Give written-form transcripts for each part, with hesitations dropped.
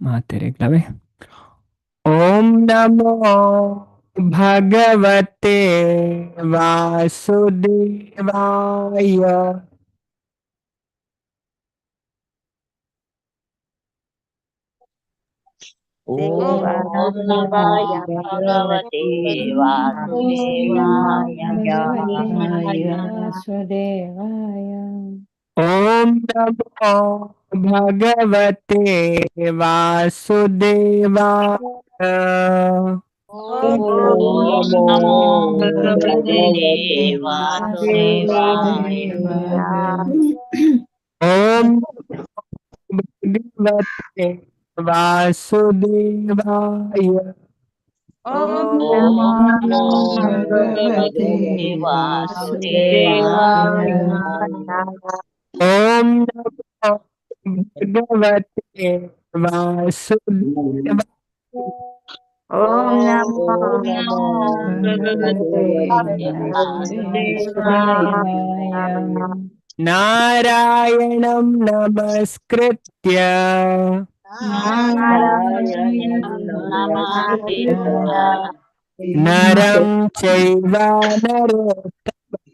ಮಾತೆರೆಗ್ಲವೆ. ಓಂ ನಮೋ ಭಗವತೆ ವಾಸುದೇವಾಯ. ಓಂ ಓಂ ನಮೋ ನಮೋ ಭಗವತೆ ಭಗವತೆ ವಾಸುದೇವಾಯ. ವಾಸುದೇವಾಯ. ವಾಸುದೇವಾಯ. ಓಂ ನಮೋ ಭಗವತೆ ವಾಸುದೇವಾಯ. ಓಂ ಓಂ ನಮೋ ನಮೋ ಭಗವತೆ ಭಗವತೆ ವಾಸುದೇವಾಯ. ವಾಸುದೇವಾಯ. ಓಂ ಭಗವತೆ ವಾಸುದೇವಾಯ. ಓಂ ಓಂ ನಮೋ ನಮೋ ಭಗವತೆ ಭಗವತೆ ವಾಸುದೇವಾಯ. ವಾಸುದೇವಾಯ. ಓಂ ನಮೋ ಭಗವತೆ ವಾಸುದೇವಾಯ. ಓಂ ಓಂ ನಮೋ ನಮೋ ಭಗವತೆ ಭಗವತೆ ವಾಸುದೇವಾಯ. ವಾಸುದೇವಾಯ. ನಾರಾಯಣಂ ನಮಸ್ಕೃತ್ಯ ನಾರಾಯಣಂ ನಾರಾಯಣಂ ನಮಸ್ಕೃತ್ಯ ನರಂ ಚೈವ ನರೋತ್ತಮಂ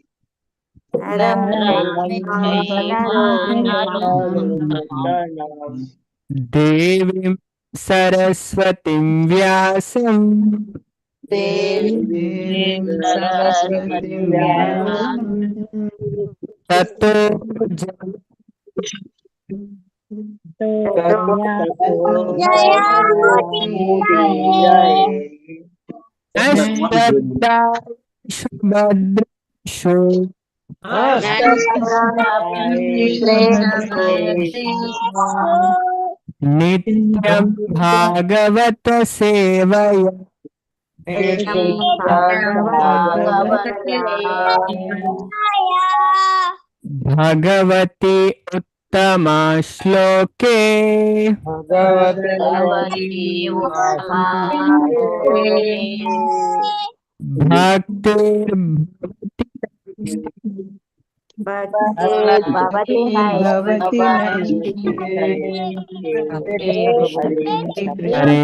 ನರಂ ನರಂ ಚೈವ ಚೈವ ನರೋತ್ತಮಂ ನರೋತ್ತಮಂ ದೇವೀಂ ಸರಸ್ವತಿಂ ವ್ಯಾಸಂ ದೇವೀಂ ದೇವೀಂ ಸರಸ್ವತಿಂ ಸರಸ್ವತಿಂ ವ್ಯಾಸಂ ವ್ಯಾಸಂ ತತೋ ಜಯ ತತೋ ತತೋ ಜಯಮುದೀರಯೇ. ಅಷ್ಟಬ್ದಾಷು ಭದ್ರೇಷು ನಿತ್ಯಂ ಭಾಗವತ ಸೇವಯ ಭಗವತಿ ಉತ್ತಮ ಶ್ಲೋಕೆ ಭಕ್ತಿರ್ಭವತಿ ಭಕ್ತಿರ್ಭವತಿ ಭವತಿ ಹರೇ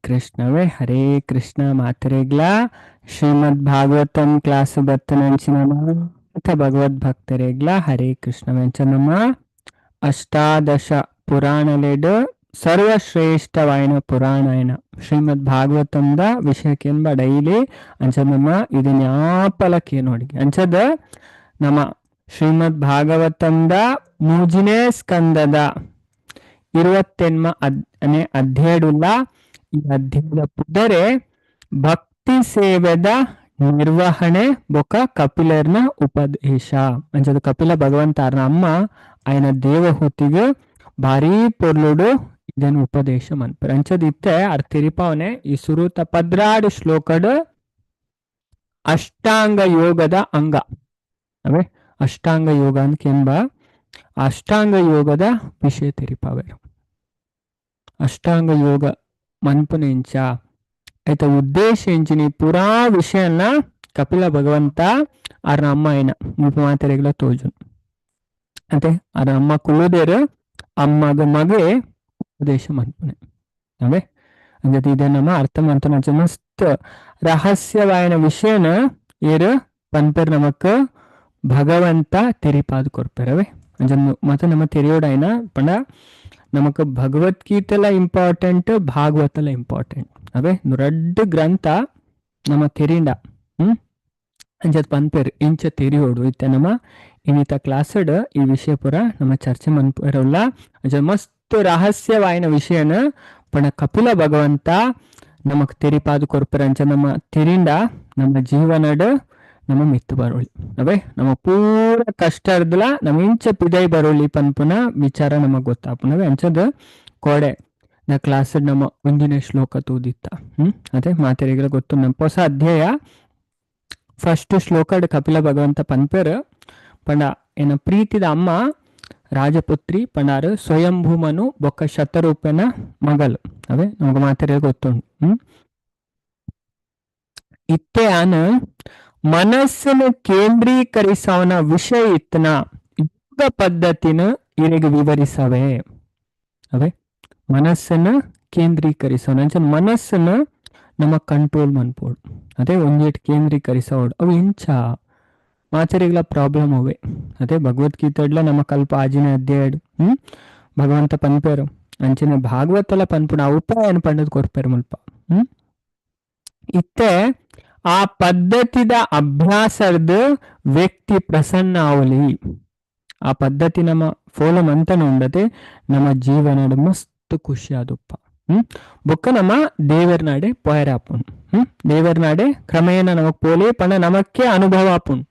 ಕೃಷ್ಣವೇ ಹರೇ ಕೃಷ್ಣ ಮಾತರೆಗ್ಲ ಶ್ರೀಮದ್ ಭಾಗವತಂ ಕ್ಲಾಸ್ ಬತ್ತನಂಚಿನ ಮಾತ ಭಗವದ್ ಭಕ್ತರೆಗ್ಲ ಹರೇ ಕೃಷ್ಣವೆಂಚ ನಮ್ಮ ಅಷ್ಟಾದಶ ಪುರಾಣಲೆಡ್ ಸರ್ವಶ್ರೇಷ್ಠವಾಯಿನ ಪುರಾಣ ಶ್ರೀಮದ್ ಭಾಗವತಂದ ವಿಷಯಕ್ಕೆಂಬ ಡೈಲಿ ಅಂಚ ನಮ್ಮ ಇದು ನ್ಯಾಪಲಕ್ಕೆ ನೋಡಿ ಅಂಚದ ನಮ್ಮ ಶ್ರೀಮದ್ ಭಾಗವತಂದ ಮೂಜಿನೇ ಸ್ಕಂದದ ಇರುವತ್ತೆನ್ಮ ಅನೆ ಅಧ್ಯಯಡುಲ್ಲ. ಈ ಅಧ್ಯಾಯದ ಪುದರೆ ಭಕ್ತಿ ಸೇವೆದ ನಿರ್ವಹಣೆ ಬೊಕ ಕಪಿಲರ್ನ ಉಪದೇಶ ಅಂಚದ ಕಪಿಲ ಭಗವಂತಾರ್ನ ಅಮ್ಮ ಆಯನ ದೇವಹೂತಿಗೆ ಭಾರೀ ಪೊರ್ಲುಡು ಇದನ್ನು ಉಪದೇಶ ಮನ್ಪರ್ ಅಂಚದ ಇತ್ತೆ ಅರ್ ತಿರಿಪಾವನೆ ಈ ಸುರೂತ 12 ಶ್ಲೋಕಡ್ ಅಷ್ಟಾಂಗ ಯೋಗದ ಅಂಗ ಅವೇ ಅಷ್ಟಾಂಗ ಯೋಗ ಅಂತ ಅಷ್ಟಾಂಗ ಯೋಗದ ವಿಷಯ ತೆರಿಪಾವೆ. ಅಷ್ಟಾಂಗ ಯೋಗ ಮನ್ಪುನ ಇಂಚ ಆಯ್ತ ಉದ್ದೇಶ ಇಂಚಿನಿ ಪೂರಾ ವಿಷಯನ ಕಪಿಲ ಭಗವಂತ ಆರ್ನ ಅಮ್ಮ ಏನ ಮುಲ್ಪ ಮಾತೆರೆಗ್ಲ ತೋಜುನ್ ಅಂತೆ ಆರ್ನ ಅಮ್ಮ ಕುಲುದೇರು ಅಮ್ಮಗ ಮಗೆ ಉಪದೇಶ ಮನ್ಪುನೆ ಅವೇ ಅಂಜತಿ ಇದೆ ನಮ್ಮ ಅರ್ಥ ಮಂತನ ಮಸ್ತ್ ರಹಸ್ಯವಾಯನ ವಿಷಯನ ಏರು ಪನ್ಪೆರ್ ನಮಕ್ ಭಗವಂತ ತೆರಿಪಾದು ಕೊರ್ಪೆರವೆ ಅಂಜ ಮತ್ತೆ ನಮ್ಮ ತೆರಿಯೋಡೈನ ಪಂಡ ನಮಕ್ ಭಗವದ್ಗೀತೆಲ ಇಂಪಾರ್ಟೆಂಟ್ ಭಾಗವತಲ ಇಂಪಾರ್ಟೆಂಟ್ ಅವೇ ರಡ್ಡು ಗ್ರಂಥ ನಮ್ಮ ತೆರಿಂಡ ಅಂಜತ್ ಪನ್ಪೆರ್ ಇಂಚ ತೆರಿಯೋಡು ಇತ್ತೆ ನಮ್ಮ ಇನ್ನಿತ ಕ್ಲಾಸ್ಡ್ ಈ ವಿಷಯ ಪೂರ ನಮ್ಮ ಚರ್ಚೆ ಮನ್ಪೆರಲ್ಲ ಅಂಚ ಮಸ್ತ್ ರಹಸ್ಯವಾಯಿನ ವಿಷಯನ ಪಣ ಕಪಿಲ ಭಗವಂತ ನಮಕ್ ತೆರಿಪಾದು ಕೊರ್ಪೆರ್ ಅಂಚ ನಮ್ಮ ತೆರಿಂಡ ನಮ್ಮ ಜೀವನಡ್ ನಮ್ಮ ಮಿತ್ತು ಬರೋಳಿ ಅವೇ ನಮ್ಮ ಪೂರ ಕಷ್ಟ ಇರ್ದಲ ನಮ್ಮ ಇಂಚ ಪಿದೈ ಬರೋಳಿ ಪನ್ಪುನ ವಿಚಾರ ನಮಗ್ ಗೊತ್ತಾಪುನವೇ ಅಂಚದ ಕೋಡೆ ನ ಕ್ಲಾಸ್ ನಮ್ಮ ಒಂದಿನ ಶ್ಲೋಕ ತೂದಿತ್ತ ಅದೇ ಮಾತೆರಿಗೆಲ್ಲ ಗೊತ್ತು ನಮ್ಮ ಹೊಸ ಅಧ್ಯಾಯ ಫಸ್ಟ್ ಶ್ಲೋಕಡ್ ಕಪಿಲ ಭಗವಂತ ಪನ್ಪೆರ್ ಪಂಡ ಏನ ಪ್ರೀತಿದ ಅಮ್ಮ ರಾಜಪುತ್ರಿ ಪಂಡಾರು ಸ್ವಯಂಭೂಮನು ಬೊಕ್ಕ ಶತರೂಪನ ಮಗಲು ಅವೇ ನಮಗ ಮಾತೆರಿಗೆ ಗೊತ್ತುಂಟು. ಇತ್ತೆ ಆನ ಮನಸ್ಸನ್ನು ಕೇಂದ್ರೀಕರಿಸವನ ವಿಷಯ ಇತ್ತನ ಯೋಗ ಪದ್ಧತಿನ ಇರೆಗೆ ವಿವರಿಸವೆ. ಅವೇ ಮನಸ್ಸನ್ನು ಕೇಂದ್ರೀಕರಿಸೋಣ ಅಂಚ ಮನಸ್ಸನ್ನು ನಮ್ಮ ಕಂಟ್ರೋಲ್ ಮನ್ಪೋಡು ಅದೇ ಒಂಜೇಟ್ ಕೇಂದ್ರೀಕರಿಸೋಡು ಅವು ಇಂಚ ಮಾಚರಿಗಳ ಪ್ರಾಬ್ಲಮ್ ಅವೇ. ಅದೇ ಭಗವದ್ಗೀತೆಡ್ಲ ನಮ್ಮ ಕಲ್ಪ ಆಜಿನ ಅಧ್ಯಾಯ ಭಗವಂತ ಪನ್ಪೇರು ಅಂಚಿನ ಭಾಗವತಲ ಪನ್ಪುಣ ಆ ಉಪಾಯನ ಪಂಡದ್ ಕೊರ್ಪೇರು ಮುಲ್ಪ. ಇತ್ತೆ ಆ ಪದ್ಧತಿದ ಅಭ್ಯಾಸದ ವ್ಯಕ್ತಿ ಪ್ರಸನ್ನ ಅವಲಿ ಆ ಪದ್ಧತಿ ನಮ್ಮ ಫೋಲೋ ಮಂತನ ಉಂಡತೆ ನಮ್ಮ ಜೀವನದ ಮಸ್ತ್ ಖುಷಿ ಆದುಪ್ಪ. ಬೊಕ್ಕ ನಮ್ಮ ದೇವರ್ನಾಡೆ ಪೋಯರಾಪುಣ್ ದೇವರ್ನಾಡೆ ಕ್ರಮೇಣ ನಮಕ್ ಪೋಲೆ ಪಣ ನಮಕ್ಕೆ ಅನುಭವ ಆಪುಣ್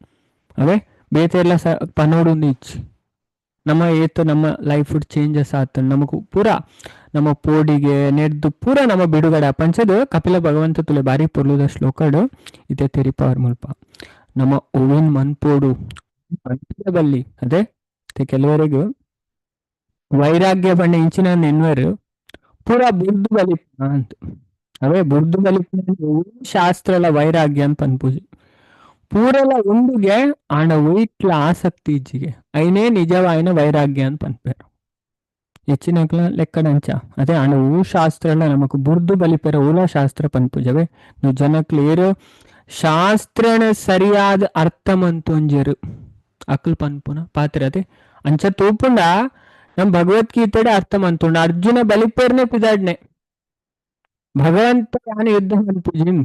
ಅವೇ ಬೇತೆಲ್ಲ ಸ ಪನೋಡುಂದು ಇಚ್ಚಿ ನಮ್ಮ ಏತು ನಮ್ಮ ಲೈಫ್ ಚೇಂಜಸ್ ಆತ ನಮಗೂ ಪೂರಾ ನಮ್ಮ ಪೋಡಿಗೆ ನೆಡ್ದು ಪೂರ ನಮ್ಮ ಬಿಡುಗಡೆ ಪಂಚದು ಕಪಿಲ ಭಗವಂತ ತುಲೆ ಬಾರಿ ಪೊರ್ಲುದ ಶ್ಲೋಕಡು ಇದೇ ತೆರಿಪವರ್ ಮುಲ್ಪ ನಮ್ಮ ಓವಿನ್ ಮನ್ಪೋಡು ಬಲ್ಲಿ. ಅದೇ ಕೆಲವರಿಗೂ ವೈರಾಗ್ಯ ಬಣ್ಣ ಇಂಚಿನ ನೆನ್ವರು ಪೂರಾ ಬುರ್ದು ಬಲಿಪ ಅಂತ ಅವೇ ಬುರ್ದು ಬಲಿಪ ಶಾಸ್ತ್ರ ಎಲ್ಲ ವೈರಾಗ್ಯ ಅಂತ ಪನ್ಪೂಜಿ ಪೂರೆಲ್ಲ ಒಂದುಗೆ ಆಂಡ ಒಯ್ಟ್ಲ ಆಸಕ್ತಿ ಇಜ್ಜಿಗೆ ಐನೇ ನಿಜವಾಯಿನ ವೈರಾಗ್ಯ ಅಂತ ಪನ್ಪೇರು ಹೆಚ್ಚಿನಕ್ಲ ಲೆಕ್ಕಡಂಚ. ಅದೇ ಆಂಡ ಊ ಶಾಸ್ತ್ರ ಎಲ್ಲ ನಮಕ್ ಬುರ್ದು ಬಲಿಪೆರ ಊಲ ಶಾಸ್ತ್ರ ಪನ್ಪುಜವೆ ನೀವು ಜನಕ್ಲೇರು ಶಾಸ್ತ್ರನ ಸರಿಯಾದ ಅರ್ಥ ಮಂತೊಂಜರು ಅಕ್ಲ್ ಪನ್ಪುನ ಪಾತ್ರ. ಅದೇ ಅಂಚ ತೂಪುಂಡ ನಮ್ ಭಗವದ್ಗೀತೆಡೆ ಅರ್ಥ ಮಂತುಂಡ ಅರ್ಜುನ ಬಲಿಪೇರ್ನೆ ಪಿದಾಡ್ನೆ ಭಗವಂತ ಯಾನು ಯುದ್ಧ ಮನ್ಪುಜಿನ್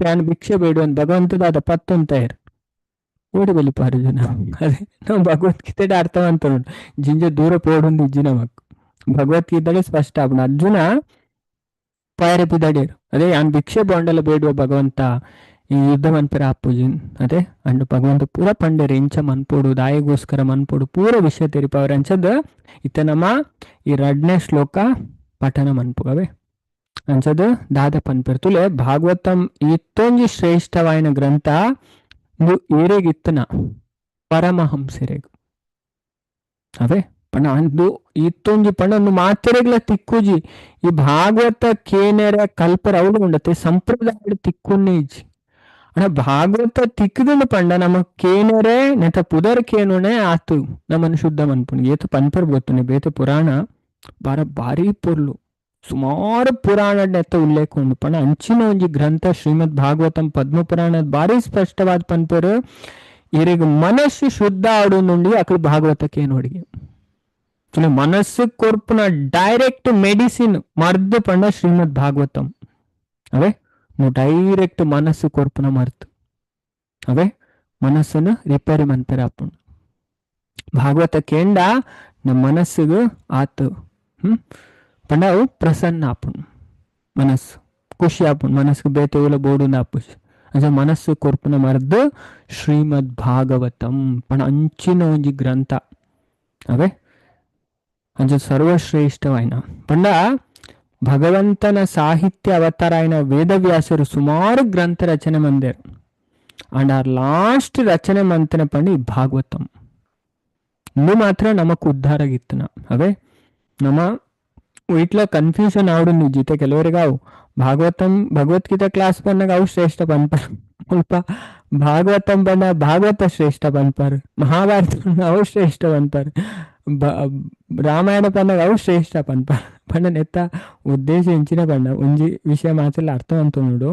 ಯಾನು ಭಿಕ್ಷೆ ಬೇಡು ಅಂತ ಭಗವಂತದಾದ ಪತ್ತೊಂತಾಯರ್ ಓಡಿ ಬಲಿಪ ಅರ್ಜುನ. ಅದೇ ನಾವು ಭಗವದ್ಗೀತೆಡೆ ಅರ್ಥ ಮಂತುಂಡು ಜಿಂಜ ದೂರ ಪೋಡುಂದು ಇಜ್ಜಿ ನಮಕ್ ಭಗವದ್ಗೀತೆಡೆ ಸ್ಪಷ್ಟ ಆಪುಂಡು ಅರ್ಜುನ ಪಾಯರೆ ಪಿದಾಡಿಯರು ಅದೇ ಯಾನ್ ಭಿಕ್ಷೆ ಬಾಂಡಲ ಬೇಡುವ ಭಗವಂತ ಈ ಯುದ್ಧ ಮನ್ಪೆರ ಆಪುಜಿನ್. ಅದೇ ಅಂಡು ಭಗವಂತ ಪೂರ ಪಂಡೇರು ಇಂಚ ಮನ್ಪೋಡು ದಾಯಿಗೋಸ್ಕರ ಮನ್ಪೋಡು ಪೂರ ವಿಷಯ ತೆರಿಪವ್ರ ಅಂಚದ ಇತ್ತ ನಮ್ಮ ಈ ರಡ್ನೇ ಶ್ಲೋಕ ಪಠನ ಮನ್ಪುಗವೆ ಅಂಚದ ದಾದ ಪನ್ಪೆರ್ ತುಲೆ ಭಾಗವತಂ ಇತ್ತೊಂಜಿ ಶ್ರೇಷ್ಠವಾಯಿನ ಗ್ರಂಥ ಏರೆಗಿತ್ತನ ಪರಮಹಂಸರೆಗ್ ಅವೇ ಪಂಡ ಅಂದು ಇತ್ತೊಂಜಿ ಪಂಡ ಒಂದು ಮಾತೆರೆಗ್ಲ ತಿಕ್ಕುಜಿ ಈ ಭಾಗವತ ಕೇನೆರ ಕಲ್ಪರ ಅವಳು ಉಂಡತೆ ಸಂಪ್ರದಾಯ ತಿಕ್ಕುನ್ನೇ ಇಜ್ಜಿ. ಅಣ್ಣ ಭಾಗವತ ತಿಕ್ಕದಿಂದ ಪಂಡ ನಮ್ಮ ಕೇನರೆ ನೆತ ಪುದರ್ ಕೇನುನೆ ಆತು ನಮ್ಮನ್ನು ಶುದ್ಧ ಮನ್ಪುಣಿ ಏತು ಪನ್ಪರ್ ಗೊತ್ತುನೆ ಬೇತೆ ಪುರಾಣ ಬಾರ ಭಾರಿ ಪೊರ್ಲು ಸುಮಾರು ಪುರಾಣ ನೆತ್ತ ಉಲ್ಲೇಖ ಉಂಡು ಪಂಡ ಅಂಚಿನ ಒಂಜಿ ಗ್ರಂಥ ಶ್ರೀಮದ್ ಭಾಗವತಂ ಪದ್ಮ ಪುರಾಣ ಭಾರಿ ಸ್ಪಷ್ಟವಾದ ಪನ್ಪರು ಇರಿಗ ಮನಸ್ಸು ಶುದ್ಧ ಆಡುನುಂಡಿ ಅಕಲು ಭಾಗವತ ಕೇನೋಡಿಗೆ ಮನಸ್ಸು ಕೊರ್ಪುನ ಡೈರೆಕ್ಟ್ ಮೆಡಿಸಿನ್ ಮರ್ದು ಪಂಡ ಶ್ರೀಮದ್ ಭಾಗವತಂ ಅವೇ ಡೈರೆಕ್ಟ್ ಮನಸ್ಸು ಕೊರ್ಪುನ ಮರ್ತು ಅವೇ ಮನಸ್ಸನ್ನು ರಿಪೇರಿ ಮನ್ಪೆರ ಆಪುಂಡು ಭಾಗವತ ಕೇಂಡ ನಮ್ಮ ಮನಸ್ಸಿಗೆ ಆತು ಪಂಡ ಅವು ಪ್ರಸನ್ನ ಆಪುಂಡು ಮನಸ್ಸು ಖುಷಿ ಆಪುಂಡು ಮನಸ್ಸಿಗೆ ಬೇತೆ ಬೋಡು ಆಪುಜಿ ಅಂಚ ಮನಸ್ಸು ಕೊರ್ಪುನ ಮರ್ದು ಶ್ರೀಮದ್ ಭಾಗವತಂ ಪಂಡ ಅಂಚಿನ ಒಂಜಿ ಗ್ರಂಥ ಅವೇ ಅಂಚ ಸರ್ವಶ್ರೇಷ್ಠವಾಯಿನ ಪಂಡ ಭಗವಂತನ ಸಾಹಿತ್ಯ ಅವತಾರಾಯಣ ವೇದವ್ಯಾಸರು ಸುಮಾರು ಗ್ರಂಥ ರಚನೆ ಮಂದೇರು and R last ರಚನೆ ಮಂತನ ಪಂಡ ಈ ಭಾಗವತಂ ಇನ್ನು ಮಾತ್ರ ನಮಕ್ ಉದ್ಧಾರ ಆಗಿತ್ತನ ಅವೇ ನಮ್ಮ ಇಟ್ಲ ಕನ್ಫ್ಯೂಷನ್ ಆವಡು ನಿಜ್ಜಿತೆ ಕೆಲವರಿಗೆ ಅವು ಭಾಗವತಂ ಭಗವದ್ಗೀತಾ ಕ್ಲಾಸ್ ಬಂದಾಗ ಅವು ಶ್ರೇಷ್ಠ ಪನ್ಪರ್ ಮುಲ್ಪ ಭಾಗವತಂ ಬಂದ ಭಾಗವತ ಶ್ರೇಷ್ಠ ಪನ್ಪರ್ ಮಹಾಭಾರತ ಅವು ಶ್ರೇಷ್ಠ ಪನ್ಪರ್ ರಾಮಾಯಣ ಪಂದಾಗ ಅವು ಶ್ರೇಷ್ಠ ಪನ್ಪರ್ ಪಂಡ ನೆತ್ತ ಉದ್ದೇಶ ಎಂಚಿನ ಪಂಡ ಒಂಜಿ ವಿಷಯ ಮಾತ್ರ ಅರ್ಥ ಅಂತ ನೋಡು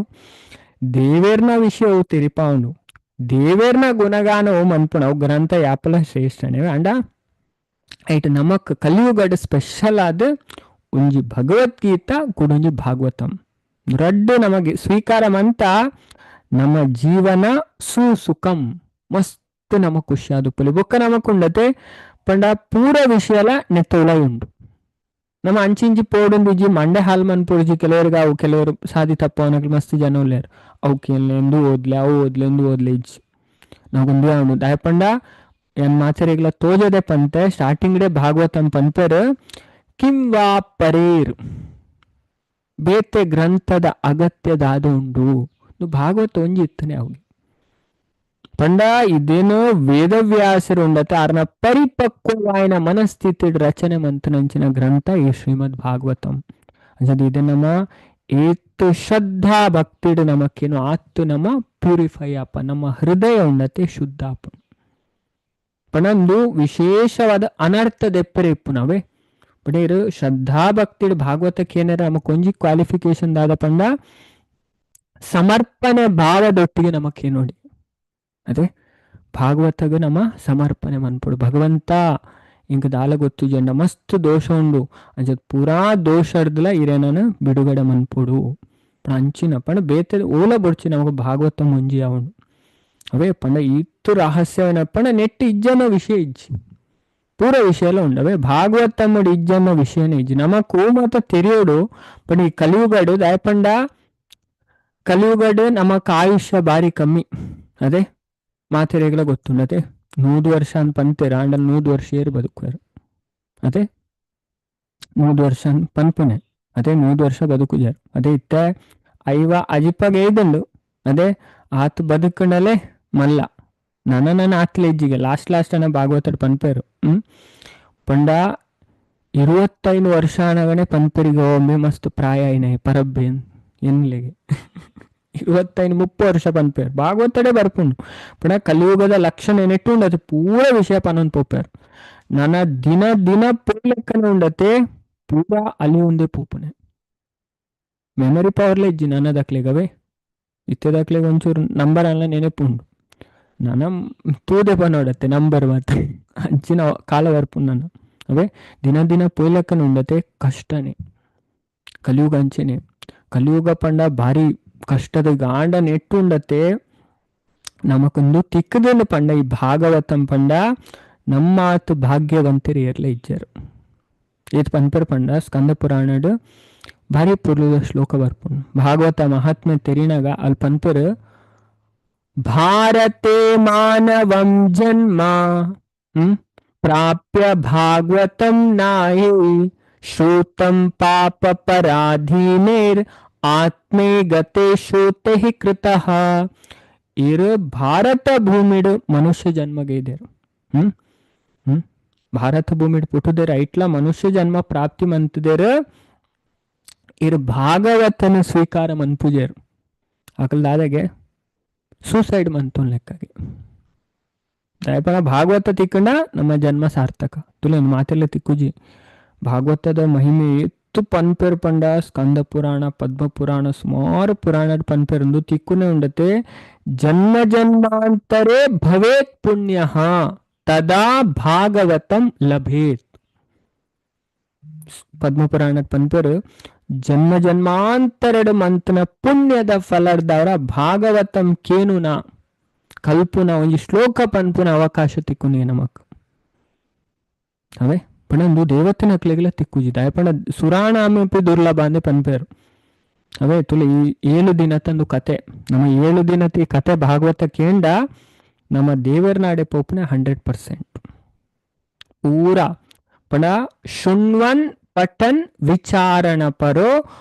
ದೇವೇರ್ನ ವಿಷಯವು ತೆರಿಪಾವನು ದೇವೇರ್ನ ಗುಣಗಾನವು ಮನ್ಪುಣ ಅವು ಗ್ರಂಥ ಯಾಪಲ ಶ್ರೇಷ್ಠನೇ ಅಂಡ ಐಟ್ ನಮಕ್ ಕಲಿಯುಗಡ್ ಸ್ಪೆಷಲ್ ಆದ ಒಂಜಿ ಭಗವದ್ಗೀತಾ ಕುಡೊಂಜಿ ಭಾಗವತಂ ರಡ್ಡು ನಮಗೆ ಸ್ವೀಕಾರ ಮಂತ ನಮ್ಮ ಜೀವನ ಸುಸುಖಂ ಮಸ್ತ್ ನಮ ಖುಷಿ ಆದುಪ್ಪಲಿ ಬೊಕ್ಕ ನಮಕುಂಡತೆ ಪಂಡ ಪೂರ ವಿಷಯಲ ನೆತ್ತೋಲ ಉಂಡು ನಮ್ಮ ಅಂಚಿಂಚಿ ಪೋಡುಂದಿಜ್ಜಿ ಮಂಡೆ ಹಾಲ್ ಮನ್ಪುಡ್ಜಿ ಕೆಲವರಿಗೆ ಅವು ಕೆಲವರು ಸಾದಿ ತಪ್ಪವನಕ್ಲು ಮಸ್ತ್ ಜನ ಉಲ್ಲೇರು ಅವು ಎಂದು ಓದ್ಲೆ ಅವು ಓದ್ಲೆ ಎಂದು ಓದ್ಲೆ ಇಜ್ಜಿ ನಾಗೊಂದು ಅವನು ದಾಯಪಂಡ ಏನ್ ಮಾಚರಿಗ್ಲ ತೋಜದೆ ಪಂತೆ ಸ್ಟಾರ್ಟಿಂಗ್ ಡೇ ಭಾಗವತಂ ಪಂಪೆರ್ ಕಿಂ ವಾ ಪರೇರ್ ಬೇತೆ ಗ್ರಂಥದ ಅಗತ್ಯದಾದ ಉಂಡು ಭಾಗವತ ಒಂಜಿ ಇತ್ತನೆ ಅವು ಪಂಡ ಇದೇನೋ ವೇದವ್ಯಾಸರು ಉಂಡತೆ ಆರ್ನ ಪರಿಪಕ್ವವಾಯಿನ ಮನಸ್ಥಿತಿ ರಚನೆ ಮಂತನಂಚಿನ ಗ್ರಂಥ ಈ ಶ್ರೀಮದ್ ಭಾಗವತಂ. ಅಂಚದ ಇದೆ ನಮ್ಮ ಏತು ಶ್ರದ್ಧಾ ಭಕ್ತಿಡು ನಮಕ್ಕೇನು ಆತ್ತು ನಮ್ಮ ಪ್ಯೂರಿಫೈ ಅಪ್ಪ ನಮ್ಮ ಹೃದಯ ಉಂಡತೆ ಶುದ್ಧ ಅಪ್ಪ. ಪಣಂದು ವಿಶೇಷವಾದ ಅನರ್ಥ ದೆಪ್ಪರೆ ಇಪ್ಪು ನಾವೇ. ಪಡೇರು ಶ್ರದ್ಧಾ ಭಕ್ತಿಡ್ ಭಾಗವತಕ್ಕೆ ಏನಾರ ನಮಕ್ ಒಂಜಿ ಕ್ವಾಲಿಫಿಕೇಶನ್ ದಾದ ಪಂಡ ಸಮರ್ಪಣೆ ಭಾವದೊಟ್ಟಿಗೆ ನಮಕ್ ನೋಡಿ. ಅದೇ ಭಾಗವತಗ ನಮ ಸಮರ್ಪಣೆ ಮನ್ಪೊಡು. ಭಗವಂತ ಇಂಕ ದಾಲ ಗೊತ್ತು ಜಂಡ ಮಸ್ತ್ ದೋಷ ಉಂಡು ಅಂಚ ಪೂರಾ ದೋಷ ಅರ್ದಲ ಇರೇನನ ಬಿಡುಗಡೆ ಮನ್ಪೊಡು. ಅಂಚಿನ ಪಂಡ ಬೇತೆ ಓಲ ಬೊಡ್ಚಿ ನಮಕ್ ಭಾಗವತ ಮುಂಜಿ ಅವನು. ಅವೇ ಪಂಡ ಇತ್ತು ರಹಸ್ಯನ ಪಂಡ ನೆಟ್ ಇಜ್ಜನ ವಿಷಯ ಇಜ್ಜಿ ಪೂರ ವಿಷಯ ಎಲ್ಲ ಉಂಡು. ಅವೇ ಭಾಗವತ ಮುಡಿ ಇಜ್ಜನ ವಿಷಯನೇ ಇಜ್ಜಿ ನಮಕ್ ಓ ಮಾತ ತೆರಿಯೋಡು. ಪಂಡ ಈ ಕಲಿಯುಗಡು ದಾಯಪಂಡ ಕಲಿಯುಗಡು ನಮಕ್ ಆಯುಷ್ಯ ಬಾರಿ ಕಮ್ಮಿ. ಅದೇ ಮಾತೆರೆಗ್ಲ ಗೊತ್ತುಂಡತೆ 100 ವರ್ಷ ಅಂತ ಪಂತೇರ ಅಂಡಲ್ 100 ವರ್ಷ ಏರು ಬದುಕುವರು. ಅದೇ 100 ವರ್ಷ ಪನ್ಪುನೆ ಅದೇ 100 ವರ್ಷ ಬದುಕುಜಾರು. ಅದೇ ಇತ್ತ ಐವ ಅಜಿಪಗ ಏದಂಡು ಅದೇ ಆತು ಬದುಕಂಡಲೇ ಮಲ್ಲ ನನ ನನ್ನ ಆತ್ಲೆ ಇಜ್ಜಿಗೆ ಲಾಸ್ಟ್ ಲಾಸ್ಟ್ ಅನ್ನ ಭಾಗವತಡ್ ಪನ್ಪೇರು. ಪಂಡ 25 ವರ್ಷ ಅನಗನೆ ಪನ್ಪೆರಿಗೆ ಒಮ್ಮೆ ಮಸ್ತ್ ಪ್ರಾಯ ಐನೆ ಪರಬ್ಬೆ ಎನ್ಲೆಗೆ 25-30 ವರ್ಷ ಪನ್ಪೇರು ಭಾಗವತಡೆ ಬರ್ಪುಂಡು. ಪಂಡ ಕಲಿಯುಗದ ಲಕ್ಷಣ ನೆಟ್ಟು ಉಂಡತೆ ಪೂರ ವಿಷಯ ಪನೊಂದು ಪೋಪೇರು. ನನ್ನ ದಿನ ದಿನ ಪೋಲೆಕ್ಕನೆ ಉಂಡತೆ ಪೂರ ಅಲಿ ಉಂದೆ ಪೋಪುನೆ ಮೆಮೊರಿ ಪವರ್ಲೆ ಇಜ್ಜಿ ನನ್ನ ದಕ್ಲೆಗವೇ ಇತ್ತೆ ದಾಖಲೆಗೆ ಒಂಚೂರು ನಂಬರ್ ಅಲ್ಲ ನೆನಪುಂಡು. ನನ್ನ ತೂದೆ ಪನೋಡತ್ತೆ ನಂಬರ್ ಮಾತ್ರ ಅಂಚಿನ ಕಾಲ ಬರ್ಪುಂಡು ನನ್ನ. ಅವೇ ದಿನ ದಿನ ಪೋಯ್ಲಕ್ಕನ ಉಂಡತೆ ಕಷ್ಟನೇ ಕಲಿಯುಗ ಅಂಚೆನೆ. ಕಲಿಯುಗ ಪಂಡ ಭಾರಿ ಕಷ್ಟದ ಗಾಂಡ ನೆಟ್ಟು ಉಂಡತೆ ನಮಕೊಂದು ತಿಕ್ಕದನ್ನು ಪಂಡ ಈ ಭಾಗವತಂ ಪಂಡ ನಮ್ಮಾತು ಭಾಗ್ಯವಂತರು ಏರ್ಲೆ ಇಜ್ಜಾರು. ಏತ್ ಪನ್ಪರ್ ಪಂಡ ಸ್ಕಂದ ಪುರಾಣಡ್ ಭಾರಿ ಪುರ್ಲುದ ಶ್ಲೋಕ ಬರ್ಪುಂಡು. ಭಾಗವತ ಮಹಾತ್ಮೆ ತೆರಿನಾಗ ಅಲ್ ಪನ್ಪರ್ ಭಾರತೆ ಮಾನವಂ ಜನ್ಮ ಪ್ರಾಪ್ಯ ಭಾಗವತಂ ನಾಹಿ ಶ್ರುತಂ ಪಾಪ ಪರಾಧೀನೇರ್ ಆತ್ಮೇ ಗತೆ ಶ್ರುತೆ ಕೃತಃ. ಇರು ಭಾರತ ಭೂಮಿಡು ಮನುಷ್ಯ ಜನ್ಮಗೈದೇರು. ಹ್ಮ್ ಹ್ಮ್ ಭಾರತ ಭೂಮಿಡು ಪುಟ್ಟುದೇರು ಐಟ್ಲ ಮನುಷ್ಯ ಜನ್ಮ ಪ್ರಾಪ್ತಿ ಮಂತದೇರು ಇರು ಭಾಗವತನ ಸ್ವೀಕಾರ ಮನ್ಪುಜೇರು. ಅಕಲ್ದಾದಾಗೆ ಸೂಸೈಡ್ ಮಂತು ಲೆಕ್ಕಾಗಿ ದಯಪರ ಭಾಗವತ ತಿಕ್ಕಂಡ ನಮ್ಮ ಜನ್ಮ ಸಾರ್ಥಕ. ತುಲೆ ಮಾತೆಲ್ಲ ತಿಕ್ಕುಜಿ ಭಾಗವತದ ಮಹಿಮೆ ಎತ್ತು ಪನ್ಪೇರು ಪಂಡ ಸ್ಕಂದ ಪುರಾಣ ಪದ್ಮ ಪುರಾಣ ಸುಮಾರು ಪುರಾಣ ಪನ್ಪೇರುಂದು ತಿಕ್ಕುನೆ ಉಂಡತೆ. ಜನ್ಮ ಜನ್ಮಾಂತರೇ ಭವೇತ್ ಪುಣ್ಯ ತದಾ ಭಾಗವತಂ ಲಭೇತ್. ಪದ್ಮ ಪುರಾಣ ಪನ್ಪೇರು ಜನ್ಮ ಜನ್ಮಾಂತರಡು ಮಂತನ ಪುಣ್ಯದ ಫಲದವರ ಭಾಗವತಂ ಕೇನುನ ಕಲ್ಪುನ ಒಂಜಿ ಶ್ಲೋಕ ಪನ್ಪುನ ಅವಕಾಶ ತಿಕ್ಕುನಿ ನಮಕ್. ಅವೇ ಪಣಂದು ದೇವತೆನ ಅಕ್ಲೆಗೆಲ್ಲ ತಿಕ್ಕುಜಿ ದಾಯ ಪಂಡ ಸುರಾಣಾಮಿ ದುರ್ಲಭ ಅಂದೆ ಪನ್ಪೇರು. ಅವೇ ತುಲೆ ಈ 7 ದಿನ ತಂದು ಕತೆ ನಮ್ಮ 7 ದಿನದ ಈ ಕತೆ ಭಾಗವತ ಕೇಂಡ ನಮ್ಮ ದೇವರ ನಾಡೆ ಪೋಪುನ 100% ಪೂರಾ. ಪಣ ಶೃಣ್ವನ್ ಪಠನ್ ವಿಚಾರಣ ಪರೋ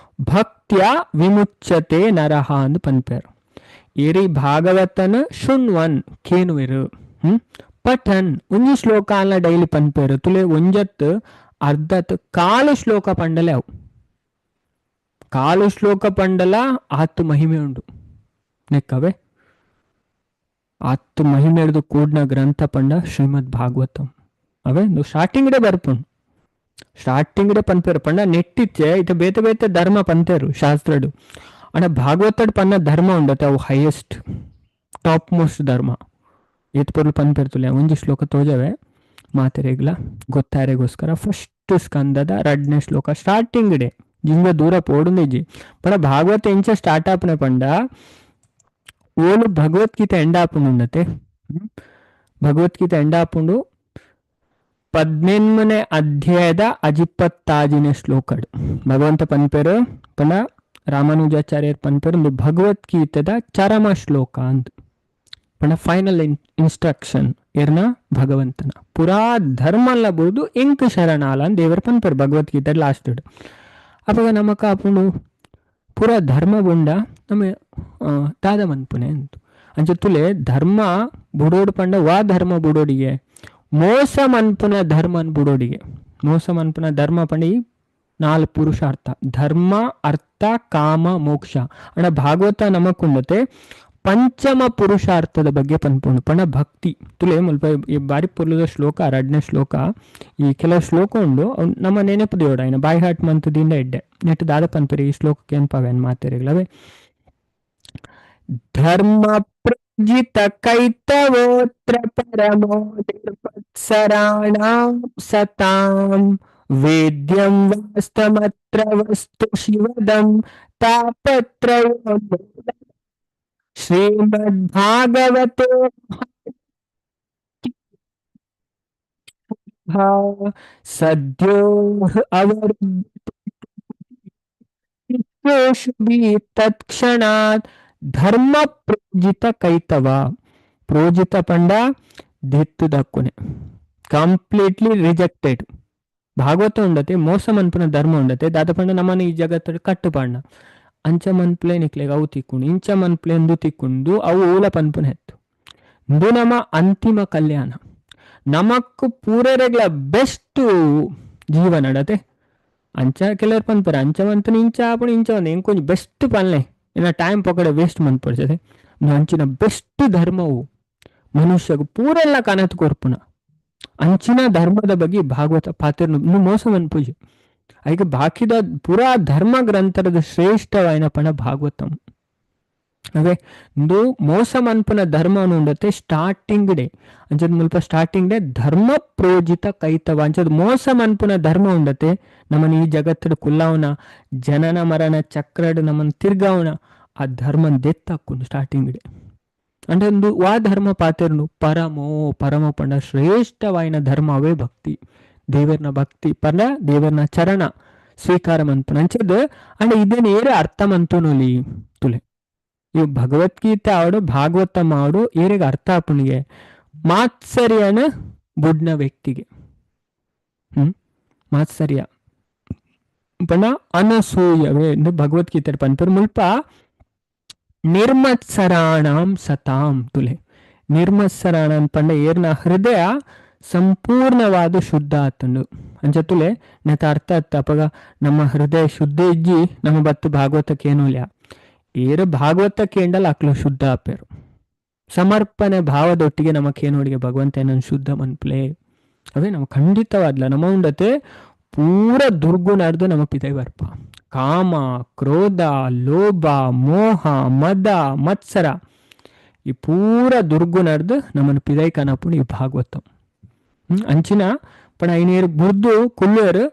ಭಕ್ತಿಯ ವಿಮುಚ್ಯತೆ ನರಹ ಅಂದು ಪನ್ಪೇರು. ಏರಿ ಭಾಗವತನ ಶೃಣ್ವನ್ ಕೇನುವೆರು ಪಠನ್ ಒಂಜಿ ಶ್ಲೋಕ ಅಲ್ಲ ಡೈಲಿ ಪನ್ಪೇರು. ತುಲೆ ಒಂಜತ್ ಅರ್ಧತ್ ಕಾಲು ಶ್ಲೋಕ ಪಂಡಲೆ ಅವು ಕಾಲು ಶ್ಲೋಕ ಪಂಡಲ ಆತು ಮಹಿಮೆ ಉಂಡು ನೆಕ್ಕವೇ ಆತು ಮಹಿಮೆ ಹಿಡಿದು ಕೂಡ್ನ ಗ್ರಂಥ ಪಂಡ ಶ್ರೀಮದ್ ಭಾಗವತಂ. ಅವೇ ಸ್ಟಾರ್ಟಿಂಗ್ ಡೇ ಬರ್ಪುಂಡು. ಸ್ಟಾರ್ಟಿಂಗ್ ಡೇ ಪನ್ಪೇರು ಪಂಡ ನೆಟ್ಟಿತ್ತೆ ಇತ ಬೇತೆ ಬೇತೆ ಧರ್ಮ ಪಂತೇರು ಶಾಸ್ತ್ರಡು. ಅಂಡ ಭಾಗವತಡ್ ಪನ್ನ ಧರ್ಮ ಉಂಡತೆ ಅವು highest top most ಧರ್ಮ. ಏತ್ ಪೊರ್ಲು ಪನ್ಪೇರ್ತುಲೆ ಒಂಜಿ ಶ್ಲೋಕ ತೋಜವೆ ಮಾತೆರೆಗ್ಲ ಗೊತ್ತಾರೆಗೋಸ್ಕರ ಫಸ್ಟ್ ಸ್ಕಂದದ 2ನೇ ಶ್ಲೋಕ ಸ್ಟಾರ್ಟಿಂಗ್ ಡೇ ಜಿಂಗ ದೂರ ಪೋಡುಂದಿಜ್ಜಿ. ಪಂಡ ಭಾಗವತ ಎಂಚ ಸ್ಟಾರ್ಟ್ ಆಪುನೆ ಪಂಡ ಓಲು ಭಗವದ್ಗೀತೆ ಎಂಡ್ ಆಪುಂಡು ಉಂಡತೆ. ಭಗವದ್ಗೀತೆ ಎಂಡ್ ಆಪುಂಡು 18ನೇ ಅಧ್ಯಾಯದ 25ನೇ ಶ್ಲೋಕಡು ಭಗವಂತ ಪನ್ಪೇರು ಪಂಡ ರಾಮಾನುಜಾಚಾರ್ಯರ್ ಪನ್ಪೇರು ಒಂದು ಭಗವದ್ಗೀತೆದ ಚರಮ ಶ್ಲೋಕ ಅಂತ. ಪಂಡ ಫೈನಲ್ ಇನ್ಸ್ಟ್ರಕ್ಷನ್ ಏರ್ನ ಭಗವಂತನ ಪುರಾ ಧರ್ಮಲ್ಲ ಬುಡ್ದು ಎಂಕ್ ಶರಣಾಲ ಅಂತ ದೇವರ ಪನ್ಪೇರು ಭಗವದ್ಗೀತೆ ಲಾಸ್ಟ್. ಅವಾಗ ನಮಕ ಅಪುಂಡು ಪೂರಾ ಧರ್ಮ ಬುಂಡ ನಮ್ಮ ದಾದ ಮನ್ಪುನೆ ಅಂತ. ಅಂಚ ತುಲೆ ಧರ್ಮ ಬುಡೋಡು ಪಂಡ ವಾ ಧರ್ಮ ಬುಡೋಡಿಗೆ ಮೋಸ ಮನ್ಪುನ ಧರ್ಮನ್ ಬುಡೋಡಿಗೆ ಮೋಸ ಮನ್ಪುನ ಧರ್ಮ ಪಂಡ ಈ 4 ಪುರುಷಾರ್ಥ ಧರ್ಮ ಅರ್ಥ ಕಾಮ ಮೋಕ್ಷ. ಅಂಡ ಭಾಗವತ ನಮಕುಂಡತೆ ಪಂಚಮ ಪುರುಷಾರ್ಥದ ಬಗ್ಗೆ ಪನ್ಪುಂಡು ಪಂಡ ಭಕ್ತಿ ತುಲೆ ಮುಲ್ಪ ಈ ಬಾರಿ ಪೊರ್ಲುದ ಶ್ಲೋಕ ರಡ್ನೇ ಶ್ಲೋಕ. ಈ ಕೆಲವು ಶ್ಲೋಕ ಉಂಡು ನಮ್ಮ ನೆನಪು ದೇವಡ ಬಾಯಿ ಹಾಟ್ ಮಂತ್ ದಿಂದ ಎಡ್ಡೆ ನೆಟ್ ದಾದ ಪನ್ಪೆರ್ ಈ ಶ್ಲೋಕಕ್ಕೆ ಏನ್ಪವೇನ್ ಮಾತೆರೆಗ್ಲವೆ. ಧರ್ಮ ಪ್ರಜಿತ ಕೈತವೋತ್ರ ಪರಮೋ ನಿರ್ಮತ್ಸರಾಣಾಂ ಸತಾಂ ವೇದ್ಯಂ ವಾಸ್ತಮತ್ರ ವಸ್ತು ಶಿವದಂ ತಾಪತ್ರಯೋನ್ಮೂಲನಂ ಶ್ರೀಮದ್ ಭಾಗವತೆ ಸದ್ಯೋ ಅವರುದ್ಧೇಷು ತತ್ಕ್ಷಣಾತ್ ಧರ್ಮ ಪ್ರೋಜಿತ ಕೈತವ. ಪ್ರೋಜಿತ ಪಂಡ ದೆತ್ತು ದಕ್ಕುನೆ ಕಂಪ್ಲೀಟ್ಲಿ ರಿಜೆಕ್ಟೆಡ್. ಭಾಗವತ ಉಂಡತೆ ಮೋಸ ಮನ್ಪುನ ಧರ್ಮ ಉಂಡತೆ ದಾದ ಪಂಡ ನಮ್ಮನ ಈ ಜಗತ್ತು ಕಟ್ಟು ಪಾಂಡ ಅಂಚ ಮನ್ಪ್ಲೆ ನಿಕ್ಲೆಗ್ ಅವು ತಿಕ್ಕುಂಡು ಇಂಚ ಮನ್ಪ್ಲೆ ಎಂದು ತಿಕ್ಕುಂಡು ಅವು ಓಲ ಪನ್ಪುನ ಹೆತ್ತು ಇಂದು ನಮ್ಮ ಅಂತಿಮ ಕಲ್ಯಾಣ ನಮಕ್ ಪೂರೆರೆಗ್ಲ ಬೆಸ್ಟ್ ಜೀವನ ಅಡತೆ. ಅಂಚ ಕೆಲವರು ಪನ್ಪರ ಅಂಚ ಮಂತನ ಇಂಚ ಆಪುಂಡು ಇಂಚ ಒಂದು ಎಂಕೊಂಜಿ ಬೆಸ್ಟ್ ಪನ್ಲೆ ಇನ್ನ ಟೈಮ್ ಪಕಡೆ ವೇಸ್ಟ್ ಮನ್ಪೊಡ್ಚದೆ ಅಂಚಿನ ಬೆಸ್ಟ್ ಧರ್ಮವು ಮನುಷ್ಯಗ್ ಪೂರೆಲ್ಲ ಕನತ್ ಕೊರ್ಪುನ ಅಂಚಿನ ಧರ್ಮದ ಬಗ್ಗೆ ಭಾಗವತ ಪಾತ್ರ ಮೋಸ ಮನ್ಪುಜಿ. ಐಕ್ ಬಾಕಿದ ಪೂರಾ ಧರ್ಮ ಗ್ರಂಥದ ಶ್ರೇಷ್ಠವಾಯಿನ ಪಣ ಭಾಗವತಂ. ಅವೇ ಇಂದು ಮೋಸ ಮನ್ಪುನ ಧರ್ಮ ಉಂಡತೆ ಸ್ಟಾರ್ಟಿಂಗ್ ಡೇ ಅಂಚದ ಮುಲ್ಪ ಸ್ಟಾರ್ಟಿಂಗ್ ಡೇ ಧರ್ಮ ಪ್ರೋಜಿತ ಕೈತವ ಅಂಚದ ಮೋಸ ಮನ್ಪುನ ಧರ್ಮ ಉಂಡತೆ ನಮ್ಮನ ಈ ಜಗತ್ತಡು ಕುಲ್ಲಾವನ ಜನನ ಮರಣ ಚಕ್ರಡ್ ನಮ್ಮನ್ ತಿರ್ಗಾವನ ಆ ಧರ್ಮ ದೆತ್ತಾಕೊಂಡು ಸ್ಟಾರ್ಟಿಂಗ್ ಡೇ. ಅಂದ್ರೆ ಒಂದು ವಾ ಧರ್ಮ ಪಾತೆರ್ನು ಪರಮೋ ಪರಮ ಪಂಡ ಶ್ರೇಷ್ಠವಾಯಿನ ಧರ್ಮ ಅವೇ ಭಕ್ತಿ ದೇವರ್ನ ಭಕ್ತಿ ಪಂಡ ದೇವರ್ನ ಚರಣ ಸ್ವೀಕಾರ ಮನ್ಪುನ ಅಂಚದ. ಅಂಡ್ ಇದೇನು ಏರೆ ಅರ್ಥ ಮಂತುನುಲಿ ತುಲೆ ಈ ಭಗವದ್ಗೀತೆ ಆವಡು ಭಾಗವತಂ ಆವಡು ಏರೆಗ್ ಅರ್ಥ ಆಪುನಿಗೆ ಮಾತ್ಸರ್ಯನ ಬುಡ್ನ ವ್ಯಕ್ತಿಗೆ ಮಾತ್ಸರ್ಯ ಪಂಡ ಅನಸೂಯವೇ ಎಂದು ಭಗವದ್ಗೀತೆ ಪನ್ಪೆರ್ ಮುಲ್ಪ ನಿರ್ಮತ್ಸರಾಣಾಂ ಸತಾಂ ತುಲೆ ನಿರ್ಮತ್ಸರಾಣ ಪಂಡ ಏರ್ನ ಹೃದಯ ಸಂಪೂರ್ಣವಾದ ಶುದ್ಧ ಆತಂಡು ಅಂಚ ತುಲೆ ನೆತ ಅರ್ಥ ಆತ ಅಪಗ ನಮ್ಮ ಹೃದಯ ಶುದ್ಧ ಇಜ್ಜಿ ನಮ್ಮ ಬತ್ತು ಭಾಗವತಕ್ಕೇನು ಏರು ಭಾಗವತಕ್ಕೆ ಎಂಡಲ ಅಕ್ಲು ಶುದ್ಧ ಆಪೇರು ಸಮರ್ಪಣೆ ಭಾವದೊಟ್ಟಿಗೆ ನಮಕೇನೋಡಿಗೆ ಭಗವಂತ ಏನನ್ನು ಶುದ್ಧ ಮನ್ಪ್ಲೆ ಅವೇ ನಮ್ಮ ಖಂಡಿತವಾದ್ಲ ನಮ್ಮ ಉಂಡತೆ ಪೂರ ದುರ್ಗುಣ ಅರ್ದು ನಮ್ಮ ಪಿತೈ ಬರ್ಪ ಕಾಮ ಕ್ರೋಧ ಲೋಭ ಮೋಹ ಮದ ಮತ್ಸರ ಈ ಪೂರ ದುರ್ಗುಣ ಅರ್ದು ನಮ್ಮನ್ನು ಪಿದೈ ಕನಪುಣಿ ಈ ಭಾಗವತಂ. ಅಂಚಿನ ಪಣ ಐನೇರು ಬುರ್ದು ಕುಲ್ಲೇರು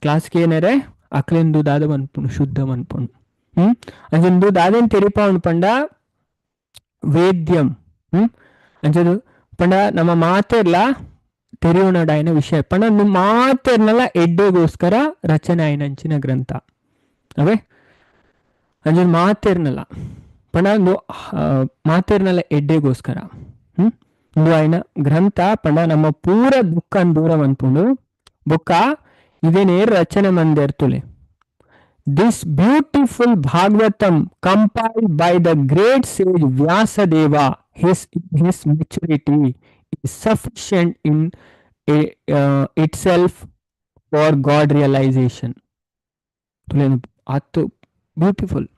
ಕ್ಲಾಸ್ಗೆ ಏನಾರೆ ಅಕ್ಲೆಂದು ದಾದ ಮನ್ಪುಣು ಶುದ್ಧ ಮನ್ಪುಣು ಅಂಚಂದು ದಾದೇನ್ ತೆರಿಪಾವಣು ಪಂಡ ವೇದ್ಯಂ ಅಂಚದು ಪಂಡ ನಮ್ಮ ಮಾತೆರ್ಲ ತೆರಿಯೋಣಡಾಯನ ವಿಷಯ ಪಂಡ ಮಾತೆರ್ನೆಲ್ಲ ಎಡ್ಡೆಗೋಸ್ಕರ ರಚನೆ ಆಯ್ನ ಅಂಚಿನ ಗ್ರಂಥ ಅವೇ ಅಂಚನ್ ಮಾತೆರ್ನಲ್ಲ ಪಂಡ ಒಂದು ಮಾತೆರ್ನೆಲ್ಲ ಎಡ್ಡೆಗೋಸ್ಕರ ಒಂದು ಆಯ್ನ ಗ್ರಂಥ ಪಂಡ ನಮ್ಮ ಪೂರ ದುಃಖ ದೂರ ಮನ್ಪುಂಡು ಬೊಕ್ಕ ಇದೇನೇ ರಚನೆ ಮಂದಿರ್ತುಲೆ. This beautiful Bhagavatam compiled by the great sage Vyasadeva, his maturity is sufficient in itself for God realization. ಆತು ಬ್ಯೂಟಿಫುಲ್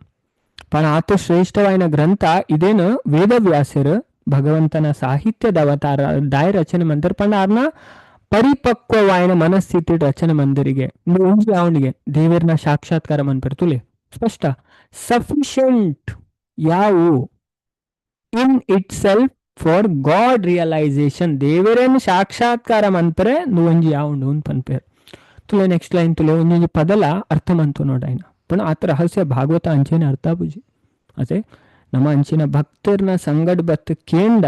ಪಣ ಆತು ಶ್ರೇಷ್ಠವಾಯಿನ ಗ್ರಂಥ ಇದೇನು ವೇದವ್ಯಾಸರು ಭಗವಂತನ ಸಾಹಿತ್ಯದ ಅವತಾರ ದಾಯ ರಚನೆ ಮಂದಿರ ಪಂಡ ಅರ್ನ ಪರಿಪಕ್ವವಾಯಿನ ಮನಸ್ಥಿತಿ ರಚನೆ ಮಂದಿರಿಗೆ ಅವನಿಗೆ ದೇವರನ್ನ ಸಾಕ್ಷಾತ್ಕಾರ ಮನ್ಪೆರ್ ತುಲೆ ಸ್ಪಷ್ಟ ಸಫಿಷಿಯಂಟ್ ಯಾವು in itself for God realization ದೇವರನ್ನು ಸಾಕ್ಷಾತ್ಕಾರ ಮನ್ಪರೆ ಒಂಜಿ ಯಾವುಂಡು ಪನ್ಪೇರ್ ತುಲೆ ನೆಕ್ಸ್ಟ್ ಲೈನ್ ತುಲೆ ಒಂಜೊಂಜಿ ಪದಲ ಅರ್ಥ ಮಂತು ನೋಡಾಯ್ನ ಪಣ ಆತ ರಹಸ್ಯ ಭಾಗವತ ಅಂಚೆನೆ ಅರ್ಥ ಬುಜಿ ಅದೇ ನಮ್ಮ ಅಂಚಿನ ಭಕ್ತರ್ನ ಸಂಗಡ್ ಬತ್ತು ಕೇಂಡ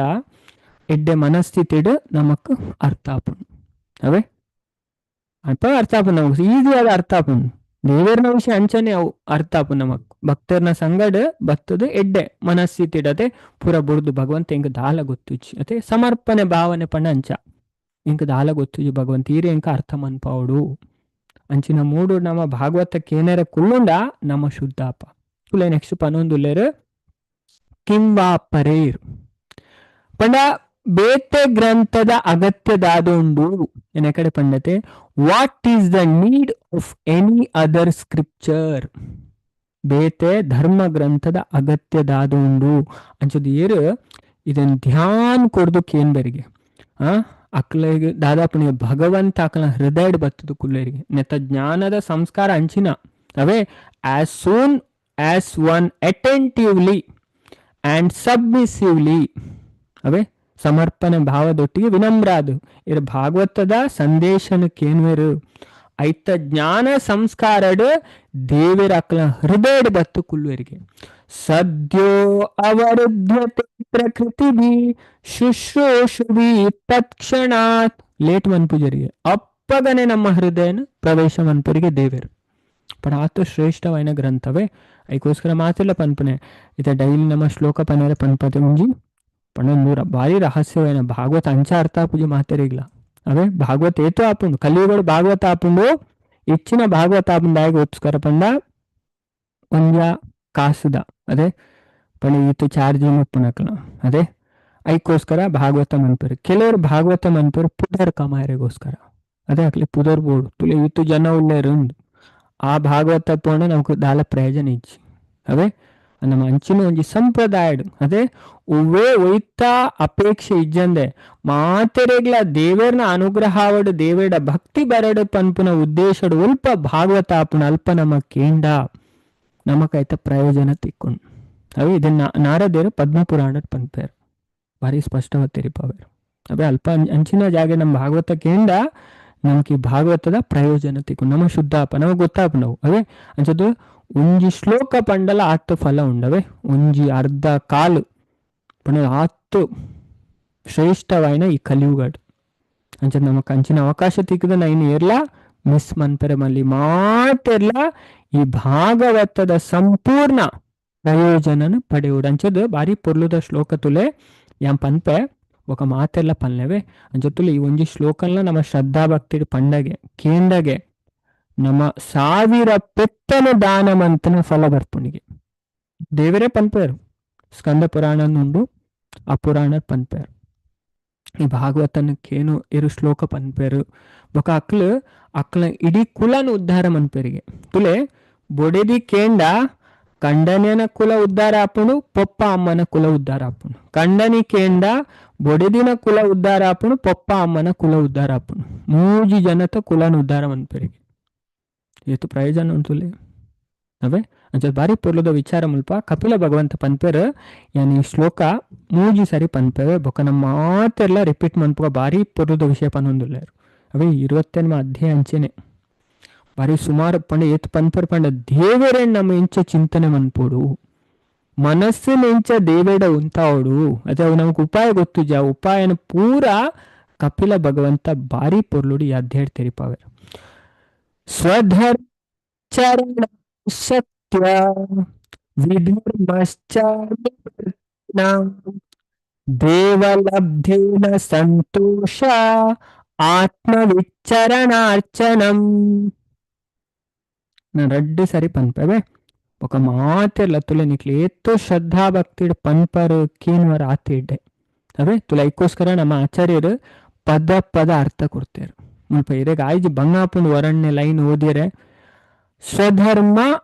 ಎಡ್ಡೆ ಮನಸ್ಥಿತಿಡ್ ನಮಕ್ ಅರ್ಥ ಆಪುಂಡು ಅವೇ ಅಲ್ಪ ಅರ್ಥ ಆಪುಂಡು ನಮಕ್ ಈಸಿಯಾದ ಅರ್ಥ ಆಪುಂಡು ದೇವರ್ನ ವಿಷಯ ಅಂಚನೆ ಅವು ಅರ್ಥ ಆಪುಂಡು ನಮಕ್ ಭಕ್ತರ್ನ ಸಂಗಡ್ ಬತ್ತದ ಎಡ್ಡೆ ಮನಸ್ಥಿತಿಡತೆ ಪೂರ ಬುಡ್ದು ಭಗವಂತ ಎಂಕ್ ದಾಲ ಗೊತ್ತುಜ್ಜಿ ಅತೆ ಸಮರ್ಪಣೆ ಭಾವನೆ ಪಂಡ ಅಂಚ ಇಂಕ ದಾಲ ಗೊತ್ತುಜ್ಜಿ ಭಗವಂತ ಈರೆ ಎಂಕ ಅರ್ಥ ಮನ್ಪಾವಡು ಅಂಚಿನ ಮೂಡು ನಮ್ಮ ಭಾಗವತಕ್ಕೆ ಏನಾರ ಕುಲ್ಲುಂಡ ನಮ್ಮ ಶುದ್ಧಾಪ ಕುಲೆ ನೆಕ್ಸ್ಟ್ ಪನೊಂದುಲ್ಲೇರು ಕಿಂವಾ ಪರೇರ್ ಪಂಡ ಬೇತೆ ಗ್ರಂಥದ ಅಗತ್ಯದಾದುಂಡು ಎನ್ನ ಕಡೆ ಪಂಡತೆ what is the need of any other scripture. ಬೇತೆ ಧರ್ಮ ಗ್ರಂಥದ ಅಗತ್ಯ ದಾದುಂಡು ಅಂಚದ ಏರು ಇದನ್ ಧ್ಯಾನ್ ಕೊಡ್ದು ಕೇನ್ಬರಿಗೆ ಆ ಅಕ್ಲೆಗ್ ದಾದಾಪುಣಿಗೆ ಭಗವಂತ ಅಕ್ಲ ಹೃದಯಡ್ ಬತ್ತದು ಕುಲ್ಲೇರಿಗೆ ನೆತ್ತ ಜ್ಞಾನದ ಸಂಸ್ಕಾರ ಅಂಚಿನ ಅವೇ as soon as one attentively and submissively ಅವೇ ಸಮರ್ಪಣೆ ಭಾವದೊಟ್ಟಿಗೆ ವಿನಮ್ರಾದು ಇರ್ ಭಾಗವತದ ಸಂದೇಶನ ಕೇನ್ವೆರು ಐತ ಜ್ಞಾನ ಸಂಸ್ಕಾರಡ್ ದೇವಿರ ಅಕ್ಲ ಹೃದಯಡ್ ಬತ್ತು ಕುಲ್ಲುವರಿಗೆ ಸದ್ಯೋ ಅವರುದ್ಧತೆ ಪ್ರಕೃತಿ ಬಿ ಶುಶ್ರೂಷುಭಿ ತತ್ಕ್ಷಣಾತ್ ಲೇಟ್ ಮನ್ಪುಜರಿಗೆ ಅಪ್ಪಗನೆ ನಮ್ಮ ಹೃದಯನ ಪ್ರವೇಶ ಮನ್ಪುರಿಗೆ ದೇವರು ಪಣ ಆತು ಶ್ರೇಷ್ಠವಾಯಿನ ಗ್ರಂಥವೇ ಐಕೋಸ್ಕರ ಮಾತಿಲ್ಲ ಪನ್ಪನೆ ಇತ ಡೈಲಿ ನಮ್ಮ ಶ್ಲೋಕ ಪನರೆ ಪನ್ಪತೆ ಮುಂಜಿ ಪಣ ನೂರ ಭಾರಿ ರಹಸ್ಯವಾಯಿನ ಭಾಗವತ ಅಂಚ ಅರ್ಥ ಪೂಜೆ ಮಾತೆರಿಗ್ಲ ಅವೇ ಭಾಗವತ ಏತು ಆಪುಂಡು ಕಲಿಯುಗಡು ಭಾಗವತ ಆಪುಂಡು ಇಚ್ಚಿನ ಭಾಗವತ ಆಪುಂಡು ಒಪ್ಸ್ಕರ ಪಂಡ ಒಂಜ ಕಾಸುದ ಅದೇ ಪಣ ಈತು ಚಾರ್ಜ್ ಉಪ್ಪುನಕ್ಲ ಅದೇ ಐಕೋಸ್ಕರ ಭಾಗವತ ಮನ್ಪೇರು ಕೆಲವರು ಭಾಗವತ ಮನ್ಪೇರು ಪುದರ್ ಕಮಾಯರಿಗೋಸ್ಕರ ಅದೇ ಅಕ್ಲೆ ಪುದರ್ ಬೋರ್ಡು ತುಲೆ ಈತು ಜನ ಉಲ್ಲೇರು ಆ ಭಾಗವತ ಪೋಣ ನಮಕ್ ದಾಲ ಪ್ರಯೋಜನ ಇಜ್ಜಿ ಅವೇ ನಮ್ಮ ಅಂಚಿನ ಒಂಜಿ ಸಂಪ್ರದಾಯಡ್ ಅದೇ ಒವ್ವೇ ಒಯ್ತ ಅಪೇಕ್ಷೆ ಇಜ್ಜಂದೆ ಮಾತೆರೆಗ್ಲ ದೇವೇರ್ನ ಅನುಗ್ರಹಾವಡು ದೇವೇಡ ಭಕ್ತಿ ಬರಡು ಪನ್ಪುನ ಉದ್ದೇಶಡು ಉಲ್ಪ ಭಾಗವತ ಆಪುನ ಅಲ್ಪ ನಮ್ಮ ಕೇಂಡ ನಮಕೈತ ಪ್ರಯೋಜನ ತಿಕ್ಕೊಂಡು ಅವೇ ಇದನ್ನ ನಾರದೇರು ಪದ್ಮಪುರಾಣದ ಪನ್ಪೇರು ಭಾರಿ ಸ್ಪಷ್ಟವಾಗಿ ತೆರಿಪಾವೇರು ಅವೇ ಅಲ್ಪ ಅಂಚಿನ ಜಾಗೆ ನಮ್ಮ ಭಾಗವತ ಕೇಂಡ ನಮಕ್ ಈ ಭಾಗವತದ ಪ್ರಯೋಜನ ತಿಕ್ಕೊಂಡು ನಮ್ಮ ಶುದ್ಧಾಪ ನಮಗೆ ಗೊತ್ತಾಪ ನಾವು ಅವೇ ಅಂಚದು ಒಂಜಿ ಶ್ಲೋಕ ಪಂಡಲ ಆತ್ತು ಫಲ ಉಂಡವೆ ಒಂಜಿ ಅರ್ಧ ಕಾಲು ಪಂಡ ಆತ್ತು ಶ್ರೇಷ್ಠವಾಯಿನ ಈ ಕಲಿಯುಗಡು ಅಂಚ ನಮಕ್ ಅಂಚಿನ ಅವಕಾಶ ತಿಕ್ಕದ ನೈನ್ ಏರ್ಲ ಮಿಸ್ ಮನ್ಪೆರೆ ಮಲ್ಲಿ ಮಾತೆರ್ಲ ಈ ಭಾಗವತದ ಸಂಪೂರ್ಣ ಪ್ರಯೋಜನನ ಪಡೆಯುಡು ಅಂಚದು ಬಾರಿ ಪೊರ್ಲುದ ಶ್ಲೋಕ ತುಲೆ ಯಾಂ ಪನ್ಪೆ ఒక ಮಾತೆಲ್ಲ ಪನ್ಲೆವೆ ಅಂಚ ತುಲೆ ಈ ಒಂಜಿ ಶ್ಲೋಕನ್ಲ ನಮ್ಮ ಶ್ರದ್ಧಾ ಭಕ್ತಿ ಪಂಡಗೆ ಕೇಂಡಗೆ ನಮ್ಮ ಸಾವಿರ ಪೆತ್ತನ ದಾನ ಮಂತನ ಫಲ ಬರ್ಪುಣಿಗೆ ದೇವರೇ ಪನ್ಪೇರು ಸ್ಕಂದ ಪುರಾಣ ಉಂಡು ಆ ಪುರಾಣ ಪನ್ಪೇರು ಈ ಭಾಗವತನಕ್ಕೇನು ಇರು ಶ್ಲೋಕ ಪನ್ಪೇರು ಬೊಕ ಅಕ್ಲು ಅಕ್ಲ ಇಡೀ ಕುಲನ ಉದ್ಧಾರ ಮನ್ಪೇರಿಗೆ ತುಲೆ ಬೊಡೆದಿ ಕೇಂಡ ಕಂಡನೇನ ಕುಲ ಉದ್ಧಾರ ಆಪುಂಡು ಪೊಪ್ಪ ಅಮ್ಮನ ಕುಲ ಉದ್ಧಾರ ಆಪುಂಡು ಕಂಡನಿ ಕೇಂಡ ಬೊಡೆದಿನ ಕುಲ ಉದ್ಧಾರ ಆಪುಂಡು ಪೊಪ್ಪ ಅಮ್ಮನ ಕುಲ ಉದ್ಧಾರ ಆಪುಂಡು ಮೂಜಿ ಜನತ ಕುಲನ ಉದ್ಧಾರ ಮನ್ಪೇರಿಗೆ ಏತು ಪ್ರಯೋಜನ ಉಂಟುಲೆ ಅವೇ ಅಂಚ ಬಾರಿ ಪೊರ್ಲುದ ವಿಚಾರ ಮುಲ್ಪ ಕಪಿಲ ಭಗವಂತ ಪನ್ಪೇರು ಯಾನ್ ಈ ಶ್ಲೋಕ ಮೂಜಿ ಸರಿ ಪನ್ಪೇವೆ ಬೊಕ ನಮ್ಮ ಮಾತೆಲ್ಲ ರಿಪೀಟ್ ಮನ್ಪುಗ ಬಾರಿ ಪೊರ್ಲುದ ವಿಷಯ ಪನೊಂದುಲ್ಲೇರು ಅವೇ 28 ಅಧ್ಯಾಯ ಅಂಚೆನೆ ಬಾರಿ ಸುಮಾರು ಪಂಡ ಏತ್ ಪನ್ಪರ್ ಪಂಡ ದೇವರೇ ನಮ್ಮ ಇಂಚ ಚಿಂತನೆ ಮನ್ಪೋಡು ಮನಸ್ಸಿನ ಇಂಚ ದೇವೇಡ ಉಂತಾವಡು ಅದೇ ಅವು ನಮಗ್ ಉಪಾಯ ಗೊತ್ತುಜ ಆ ಉಪಾಯನ ಪೂರಾ ಕಪಿಲ ಭಗವಂತ ಬಾರಿ ಪೊರ್ಲುಡು ಈ ಅಧ್ಯಾಯ ತೆರಿಪಾವೆ ಸ್ವಧರ್ಮ ಸತ್ಯ ವಿಧರ್ಮಶ್ಚ ದೇವಲಬ್ಧೇನ ಸಂತೋಷ ಆತ್ಮವಿಚರಣಾರ್ಚನಂ. ನಾನು ರಡ್ಡು ಸರಿ ಪನ್ಪವೆ ఒక ಮಾತೆರ್ಲ ತುಲೆ ನಿಕ್ಲೆ ಏತೋ ಶ್ರದ್ಧಾ ಭಕ್ತಿ ಪನ್ಪರ್ ಕೇನ್ವರ ಆತೆ ಇಡ್ಡೆ ಅವೇ ತುಲ ಐಕ್ಕೋಸ್ಕರ ನಮ್ಮ ಆಚಾರ್ಯರು ಪದ ಪದ ಅರ್ಥ ಕೊಡ್ತಾರೆ ಮುಲ್ಪ ಇರೆಗ್ ಆಯ್ಜಿ ಬಂಗಾಪುಂಡು ವರಣ್ಯ ಲೈನ್ ಓದಿರೆ ಸ್ವಧರ್ಮ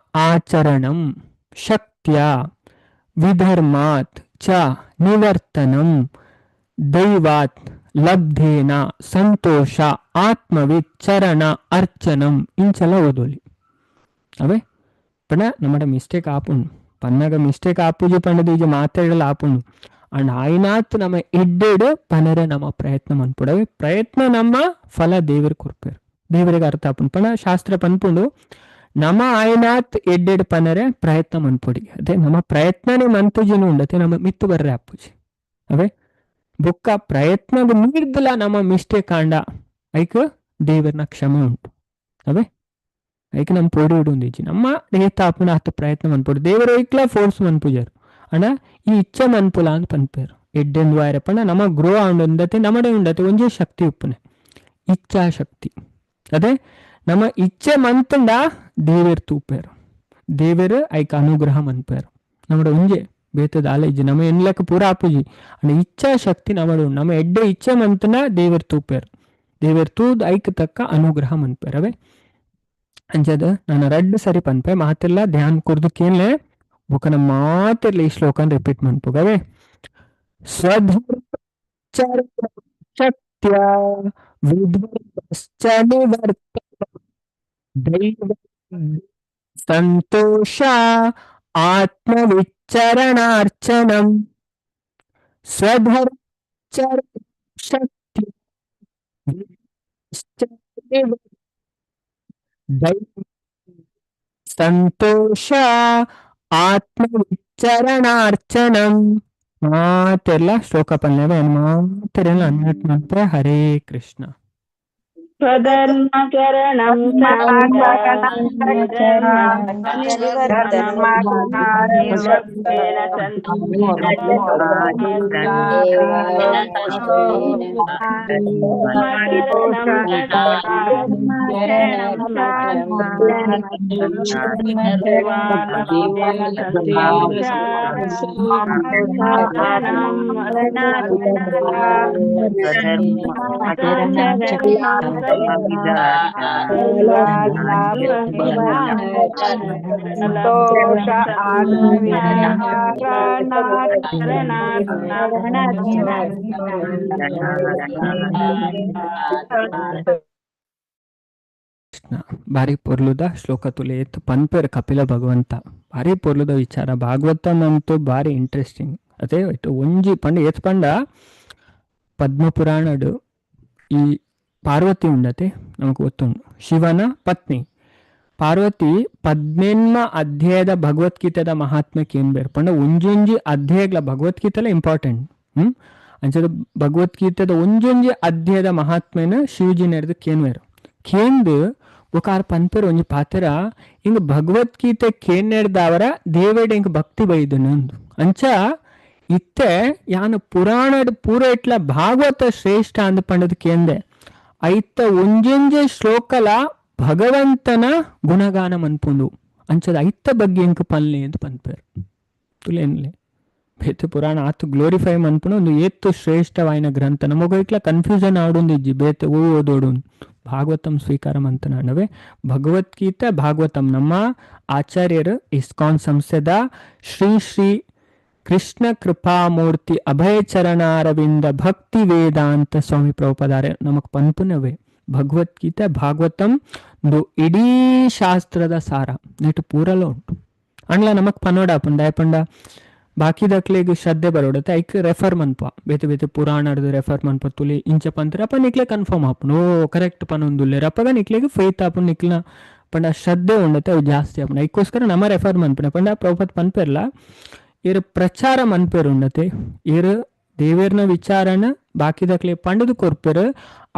ಆಚರಣಂ ಶಕ್ತ್ಯ ವಿಧರ್ಮಾತ್ ಚ ನಿವರ್ತನಂ ದೈವಾತ್ ಲಬ್ಧೇನ ಸಂತೋಷ ಆತ್ಮವಿಚರಣ ಅರ್ಚನಂ ಇಂಚಲ ಓದೋಲಿ ಅವೇ ಪಂಡ ನಮ್ಮಡ ಮಿಸ್ಟೇಕ್ ಆಪುಂಡು ಪನ್ನಾಗ ಮಿಸ್ಟೇಕ್ ಆಪುಜಿ ಪಂಡದು ಈಜ ಮಾತಾಡಲ ಆಪುಂಡು ಅಂಡ್ ಆಯ್ನಾತ್ ನಮ್ಮ ಎಡ್ಡೆಡು ಪನರೆ ನಮ್ಮ ಪ್ರಯತ್ನ ಮನ್ಪುಡವೆ ಪ್ರಯತ್ನ ನಮ್ಮ ಫಲ ದೇವರು ಕೊರ್ಪೇರು ದೇವರಿಗೆ ಅರ್ಥ ಆಪುಂಡು ಪಂಡ ಶಾಸ್ತ್ರ ಪನ್ಪುಂಡು ನಮ್ಮ ಆಯ್ನಾತ್ ಎಡ್ಡೆಡು ಪನರೆ ಪ್ರಯತ್ನ ಮನ್ಪುಡಿ ಅದೇ ನಮ್ಮ ಪ್ರಯತ್ನನೇ ಮಂತುಜಿನ ಉಂಡತೆ ನಮ್ಮ ಮಿತ್ತು ಬರ್ರೆ ಆಪುಜಿ ಅವೇ ಬೊಕ್ಕ ಪ್ರಯತ್ನ ಮೀರ್ದಲ ನಮ್ಮ ಮಿಸ್ಟೇಕ್ ಆಂಡ ಐಕ್ ದೇವರನ ಕ್ಷಮೆ ಉಂಟು ಅವೇ ಐಕ್ ನಮ್ಮ ಪೋಡಿ ಉಂದಿಜ್ಜಿ ನಮ್ಮ ಏತಾಪುನ ಆತ ಪ್ರಯತ್ನ ಮನ್ಪುಡು ದೇವರು ಐಕ್ಲ ಫೋರ್ಸ್ ಮನ್ಪುಜಾರು ಅಣ್ಣ ಈ ಇಚ್ಛೆ ಮನ್ಪುಲ ಅಂತ ಪನ್ಪೇರು ಎಡ್ಡೆಂದು ವಾರ ಪಂಡ ನಮ್ಮ ಗ್ರೋ ಆಂಡತೆ ನಮ್ಮಡೆ ಉಂಡತೆ ಒಂಜೇ ಶಕ್ತಿ ಉಪ್ಪುನೆ ಇಚ್ಛಾ ಶಕ್ತಿ ಅದೇ ನಮ್ಮ ಇಚ್ಛೆ ಮಂತಂಡ ದೇವೇರ್ ತೂಪೇರು ದೇವೇರು ಐಕ್ ಅನುಗ್ರಹ ಮನ್ಪೇರು ನಮ್ಮಡ ಒಂಜೆ ಬೇತದ ಆಲೈಜಿ ನಮ್ಮ ಎನ್ಲಕ್ಕ ಪೂರ ಆಪುಜಿ ಅಂಡ ಇಚ್ಛಾ ಶಕ್ತಿ ನಮ್ಮಡು ನಮ್ಮ ಎಡ್ಡೆ ಇಚ್ಛೆ ಮಂತನ ದೇವೇರ್ ತೂಪೇರು ದೇವೇರ್ ತೂದ್ ಐಕ್ ತಕ್ಕ ಅನುಗ್ರಹ ಮನ್ಪೇರು ಅವೇ ಅಂಚದ ನಾನು ರಡ್ಡ್ ಸರಿ ಪನ್ಪೆ ಮಾತೆಲ್ಲ ಧ್ಯಾನ ಕೊರ್ದು ಕೇನ್ಲೆ ಬೊಕನ ಮಾತೆರ್ಲ ಈ ಶ್ಲೋಕನ್ ರಿಪೀಟ್ ಮನ್ಪುಗವೆ. ಸ್ವಧರ್ಮ ಶಕ್ತ್ಯ ವಿಧರ್ಮಶ್ಚ ನಿವರ್ತನ ದೈವ ಸಂತೋಷ ಆತ್ಮವಿಚರಣಾರ್ಚನಂ. ಸ್ವಧರ್ಮ ಶಕ್ತಿ ದೈವ ಸಂತೋಷ ಆತ್ಮವಿಚರಣಾರ್ಚನಂ. ಮಾತೆಲ್ಲ ಶ್ಲೋಕ ಪನ್ಲೇವೆ ಮಾತೆರೆಲ್ಲ ಅನ್ಮ್ಯೂಟ್ ಮಾಡ್ತಾರೆ. ಹರೇ ಕೃಷ್ಣ. ಸ್ವಧರ್ಮಚರಣಂ ಸಂತೋಷ ಕೃಷ್ಣ ಬಾರಿ ಪೊರ್ಲುದ ಶ್ಲೋಕ ತುಲೆ ಏತ್ ಪನ್ಪೆರ್ ಕಪಿಲ ಭಗವಂತ. ಬಾರಿ ಪೊರ್ಲುದ ವಿಚಾರ. ಭಾಗವತಂ ಅಂತೂ ಬಾರಿ ಇಂಟ್ರೆಸ್ಟಿಂಗ್. ಅದೇ ಇಟ್ಟು ಒಂಜಿ ಪಂಡ ಏತ್ ಪಂಡ ಪದ್ಮಪುರಾಣಡು ಈ ಪಾರ್ವತಿ ಉಂಡತೆ ನಮಕ್ ಗೊತ್ತುಂಡು, ಶಿವನ ಪತ್ನಿ ಪಾರ್ವತಿ 18 ಅಧ್ಯಾಯದ ಭಗವದ್ಗೀತೆದ ಮಹಾತ್ಮ್ಯಕ್ಕೆ ಏನ್ ಬೇರೆ ಪಂಡ ಒಂಜೊಂಜಿ ಅಧ್ಯಾಯಗಳ ಭಗವದ್ಗೀತೆಲ ಇಂಪಾರ್ಟೆಂಟ್. ಅಂಚದ ಭಗವದ್ಗೀತೆದ ಒಂಜೊಂಜಿ ಅಧ್ಯಾಯದ ಮಹಾತ್ಮೆನ ಶಿವಜಿ ನೆರೆದು ಕೇನ್ವೇರು ಕೇಂದು ಬೊಕ ಆರ್ ಪನ್ಪೆರ್ ಒಂಜಿ ಪಾತೆರ ಇಂಗ್ ಭಗವದ್ಗೀತೆ ಕೇನ್ನೆರ್ದಾವರ ದೇವೆಡ್ ಇಂಕ್ ಭಕ್ತಿ ಬೈದನು ಅಂದು. ಅಂಚ ಇತ್ತೆ ಯಾನು ಪುರಾಣಡ್ ಪೂರ ಇಟ್ಲ ಭಾಗವತ ಶ್ರೇಷ್ಠ ಅಂದ್ ಪಂಡದ್ ಕೇಂದೆ ಐತ ಒಂಜೊಂಜೆ ಶ್ಲೋಕಲ ಭಗವಂತನ ಗುಣಗಾನ ಮನ್ಪುಂಡು. ಅಂಚದ ಐತ ಬಗ್ಗೆ ಇಂಕ್ ಪನ್ಲೆ ಅಂತ ಪನ್ಪೇರ್ ತುಲೇನ್ಲೆ ಬೇತೆ ಪುರಾಣ ಆತು ಗ್ಲೋರಿಫೈ ಮನ್ಪುನ ಒಂದು ಏತ್ತು ಶ್ರೇಷ್ಠವಾಯಿನ ಗ್ರಂಥ. ನಮಗ ಇಟ್ಲ ಕನ್ಫ್ಯೂಷನ್ ಆಡೊಂದಿಜ್ಜಿ ಬೇತೆ ಓ ಓದೋಡು. ಭಾಗವತಂ ಸ್ವೀಕಾರ ಮಂತನಾಡವೆ ಭಗವದ್ಗೀತೆ ಭಾಗವತಂ ನಮ್ಮ ಆಚಾರ್ಯರು ಇಸ್ಕಾನ್ ಸಂಸ್ಥೆದ ಶ್ರೀ ಶ್ರೀ ಕೃಷ್ಣ ಕೃಪಾಮೂರ್ತಿ ಅಭಯ ಚರಣಾರವಿಂದ ಭಕ್ತಿ ವೇದಾಂತ ಸ್ವಾಮಿ ಪ್ರಭುಪಾದಾರೆ ನಮಕ್ ಪನ್ಪುನವೇ ಭಗವದ್ಗೀತೆ ಭಾಗವತಂ ಇಡೀ ಶಾಸ್ತ್ರದ ಸಾರ ನೆಟ್ಟು ಪೂರಲ ಉಂಟು. ಅಂಡ್ಲ ನಮಕ್ ಪನೋಡಾಪುಂಡು ದಾಯಪಂಡ ಬಾಕಿದಕ್ಲೆಗ್ ಶ್ರದ್ಧೆ ಬರೋಡತ್ತೆ ಐಕ್ ರೆಫರ್ ಮನ್ಪ ಬೇತೆ ಬೇತೆ ಪುರಾಣದ ರೆಫರ್ ಮನ್ಪ ತುಲಿ ಇಂಚ ಪಂತರ ಅಪ್ಪ ನಿಕ್ಲೆ ಕನ್ಫರ್ಮ್ ಆಪುಂಡು, ಓ ಕರೆಕ್ಟ್ ಪನೊಂದುಲ್ಲೇರ್ ಅಪ್ಪಗ ನಿಕ್ಲೆಗ್ ಫೇತ್ ಆಪುಂಡು, ನಿಕ್ಲಿನ ಪಂಡ ಶ್ರದ್ಧೆ ಉಂಡತ್ತೆ ಅವು ಜಾಸ್ತಿ ಆಪುಂಡು. ಐಕ್ಕೋಸ್ಕರ ನಮ್ಮ ರೆಫರ್ ಮನ್ಪುನ ಪಂಡ ಪ್ರಭುಪಾದ್ ಪನ್ಪೆರ್ಲ ಇರ್ ಪ್ರಚಾರ ಮನ್ಪೆರ್ ಉಂಡತೆ ಇರ್ ದೇವೇರ್ನ ವಿಚಾರನ ಬಾಕಿದಕ್ಲೆ ಪಂಡದು ಕೊರ್ಪೆರ್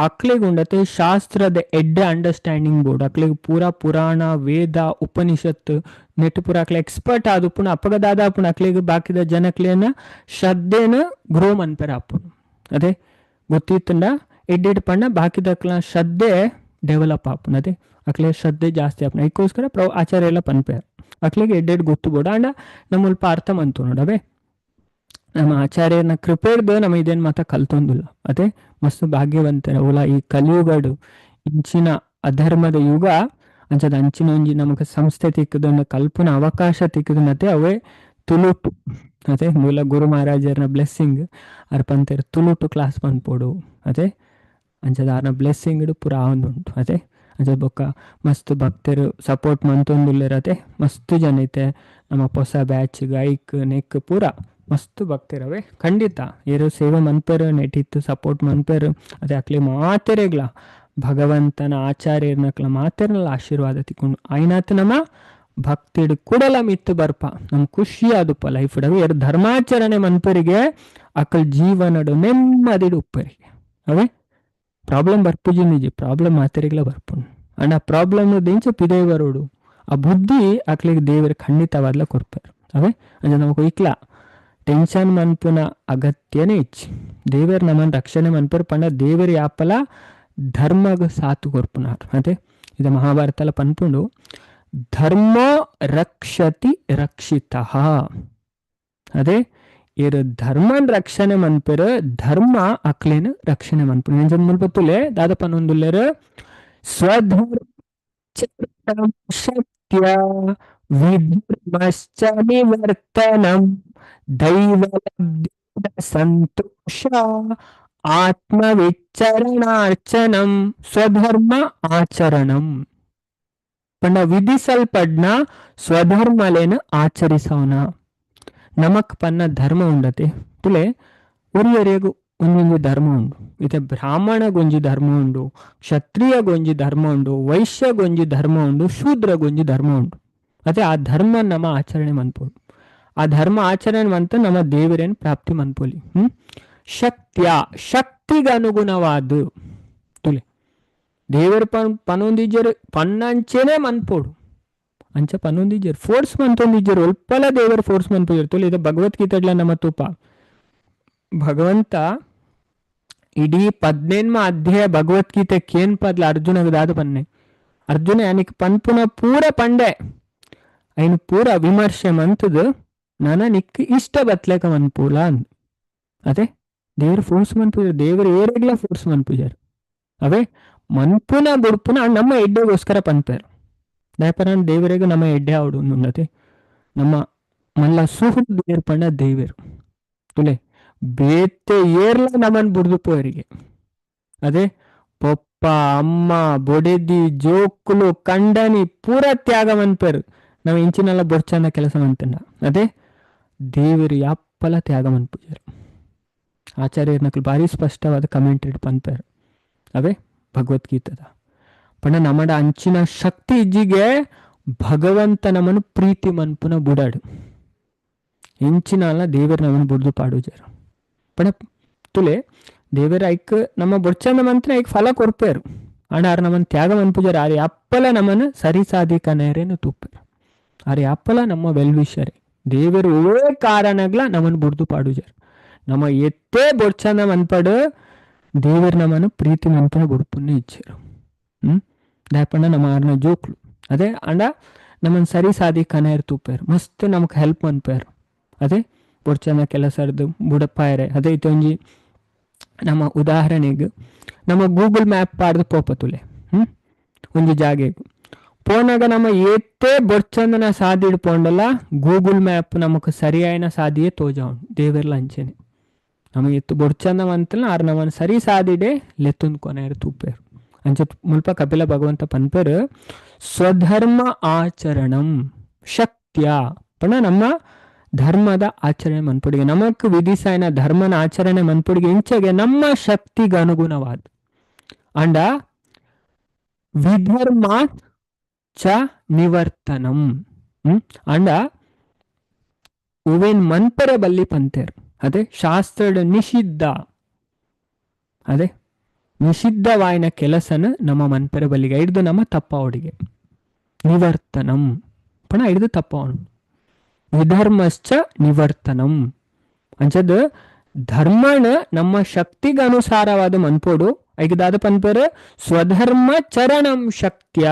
ಅಕ್ಲೆಗ್ ಉಂಡತೆ ಶಾಸ್ತ್ರದ ಎಡ್ಡೆ ಅಂಡರ್ಸ್ಟ್ಯಾಂಡಿಂಗ್ ಬೋರ್ಡ್ ಅಕ್ಲೆಗ್ ಪೂರಾ ಪುರಾಣ ವೇದ ಉಪನಿಷತ್ತು ನೆಟ್ ಪೂರ ಅಕ್ಲೆ ಎಕ್ಸ್ಪರ್ಟ್ ಆದುಪ್ಪುನ ಅಪ್ಪಗ ದಾದಾಪುನ ಅಕ್ಲೆಗ್ ಬಾಕಿದ ಜನಕ್ಲೇನ ಶ್ರದ್ಧೆನ ಗ್ರೋ ಮನ್ಪೆರ್ ಆಪುನು. ಅದೇ ಗೊತ್ತಿತ್ತಂಡ ಎಡ್ಡೆಡ್ ಪಂಡ ಬಾಕಿದಕ್ಲ ಶ್ರದ್ಧೆ ಡೆವಲಪ್ ಆಪುನ, ಅದೇ ಅಕ್ಲೆ ಶ್ರದ್ಧೆ ಜಾಸ್ತಿ ಆಪುನ. ಅದಕ್ಕೋಸ್ಕರ ಆಚಾರ್ಯ ಎಲ್ಲ ಪನ್ಪೆರ್ ಅಕ್ಲೆಗ್ ಎಡ್ಡೆಡ್ ಗೊತ್ತು ಬೋಡ ಅಂಡ ನಮ್ಮಲ್ಪ ಅರ್ಥ ಮಂತು ನೋಡವೆ ನಮ್ಮ ಆಚಾರ್ಯನ ಕೃಪೆಡ್ದು ನಮ್ಮ ಇದೇನ್ ಮಾತ ಕಲ್ತೊಂದಿಲ್ಲ. ಅದೇ ಮಸ್ತ್ ಭಾಗ್ಯವಂತರ ಓಲ ಈ ಕಲಿಯುಗಡು ಇಂಚಿನ ಅಧರ್ಮದ ಯುಗ ಅಂಚದ ಅಂಚಿನ ಒಂಜಿ ನಮಕ್ ಸಂಸ್ಥೆ ತಿಕ್ಕದೊಂದು ಕಲ್ಪನ ಅವಕಾಶ ತಿಕ್ಕದನತೆ ಅವೇ ತುಳುಟು. ಅದೇ ಮೂಲ ಗುರು ಮಹಾರಾಜರ್ನ ಬ್ಲೆಸ್ಸಿಂಗ್ ಅರ್ ಪಂತೆರ್ ತುಳುಟು ಕ್ಲಾಸ್ ಪನ್ಪೋಡು. ಅದೇ ಅಂಚದ ಆರ್ನ ಬ್ಲೆಸ್ಸಿಂಗ್ ಪೂರ ಆವೊಂದುಂಟು. ಅದೇ ಅಂಚದ ಬೊಕ್ಕ ಮಸ್ತ್ ಭಕ್ತರು ಸಪೋರ್ಟ್ ಮಂತೊಂದುಲ್ಲೆರ್. ಮಸ್ತ್ ಜನ ಐತೆ ನಮ್ಮ ಹೊಸ ಬ್ಯಾಚ್ ಗೈಕ್ ನೆಕ್ ಪೂರ ಮಸ್ತ್ ಭಕ್ತರವೇ ಖಂಡಿತ ಏರು ಸೇವೆ ಮನ್ಪೆರ್ ನೆಟಿತ್ತು ಸಪೋರ್ಟ್ ಮನ್ಪೆರ್. ಅದೇ ಅಕ್ಲೆ ಮಾತೆರೆಗ್ಲ ಭಗವಂತನ ಆಚಾರ್ಯರ್ನಕ್ಲ ಮಾತೆರ್ನಲ ಆಶೀರ್ವಾದ ತಿಕ್ಕೊಂಡು ಆಯ್ನಾತ್ ನಮ್ಮ ಭಕ್ತಿಡ್ ಕೂಡಲ ಮಿತ್ತು ಬರ್ಪ ನಮ್ ಖುಷಿ ಆದುಪ್ಪ ಲೈಫ್ ಡವೆ. ಏರು ಧರ್ಮಾಚರಣೆ ಮನ್ಪರಿಗೆ ಅಕಲ್ ಜೀವನಡು ನೆಮ್ಮದಿಡು ಉಪ್ಪರಿಗೆ ಅವೇ ಪ್ರಾಬ್ಲಮ್ ಬರ್ಪುಜಿ ನಿಜ ಪ್ರಾಬ್ಲಮ್ ಮಾತೆರಿಗ್ಲ ಬರ್ಪುಂಡು. ಅಂಡ್ ಆ ಪ್ರಾಬ್ಲಮ್ ದಿಂಚ ಪಿದೇ ಬರೋಡು ಆ ಬುದ್ಧಿ ಅಕ್ಲಿಗೆ ದೇವರು ಖಂಡಿತವಾದ್ಲ ಕೊರ್ಪೆರ್ ಅವೇ. ಅಂದ್ರೆ ನಮಕ್ ಇಕ್ಲ ಟೆನ್ಷನ್ ಮನ್ಪುನ ಅಗತ್ಯನೇ ಇಚ್ಚಿ ದೇವರು ನಮ್ಮನ್ನು ರಕ್ಷಣೆ ಮನ್ಪರ್ ಪಂಡ ದೇವರು ಯಾಪಲ ಧರ್ಮಗ ಸಾತು ಕೊರ್ಪುನಾರ್. ಅದೇ ಇದು ಮಹಾಭಾರತಲ ಪನ್ಪುಂಡು ಧರ್ಮ ರಕ್ಷತಿ ರಕ್ಷಿತಃ. ಅದೇ ಇರು ಧರ್ಮನ್ ರಕ್ಷಣೆ ಮನ್ಪೆರ್ ಧರ್ಮ ಅಕ್ಲೇನ ರಕ್ಷಣೆ ಮನ್ಪುಂಡು. ಎಂಚ ಮುಲ್ಪ ತುಲೆ ದಾದ ಪನೊಂದುಲ್ಲೆರ್ ಸ್ವಧರ್ಮ ಚರಣಂ ಶಕ್ತ್ಯ ವಿಧರ್ಮಶ್ಚ ನಿವರ್ತನಂ ದೈವಲಬ್ಧಿ ಸಂತೋಷ ಆತ್ಮವಿಚರಣಾರ್ಚನಂ ಸ್ವಧರ್ಮ ಆಚರಣಂ. ಪಂಡ ವಿಧಿಸಲ್ಪಡ್ನ ಸ್ವಧರ್ಮಲೇನ ಆಚರಿಸವನ. ನಮಕ್ ಪನ್ನ ಧರ್ಮ ಉಂಡತೆ ತುಲೆ ಒರಿಯರಿಗೂ ಒಂದೊಂದು ಧರ್ಮ ಉಂಡು. ಇತ್ತೆ ಬ್ರಾಹ್ಮಣಗೊಂಜಿ ಧರ್ಮ ಉಂಡು, ಕ್ಷತ್ರಿಯಗೊಂಜಿ ಧರ್ಮ ಉಂಡು, ವೈಶ್ಯಗೊಂಜಿ ಧರ್ಮ ಉಂಡು, ಶೂದ್ರಗೊಂಜಿ ಧರ್ಮ ಉಂಡು. ಅದೇ ಆ ಧರ್ಮ ನಮ್ಮ ಆಚರಣೆ ಮನ್ಪೋಡು. ಆ ಧರ್ಮ ಆಚರಣೆ ಮಂತ ನಮ್ಮ ದೇವರೇನು ಪ್ರಾಪ್ತಿ ಮನ್ಪೋಲಿ. ಶಕ್ತಿಯ ಶಕ್ತಿಗೆ ಅನುಗುಣವಾದ ತುಲೆ ದೇವರ ಪನೊಂದಿಜ್ಜರು ಪನ್ನಂಚೆನೆ ಮನ್ಪೋಡು. ಅಂಚ ಪನ್ನೊಂದಿಜ್ಜರು ಫೋರ್ಸ್ ಮಂತೊಂದಿಜ್ಜರು ಒಲ್ಪಲ ದೇವರ ಫೋರ್ಸ್ ಮನ್ಪೋಜರು ತುಲೆ. ಇದು ಭಗವದ್ಗೀತೆಡ್ಲ ನಮ್ಮ ತೂಪ ಭಗವಂತ ಇಡೀ 15 ಅಧ್ಯಾಯ ಭಗವದ್ಗೀತೆ ಕೇನ್ ಪದ್ಲ ಅರ್ಜುನಗದಾದ ಪನ್ನೆ. ಅರ್ಜುನ ಅನಿಕ್ ಪನ್ಪುನ ಪೂರ ಪಂಡೆ ಐನು ಪೂರ ವಿಮರ್ಶೆ ಮಂತದು ನಾನ ನಿಕ್ ಇಷ್ಟ ಬತ್ಲೇಕ ಮನ್ಪೂಲ ಅಂದ್. ಅದೇ ದೇವ್ರ ಫೋರ್ಸ್ ಮನ್ಪೂಜಾರ, ದೇವ್ರ ಏರೆಗ್ಲ ಫೋರ್ಸ್ ಮನ್ಪೂಜಾರ. ಅವೇ ಮನ್ಪುನ ಬುಡ್ಪುನ ನಮ್ಮ ಎಡ್ಡೆಗೋಸ್ಕರ ಪನ್ಪೇರು. ದಯಪರ ದೇವರಿಗೆ ನಮ್ಮ ಎಡ್ಡೆ ಆವಡು ಉಂಡತೆ ನಮ್ಮ ಮಲ್ಲ ಸುಹೃದ್ ದೇವ್ರ ಪಂಡ ದೇವರು ತುಲೆ ಬೇತೆ ಏರ್ಲ ನಮ್ಮನ್ ಬುಡ್ದು ಪೋರಿಗೆ. ಅದೇ ಪೊಪ್ಪ ಅಮ್ಮ ಬೊಡೆದಿ ಜೋಕುಲು ಕಂಡನಿ ಪೂರ ತ್ಯಾಗ ಮನ್ಪೇರು. ನಾವು ಇಂಚಿನೆಲ್ಲ ಬೊಡ್ಚಂದ ಕೆಲಸ ಮಂತಂಡ. ಅದೇ ದೇವರು ಯಾಪ್ಪಲ ತ್ಯಾಗ ಮನ್ಪೂಜಾರು. ಆಚಾರ್ಯರ ನಕಲು ಭಾರಿ ಸ್ಪಷ್ಟವಾದ ಕಮೆಂಟ್ರಿ ಪನ್ಪೇರು ಅವೇ ಭಗವದ್ಗೀತದ. ಪಂಡ ನಮ್ಮಡ ಅಂಚಿನ ಶಕ್ತಿ ಇಜ್ಜಿಗೆ ಭಗವಂತ ನಮ್ಮನ್ನು ಪ್ರೀತಿ ಮನ್ಪುನ ಬುಡಾಡು. ಇಂಚಿನ ಅಲ್ಲ ದೇವರು ನಮ್ಮನ್ನು ಬುಡ್ದು ಪಾಡುಜಾರು. ಪಂಡ ತುಲೆ ದೇವರ ಐಕ್ ನಮ್ಮ ಬೊಡ್ಚಂದ ಮಂತ್ರ ಐಕ್ ಫಲ ಕೊರ್ಪೇರು. ಅಂಡ ಆರ್ ನಮ್ಮನ್ನು ತ್ಯಾಗ ಮನ್ಪುಜಾರ. ಆರ್ ಅಪ್ಪಲ ನಮ್ಮನ್ನು ಸರಿ ಸಾಧಿಕನೇರೇನು ತೂಪೇರು. ಆರ್ ಅಪ್ಪಲ ನಮ್ಮ ವೆಲ್ವಿಷರೇ. ದೇವರು ಒಳ್ಳೆ ಕಾರಣಗ್ಲ ನಮ್ಮನ್ನು ಬುಡ್ದು ಪಾಡುಜಾರು. ನಮ್ಮ ಎತ್ತೇ ಬೊಡ್ಚಂದ ಮನ್ಪಡು ದೇವರು ನಮ್ಮನ್ನು ಪ್ರೀತಿ ಮನ್ಪುನ ಬುಡ್ಪುನ್ನ ಇಚ್ಛೇರು. ದಾಯಪಂಡ ನಮ್ಮ ಆರ್ನ ಜೋಕ್ಲು ಅದೇ ಅಂಡ ನಮ್ಮನ್ನು ಸರಿ ಸಾದಿ ಕನೇರ್ ತೂಪೇರು. ಮಸ್ತ್ ನಮಕ್ ಹೆಲ್ಪ್ ಮನ್ಪೇರು. ಅದೇ ಬೊಡ್ಚಂದ ಕೆಲಸರ್ದು ಬುಡಪ್ಪಾಯರೆ. ಅದೇ ಇತ್ತೊಂಜಿ ನಮ್ಮ ಉದಾಹರಣೆಗೆ ನಮ್ಮ ಗೂಗಲ್ ಮ್ಯಾಪ್ ಪಾಡ್ದು ಪೋಪತುಲೆ ಒಂಜಿ ಜಾಗೆಗ್ ಪೋನಾಗ ನಮ್ಮ ಏತ್ತೇ ಬೊಡ್ಚಂದನ ಸಾದಿ ಪೋಂಡಲ ಗೂಗಲ್ ಮ್ಯಾಪ್ ನಮಕ್ ಸರಿಯಾಯಿನ ಸಾದಿಯೇ ತೋಜಾವುಂಡು. ದೇವೆರ್ಲ ಅಂಚೆನೆ ನಮಗೆ ಎತ್ತು ಬೊಡ್ಚಂದ ಮಂತಲ ಆರ್ ನಮ್ಮನ್ನು ಸರಿ ಸಾದಿಡೆ ಲೆತ್ತೊಂದು ಕೊನೆಯರು ತೂಪೇರು. ಅಂಚೆ ಮುಲ್ಪ ಕಪಿಲ ಭಗವಂತ ಪನ್ಪೇರು ಸ್ವಧರ್ಮ ಆಚರಣಂ ಶಕ್ತಿಯ. ಪಂಡ ನಮ್ಮ ಧರ್ಮದ ಆಚರಣೆ ಮನ್ಪುಡಿಗೆ ನಮಕ್ ವಿಧಿಸಾಯನ ಧರ್ಮನ ಆಚರಣೆ ಮನ್ಪುಡಿಗೆ ಇಂಚೆಗೆ ನಮ್ಮ ಶಕ್ತಿಗೆ ಅನುಗುಣವಾದ. ಅಂಡ ವಿಧರ್ಮ ಚ ನಿವರ್ತನಂ. ಅಂಡ ಉವೇನ್ ಮನ್ಪರೆ ಬಲ್ಲಿ ಪಂತೇರು. ಅದೇ ಶಾಸ್ತ್ರದ ನಿಷಿದ್ಧ, ಅದೇ ನಿಷಿದ್ಧವಾಯಿನ ಕೆಲಸನ ನಮ್ಮ ಮನ್ಪರೆ ಬಲ್ಲಿಗೆ ಹಿಡ್ದು ನಮ್ಮ ತಪ್ಪಾವಡಿಗೆ ನಿವರ್ತನಂ. ಪಣ ಹಿಡ್ದು ತಪ್ಪಾವಣ ವಿಧರ್ಮಶ್ಚ ನಿವರ್ತನಂ. ಅಂಚದ ಧರ್ಮನ ನಮ್ಮ ಶಕ್ತಿಗೆ ಅನುಸಾರವಾದ ಮನ್ಪೋಡು. ಐಕದಾದ ಪನ್ಪೇರು ಸ್ವಧರ್ಮ ಚರಣಂ ಶಕ್ತಿಯ.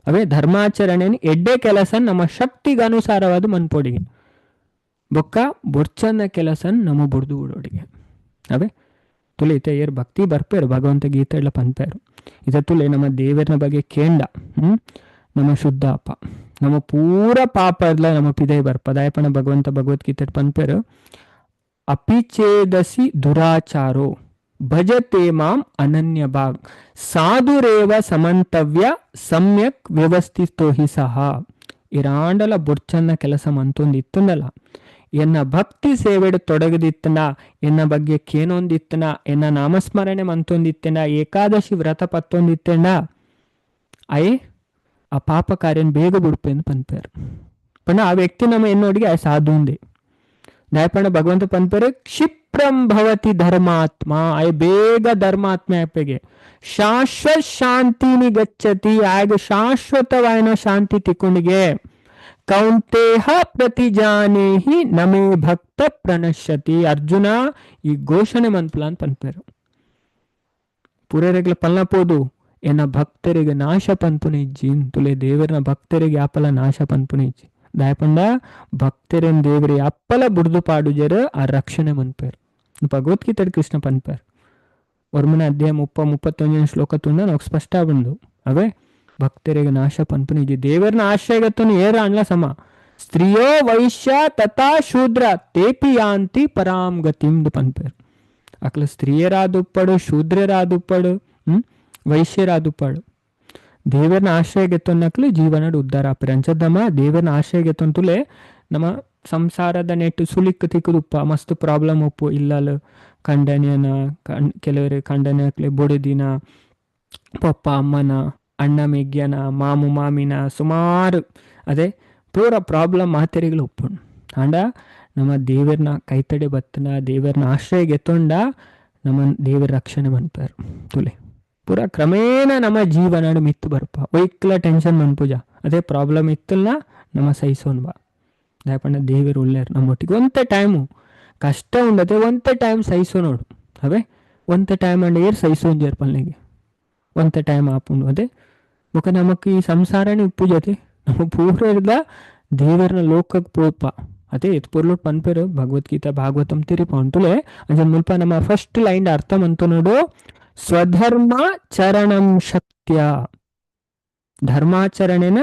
ಅವೇ ಧರ್ಮಾಚರಣೆ ಎಡ್ಡೆ ಕೆಲಸ ನಮ್ಮ ಶಕ್ತಿಗೆ ಅನುಸಾರವಾದ ಮನ್ಪೋಡಿಗೆ. ಬೊಕ್ಕ ಬೊಡ್ಚಂದ ಕೆಲಸ ನಮ್ಮ ಬುಡ್ದು ಬಿಡೋಡಿಗೆ. ಅವೇ ತುಲೆ ಇತ ಏರ್ ಭಕ್ತಿ ಬರ್ಪೇರು ಭಗವಂತ ಗೀತೆ ಎಲ್ಲ ಪನ್ಪೇರು. ಇತ ತುಲೆ ನಮ್ಮ ದೇವರನ ಬಗ್ಗೆ ಕೇಂಡ ನಮ್ಮ ಶುದ್ಧ ಅಪ್ಪ ನಮ್ಮ ಪೂರ ಪಾಪ ಎಲ್ಲ ನಮ್ಮ ಪಿದೈ ಬರ್ಪ. ದಯಪಣ ಭಗವಂತ ಭಗವದ್ಗೀತೆ ಪನ್ಪೇರು ಅಪಿಚೇದಸಿ ದುರಾಚಾರೋ ಭಜತೆ ಮಾಂ ಅನನ್ಯ ಭಾಗ್ ಸಾಧುರೇವ ಸಮಂತವ್ಯ ಸಮ್ಯಕ್ ವ್ಯವಸ್ಥಿತೋ ಹಿ ಸಹ. ಇರಾಂಡಲ ಬೊಡ್ಚನ್ನ ಕೆಲಸ ಮಂತೊಂದು ಇತ್ತಂದಲ್ಲ ಎನ್ನ ಭಕ್ತಿ ಸೇವೆಡು ತೊಡಗದಿತ್ತನ, ಎನ್ನ ಬಗ್ಗೆ ಕೇನೊಂದಿತ್ತನ, ಎನ್ನ ನಾಮಸ್ಮರಣೆ ಮಂತೊಂದಿತ್ತನ, ಏಕಾದಶಿ ವ್ರತ ಪತ್ತೊಂದಿತ್ತನ, ಅಯೇ ಆ ಪಾಪ ಕಾರ್ಯನ ಬೇಗ ಬುಡ್ಪೆಂದು ಪನ್ಪೇರು. ಪಂಡ ಆ ವ್ಯಕ್ತಿ ನಮ್ಮ ಎನ್ನೋಡಿಗೆ ಆ ಸಾಧು ಉಂದೆ. ದಯಪಂಡ ಭಗವಂತ ಪನ್ಪೇರು ಕ್ಷಿಪ್ರಂ ಭವತಿ ಧರ್ಮಾತ್ಮ. ಅಯ ಬೇಗ ಧರ್ಮಾತ್ಮ ಅಪ್ಪಗೆ ಶಾಶ್ವತ ಶಾಂತಿನಿ ಗಚ್ಚತಿ. ಆಗ ಶಾಶ್ವತವಾಯನ ಶಾಂತಿ ತಿಕ್ಕೊಂಡಿಗೆ. ಕೌಂತೇಹ ಪ್ರತಿಜಾನೇಹಿ ನಮೇ ಭಕ್ತ ಪ್ರಣಶ್ಯತಿ. ಅರ್ಜುನ ಈ ಘೋಷಣೆ ಮನ್ಪುಲ ಅಂತ ಪನ್ಪೇರು. ಪೂರೇರೆಗ್ಲ ಪಲ್ಲ ಪೋದು ಎನ್ನ ಭಕ್ತರಿಗೆ ನಾಶ ಪನ್ಪುನ ಇಜ್ಜಿ. ತುಲೆ ದೇವರನ ಭಕ್ತರಿಗೆ ಯಾಪಲ ನಾಶ ಪನ್ಪುನ ಇಜ್ಜಿ. ದಾಯಪಂಡ ಭಕ್ತರೇನ್ ದೇವರಿ ಅಪ್ಪಲ ಬುಡ್ದು ಪಾಡುಜರು ಆ ರಕ್ಷಣೆ ಮನ್ಪೇರು. ಭಗವದ್ಗೀತೆ ಕೃಷ್ಣ ಪನ್ಪೇರು. ಒರ್ಮನ ಅಧ್ಯಾಯ 30 31 ಶ್ಲೋಕ ತುಂಡ ನಾವು ಸ್ಪಷ್ಟ ಬಂದು. ಅವೇ ಭಕ್ತರಿಗೆ ನಾಶ ಪನ್ಪುನ ಇಜ್ಜಿ. ದೇವರನ ಆಶ್ರಯಗತ್ತನು ಏರ ಅನ್ಲ ಸಮ. ಸ್ತ್ರೀಯೋ ವೈಶ್ಯ ತಥಾ ಶೂದ್ರ ತೇಪಿ ಯಾಂತಿ ಪರಾಂ ಗತಿಂದು ಪನ್ಪೇರು. ಅಕ್ಲ ಸ್ತ್ರೀಯರಾದುಪ್ಪಡು, ಶೂದ್ರರಾದುಪ್ಪಡು, ವೈಶ್ಯರಾದುಪ್ಪಡು, ದೇವರನ ಆಶ್ರಯಗೆತ್ತೊನ್ನಕ್ಲು ಜೀವನಡು ಉದ್ಧಾರ ಆಪೆರ್. ಅಂಚದಮ್ಮ ದೇವರನ ಆಶ್ರಯಗೆತ್ತೊಂತುಲೆ ನಮ್ಮ ಸಂಸಾರದ ನೆಟ್ಟು ಸುಲಿಕ್ ತಿಕ್ಕುದುಪ್ಪ, ಮಸ್ತ್ ಪ್ರಾಬ್ಲಮ್ ಉಪ್ಪು ಇಲ್ಲಲ್ ಕಂಡನಿಯನ ಕೆಲವರು ಕಂಡನೆ ಅಕ್ಲೆ ಬೊಡೆದಿನ, ಪಪ್ಪ ಅಮ್ಮನ, ಅಣ್ಣ ಮೆಗ್ಯನ, ಮಾಮು ಮಾಮಿನ, ಸುಮಾರು ಅದೇ ಪೂರ ಪ್ರಾಬ್ಲಮ್ ಮಾತೆರಿಗಳು ಉಪ್ಪುಂಡು. ಆಂಡ ನಮ್ಮ ದೇವರನ ಕೈತಡೆ ಬತ್ತನ, ದೇವರನ ಆಶ್ರಯಗೆತ್ತೊಂಡ ನಮ್ಮ ದೇವರ ರಕ್ಷಣೆ ಮನ್ಪೇರು. ತುಲೆ ಪೂರ ಕ್ರಮೇಣ ನಮ್ಮ ಜೀವನ ಮಿತ್ತು ಬರ್ಪ, ಒಯ್ಕ್ಲ ಟೆನ್ಷನ್ ಮನ್ಪುಜ, ಅದೇ ಪ್ರಾಬ್ಲಮ್ ಇತ್ತಲ್ಲ ನಮ್ಮ ಸಹಿಸೋನ್ ಬಾ. ದಾಯಪಂಡ ದೇವರು ಉಳ್ಳೇರು ನಮ್ಮೊಟ್ಟಿಗೆ. ಒಂತೆ ಟೈಮು ಕಷ್ಟ ಉಂಡತೆ, ಒಂತೆ ಟೈಮ್ ಸಹಿಸೋ ನೋಡು. ಅವೇ ಒಂತೆ ಟೈಮ್ ಅಂಡ ಏರ್ ಸಹಿಸೋನ್ ಜೇರ್ಪಲ್ನೆಗೆ ಒಂತೆ ಟೈಮ್ ಆಪುಂಡು. ಅದೇ ಬೊಕ ನಮಕ್ ಈ ಸಂಸಾರನೇ ಉಪ್ಪು ಜೊತೆ ನಮ್ಮ ಪೂರ ದೇವರನ ಲೋಕಕ್ಕೆ ಪೋಪ. ಅದೇ ಎತ್ ಪೊರ್ಲುಟ್ ಪನ್ಪೆರು ಭಗವದ್ಗೀತಾ ಭಾಗವತಂ ತಿರಿಪ ಉಂಟುಲೆ. ಅಂಚ ಮುಲ್ಪ ನಮ್ಮ ಫಸ್ಟ್ ಲೈನ್ ಅರ್ಥ ಮಂತು ನೋಡು, ಸ್ವಧರ್ಮ ಚರಣಂ ಶಕ್ತಿಯ, ಧರ್ಮಾಚರಣೆನ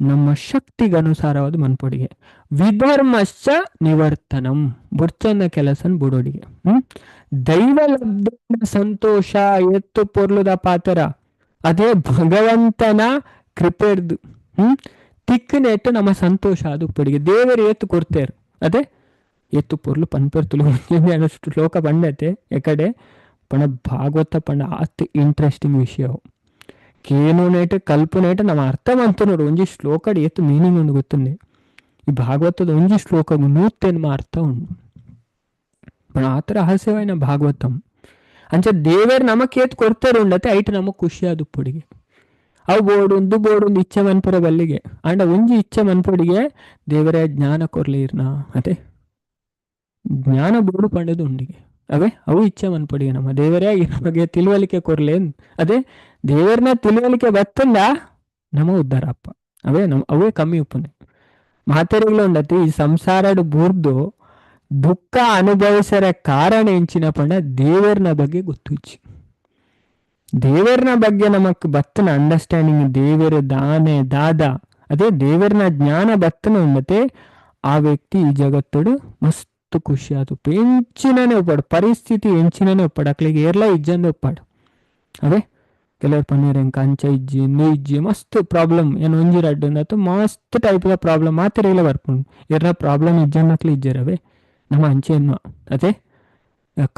ನಮ್ಮ ಶಕ್ತಿಗನುಸಾರವಾದ ಮನ್ಪೊಡಿಗೆ, ವಿಧರ್ಮಶ್ಚ ನಿವರ್ತನಂ ಬುಡ್ಚನ್ನ ಕೆಲಸನ್ ಬುಡೋಡಿಗೆ. ದೈವ ಲಬ್ಧ ಸಂತೋಷ ಎತ್ತು ಪೊರ್ಲುದ ಪಾತ್ರ, ಅದೇ ಭಗವಂತನ ಕೃಪೆರ್ದು ತಿಕ್ಕನೆಟ್ಟು ನಮ್ಮ ಸಂತೋಷ ಅದು ಉಪ್ಪಡಿಗೆ. ದೇವರು ಏತು ಕೊಡ್ತೇರು, ಅದೇ ಎತ್ತು ಪೊರ್ಲು ಪನ್ಪೆರ್ ತುಳು ಶ್ಲೋಕ ಬಂಡತೆ ಎಕಡೆ ಪಣ ಭಾಗವತ ಪಣ ಆತ್ ಇಂಟ್ರೆಸ್ಟಿಂಗ್ ವಿಷಯ. ಕೇನು ನೇಟ್ ಕಲ್ಪು ನೇಟ್ ನಮ್ಮ ಅರ್ಥ ಮಂತು ನೋಡು, ಒಂಜಿ ಶ್ಲೋಕಡ್ ಏತು ಮೀನಿಂಗ್ ಉಂಡು ಗೊತ್ತುಂಡೆ. ಈ ಭಾಗವತದ ಒಂಜಿ ಶ್ಲೋಕ ನೂತೆನ್ಮ ಅರ್ಥ ಉಂಡು. ಪಣ ಆತ ರಹಸ್ಯವಾಯಿನ ಭಾಗವತಂ. ಅಂಚ ದೇವರು ನಮಕ್ ಏತ್ ಕೊಡ್ತಾರೆ ಉಂಡತೆ ಐಟ್ ನಮಕ್ ಖುಷಿ ಆದ ಉಪ್ಪುಡಿಗೆ. ಅವು ಬೋಡುಂದು ಬೋಡುಂದು ಇಚ್ಛೆ ಮನ್ಪುರ ಬಲ್ಲಿಗೆ, ಅಂಡ ಒಂಜಿ ಇಚ್ಛೆ ಮನ್ಪುಡಿಗೆ ದೇವರೇ ಜ್ಞಾನ ಕೊರ್ಲಿ ಇರ್ನ, ಅದೇ ಜ್ಞಾನ ಬೋಡು ಪಂಡದು ಉಂಡಿಗೆ. ಅವೇ ಅವು ಇಚ್ಛೆ ಮನ್ಪುಡಿಗೆ ನಮ್ಮ ದೇವರೇ ನಮಗೆ ತಿಳುವಳಿಕೆ ಕೊರ್ಲೇನ್, ಅದೇ ದೇವರನ್ನ ತಿಳುವಳಿಕೆ ಬತ್ತಂದ ನಮ್ಮ ಉದ್ಧಾರ ಅಪ್ಪ. ಅವೇ ನಮ್ಮ ಅವೇ ಕಮ್ಮಿ ಉಪ್ಪುನೆ ಮಾತೆರೆಗಳು ಉಂಡತಿ. ಈ ಸಂಸಾರಡು ಬೂರ್ದು ದುಃಖ ಅನುಭವಿಸರ ಕಾರಣ ಎಂಚಿನ ಪಂಡ ದೇವರನ ಬಗ್ಗೆ ಗೊತ್ತುಚ್ಚಿ. ದೇವರನ ಬಗ್ಗೆ ನಮಕ್ ಬತ್ತನ ಅಂಡರ್ಸ್ಟ್ಯಾಂಡಿಂಗ್, ದೇವರ ದಾನೆ ದಾದ, ಅದೇ ದೇವರನ ಜ್ಞಾನ ಬತ್ತನ ಉಂಡತೆ ಆ ವ್ಯಕ್ತಿ ಈ ಜಗತ್ತುಡು ಮಸ್ತ್ ಖುಷಿ ಆತು. ಎಂಚಿನನೇ ಒಪ್ಪಾಡು, ಪರಿಸ್ಥಿತಿ ಎಂಚಿನನೇ ಒಪ್ಪಾಡು, ಅಕ್ಲಿಗೆ ಏರ್ಲ ಇಜ್ಜಂದ ಒಪ್ಪಾಡು. ಅದೇ ಕೆಲವರು ಪನ್ನೀರ್ ಎಂಕ ಅಂಚ ಇಜ್ಜಿ ಇಂದು ಇಜ್ಜಿ ಮಸ್ತ್ ಪ್ರಾಬ್ಲಮ್ ಏನು ಒಂಜಿ ರಡ್ಡು ಅಂದಾತು ಮಸ್ತ್ ಟೈಪ್ದ ಪ್ರಾಬ್ಲಮ್ ಮಾತೆರೆಗ್ಲ ಬರ್ಪುಂಡು. ಏರ್ನ ಪ್ರಾಬ್ಲಮ್ ಇಜ್ಜನ್ನಕ್ಲೆ ಇಜ್ಜರವೇ ನಮ್ಮ ಅಂಚೆ ಎನ್ನುವ. ಅದೇ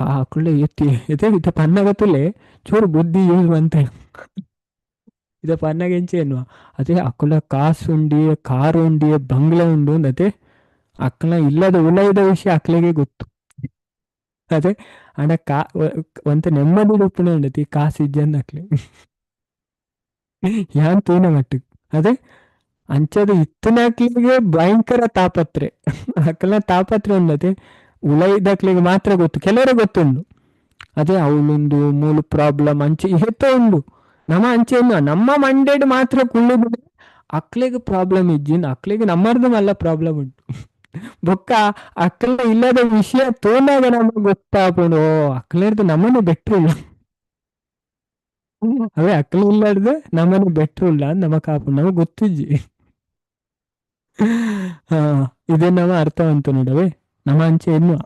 ಕಾಕುಳ್ಳೆ ಎತ್ತಿ ಎತ್ತೆ ಇತ್ತ ಪನ್ನಗತ್ತುಲೆ ಚೂರು ಬುದ್ಧಿ ಯೂಸ್ ಬಂತೆ ಇದ ಪನ್ನಗ ಎಂಚೆ ಎನ್ನುವ. ಅದೇ ಅಕ್ಕುಲ ಕಾಸು ಉಂಡಿ, ಕಾರು ಉಂಡಿ, ಬಂಗ್ಲೆ ಉಂಡು ಅಂದತೆ ಅಕ್ಕಲ ಇಲ್ಲದ ಉಲೈದ ವಿಷಯ ಅಕ್ಲೆಗೆ ಗೊತ್ತು. ಅದೇ ಅಂಡ ಕಾ ಒಂತ ನೆಮ್ಮದಿ ಉಪ್ಪುನೆ ಉಂಡತಿ ಕಾಸು ಇಜ್ಜಂದ ಅಕ್ಲೆ ಯಾನ್ ತೂನ ಮಟ್ಟು. ಅದೇ ಅಂಚದ ಇತ್ತನಾಕ್ಲಿಗೆ ಭಯಂಕರ ತಾಪತ್ರೆ, ಅಕ್ಕಲ ತಾಪತ್ರೆ ಉಂಡತೆ ಉಲೈದಕ್ಲಿಗೆ ಮಾತ್ರ ಗೊತ್ತು, ಕೆಲವರಿಗೆ ಗೊತ್ತುಂಡು. ಅದೇ ಅವಳೊಂದು ಮೂಲ ಪ್ರಾಬ್ಲಮ್ ಅಂಚೆ ಏತೋ ಉಂಡು. ನಮ್ಮ ಅಂಚೆ ನಮ್ಮ ಮಂಡೇಡ್ ಮಾತ್ರ ಕುಳ್ಳು ಅಕ್ಲೆಗೆ ಪ್ರಾಬ್ಲಮ್ ಇಜ್ಜಿನ್, ಅಕ್ಲೆಗೆ ನಮ್ಮರ್ದು ಮಲ್ಲ ಪ್ರಾಬ್ಲಮ್ ಉಂಟು. ಬೊಕ್ಕ ಅಕ್ಕಲ ಇಲ್ಲದ ವಿಷಯ ತೋನಾಗ ನಮಗೆ ಗೊತ್ತಾಪುಂಡು, ಅಕ್ಲೇರ್ದು ನಮ್ಮನೆ ಬೆಟ್ರು ಇಲ್ಲ, ಅವೇ ಅಕ್ಕಲು ಇಲ್ಲಾರ್ದು ನಮ್ಮನೆ ಬೆಟ್ರು ಇಲ್ಲ ನಮಗ್ ಕಾಪುಂಡು, ನಮಗ್ ಗೊತ್ತಿಜ್ಜಿ. ಹಾ, ಇದೇ ನಮ್ಮ ಅರ್ಥವಂತ ನೋಡವೆ. ನಮ್ಮ ಅಂಚೆ ಎನ್ನುವ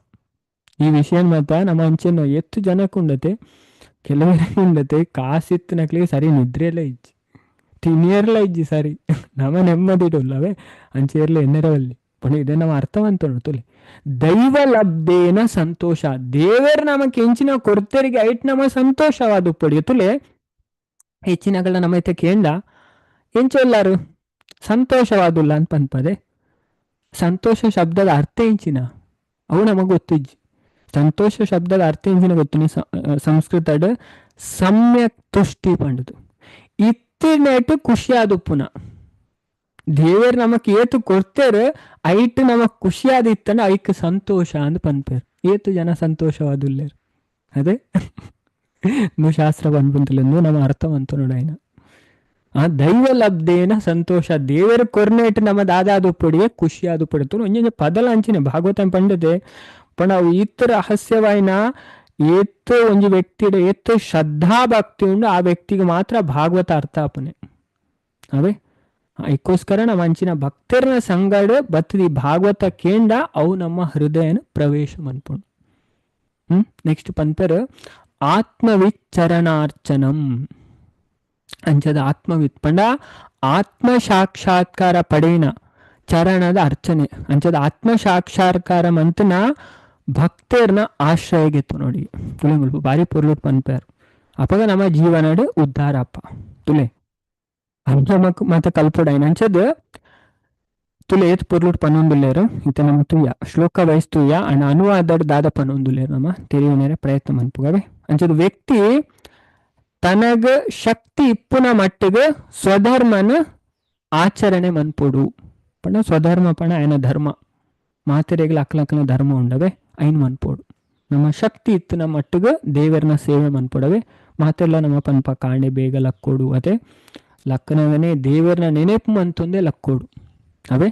ಈ ವಿಷಯ ಮಾತ ನಮ್ಮ ಅಂಚೆ ಎತ್ತು ಜನಕ್ಕೆ ಉಂಡತೆ, ಕೆಲವರಿಗೆ ಉಂಡತೆ ಕಾಸಿತ್ತು ನಕ್ಲಿಗೆ ಸರಿ ನಿದ್ರೆ ಎಲ್ಲ ಇಜ್ಜಿ, ತಿನಿಯರ್ಲ ಇಜ್ಜಿ ಸರಿ, ನಮ್ಮ ನೆಮ್ಮದಿ ಇಡಲ್ಲವೇ ಅಂಚೆ ಇರ್ಲಿ ಎನ್ನೆರವಲ್ಲಿ. ಪಣ ಇದೇ ನಮ್ಮ ಅರ್ಥವಂತ ನೋಡ್ತುಲೆ. ದೈವ ಲಬ್ಧೇನ ಸಂತೋಷ, ದೇವರು ನಮಕ್ ಎಂಚಿನ ಕೊಡ್ತರಿಗೆ ಐಟ್ ನಮ್ಮ ಸಂತೋಷವಾದ ಉಪ್ಪಡಿ ತುಲೆ. ಹೆಚ್ಚಿನಗಳ ನಮ್ಮ ಐತೆ ಕೇಂಡ ಎಂಚೊಲ್ಲಾರು ಸಂತೋಷವಾದುಲ್ಲ ಅಂತ ಪನ್ಪದೆ. ಸಂತೋಷ ಶಬ್ದದ ಅರ್ಥ ಎಂಚಿನ ಅವು ನಮಗ್ ಗೊತ್ತಿಜ್ಜಿ. ಸಂತೋಷ ಶಬ್ದದ ಅರ್ಥ ಎಂಚಿನ ಗೊತ್ತು ಸಂಸ್ಕೃತಡ್ ಸಮ್ಯಕ್ ತುಷ್ಟಿ ಪಂಡುದು. ಇತ್ತಿನೇಟು ಖುಷಿಯಾದ ಉಪ್ಪುನ ದೇವರು ನಮಕ್ ಏತು ಕೊಡ್ತೇರು ಐಟ್ ನಮಕ್ ಖುಷಿಯಾದ ಇತ್ತಂಡ ಐಕ್ ಸಂತೋಷ ಅಂದ್ ಪನ್ಪೇರು. ಏತು ಜನ ಸಂತೋಷವಾದುಲ್ಲೇರು ಅದೇ ನು ಶಾಸ್ತ್ರ ಪನ್ಪುಂತುಲೆಂದು ನಮ್ಮ ಅರ್ಥವಂತ ನೋಡಾಯ್ನ. ಆ ದೈವ ಲಬ್ಧೇನ ಸಂತೋಷ, ದೇವರ ಕೊರ್ನೇಟ್ ನಮ್ಮ ದಾದಾದ ಉಪ್ಪುಡಿಗೆ ಖುಷಿಯಾದ ಉಪ್ಪುಡಿ. ಒಂಜೊಂಜಿ ಪದಲ ಅಂಚಿನ ಭಾಗವತ ಪಂಡದೆ ಪಂಡ ಅವು ಈತ ರಹಸ್ಯವಾಯಿನ ಏತ್ ಒಂಜಿ ವ್ಯಕ್ತಿ ಏತ್ ಶ್ರದ್ಧಾ ಭಕ್ತಿ ಉಂಡು ಆ ವ್ಯಕ್ತಿಗೆ ಮಾತ್ರ ಭಾಗವತ ಅರ್ಥ ಆಪುನೆ. ಅವೇ ಅದಕ್ಕೋಸ್ಕರ ನಮ್ಮ ಅಂಚಿನ ಭಕ್ತರನ ಸಂಗಡ ಬತ್ತದಿ ಭಾಗವತ ಕೇಂಡ ಅವು ನಮ್ಮ ಹೃದಯನ ಪ್ರವೇಶ ಮನ್ಪುಂಡು. ನೆಕ್ಸ್ಟ್ ಪನ್ಪೆರ್ ಆತ್ಮವಿಚರಣಾರ್ಚನಂ. ಅಂಚದ ಆತ್ಮವಿತ್ ಪಂಡ ಆತ್ಮ ಸಾಕ್ಷಾತ್ಕಾರ ಪಡೇನ ಚರಣದ ಅರ್ಚನೆ. ಅಂಚದ ಆತ್ಮ ಸಾಕ್ಷಾತ್ಕಾರ ಮಂತನ ಭಕ್ತರ್ನ ಆಶ್ರಯಗೆತ್ತು ನೋಡಿ ತುಲೆ ಮುಲ್ಪ ಬಾರಿ ಪೊರ್ಲುಟ್ ಪನ್ಪೇರ್. ಅಪಗ ನಮ್ಮ ಜೀವನಡ್ ಉದ್ಧಾರಪ್ಪ ತುಲೆ ಅಂಚ ಮತ್ತ ಕಲ್ಪೊಡಾಯಿನ ಅಂಚದ ತುಲೆ ಏತ್ ಪೊರ್ಲುಟ್ ಪನ್ನೊಂದುಲ್ಲೇರು ಇತ್ತೆ ನಮ್ಮ ತುಯ್ಯ ಶ್ಲೋಕ ವಯಸ್ ತುಯ್ಯ ಅಣ್ಣ ಅನುವಾದಡ್ ದಾದ ಪನ್ನೊಂದುಲ್ಲೇರು ನಮ್ಮ ತೆರಿಯುನೇರೆ ಪ್ರಯತ್ನ ಮನ್ಪುಗವೆ. ಅಂಚದ ವ್ಯಕ್ತಿ ತನಗ ಶಕ್ತಿ ಇಪ್ಪುನ ಮಟ್ಟಿಗೆ ಸ್ವಧರ್ಮನ ಆಚರಣೆ ಮನ್ಪೊಡು ಪಂಡ ಸ್ವಧರ್ಮ ಪಣ ಆಯನ ಧರ್ಮ ಮಾತೆರೆಗ್ಲ ಅಕ್ಲಕ್ಲ ಧರ್ಮ ಉಂಡವೆ ಐನ್ ಮನ್ಪೋಡು. ನಮ್ಮ ಶಕ್ತಿ ಇತ್ತಿನ ಮಟ್ಟಿಗೆ ದೇವರನ್ನ ಸೇವೆ ಮನ್ಪೊಡವೆ. ಮಾತೆಲ್ಲ ನಮ್ಮ ಪನ್ಪ ಕಾಂಡೆ ಬೇಗ ಲಕ್ಕೋಡು ಅದೇ ಲಕ್ಕನವನೇ ದೇವರನ್ನ ನೆನಪು ಮಂತೊಂದೇ ಲಕ್ಕೋಡು ಅವೇ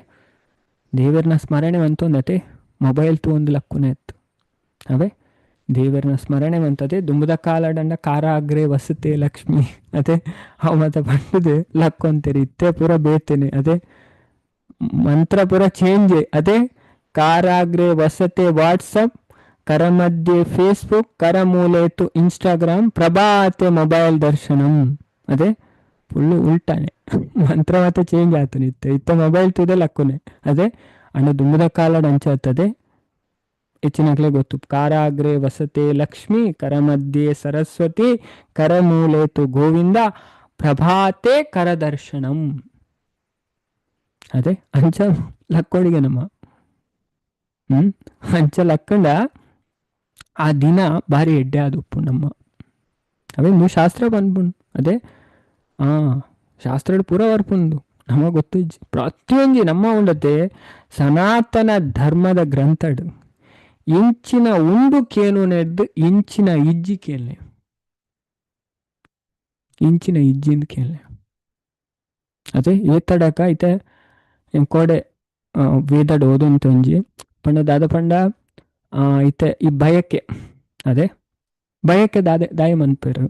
ದೇವರನ್ನ ಸ್ಮರಣೆ ಮಂತೊಂದತೆ ಮೊಬೈಲ್ ತೂ ಒಂದು ಲಕ್ಕುನೆ ಇತ್ತು ಅವೇ ದೇವರನ್ನ ಸ್ಮರಣೆ ಮಂತದೆ ದುಂಬದ ಕಾಲಡಂಡ ಕಾರಾಗ್ರೆ ವಸತೆ ಲಕ್ಷ್ಮಿ ಅದೇ ಅವು ಮತ್ತೆ ಬಂಡದೆ ಲಕ್ಕೊಂತೀರಿ ಇತ್ತೆ ಪೂರ ಬೇತೇನೆ ಅದೇ ಮಂತ್ರ ಪೂರ ಚೇಂಜ್ ಅದೇ ಕಾರಾಗ್ರೆ ವಸತೆ ವಾಟ್ಸಪ್ ಕರಮಧ್ಯೆ ಫೇಸ್ಬುಕ್ ಕರಮೂಲೇತು ಇನ್ಸ್ಟಾಗ್ರಾಮ್ ಪ್ರಭಾತೆ ಮೊಬೈಲ್ ದರ್ಶನಂ ಅದೇ ಫುಲ್ಲು ಉಲ್ಟಾನೆ ಮಂತ್ರ ಮಾತ್ರ ಚೇಂಜ್ ಆತನ ಇತ್ತೆ ಇತ್ತ ಮೊಬೈಲ್ ತುದೆ ಲಕ್ಕುನೆ ಅದೇ ಅಣ್ಣ ದುಂಬದ ಕಾಲಡ್ ಅಂಚಾತದೆ ಹೆಚ್ಚಿನಕ್ಲೆ ಗೊತ್ತು ಕಾರಾಗ್ರೆ ವಸತೆ ಲಕ್ಷ್ಮಿ ಕರಮಧ್ಯೆ ಸರಸ್ವತಿ ಕರಮೂಲೇತು ಗೋವಿಂದ ಪ್ರಭಾತೆ ಕರದರ್ಶನಂ ಅದೇ ಅಂಚ ಲಕ್ಕೋಡಿಗೆ ನಮ್ಮ ಅಂಚ ಲಕ್ಕಂಡ ಆ ದಿನ ಭಾರಿ ಎಡ್ಡೆ ಆದುಪ್ಪು ನಮ್ಮ ಅವೇ ನೀವು ಶಾಸ್ತ್ರ ಬಂದ್ಬುಂಡು ಅದೇ ಆ ಶಾಸ್ತ್ರ ಪೂರ ವರ್ಪುಂಡು ನಮಗೆ ಗೊತ್ತು ಪ್ರತಿಯೊಂಜಿ ನಮ್ಮ ಉಂಡತೆ ಸನಾತನ ಧರ್ಮದ ಗ್ರಂಥಡು ಇಂಚಿನ ಉಂಡು ಕೇನು ನೆಡ್ದು ಇಂಚಿನ ಇಜ್ಜಿ ಕೇಳನೆ ಇಂಚಿನ ಇಜ್ಜಿಂದ ಕೇಳನೆ ಅದೇ ಏತಡಕ ಐತೆ ಕೋಡೆ ವೇದಡ್ ಓದುಂತ ಒಂಜಿ ಪಂಡ ದಾದ ಪಂಡ ಇತ್ತೆ ಈ ಬಯಕೆ ಅದೇ ಬಯಕೆ ದಾದೆ ದಾಯ ಮನ್ಪೇರು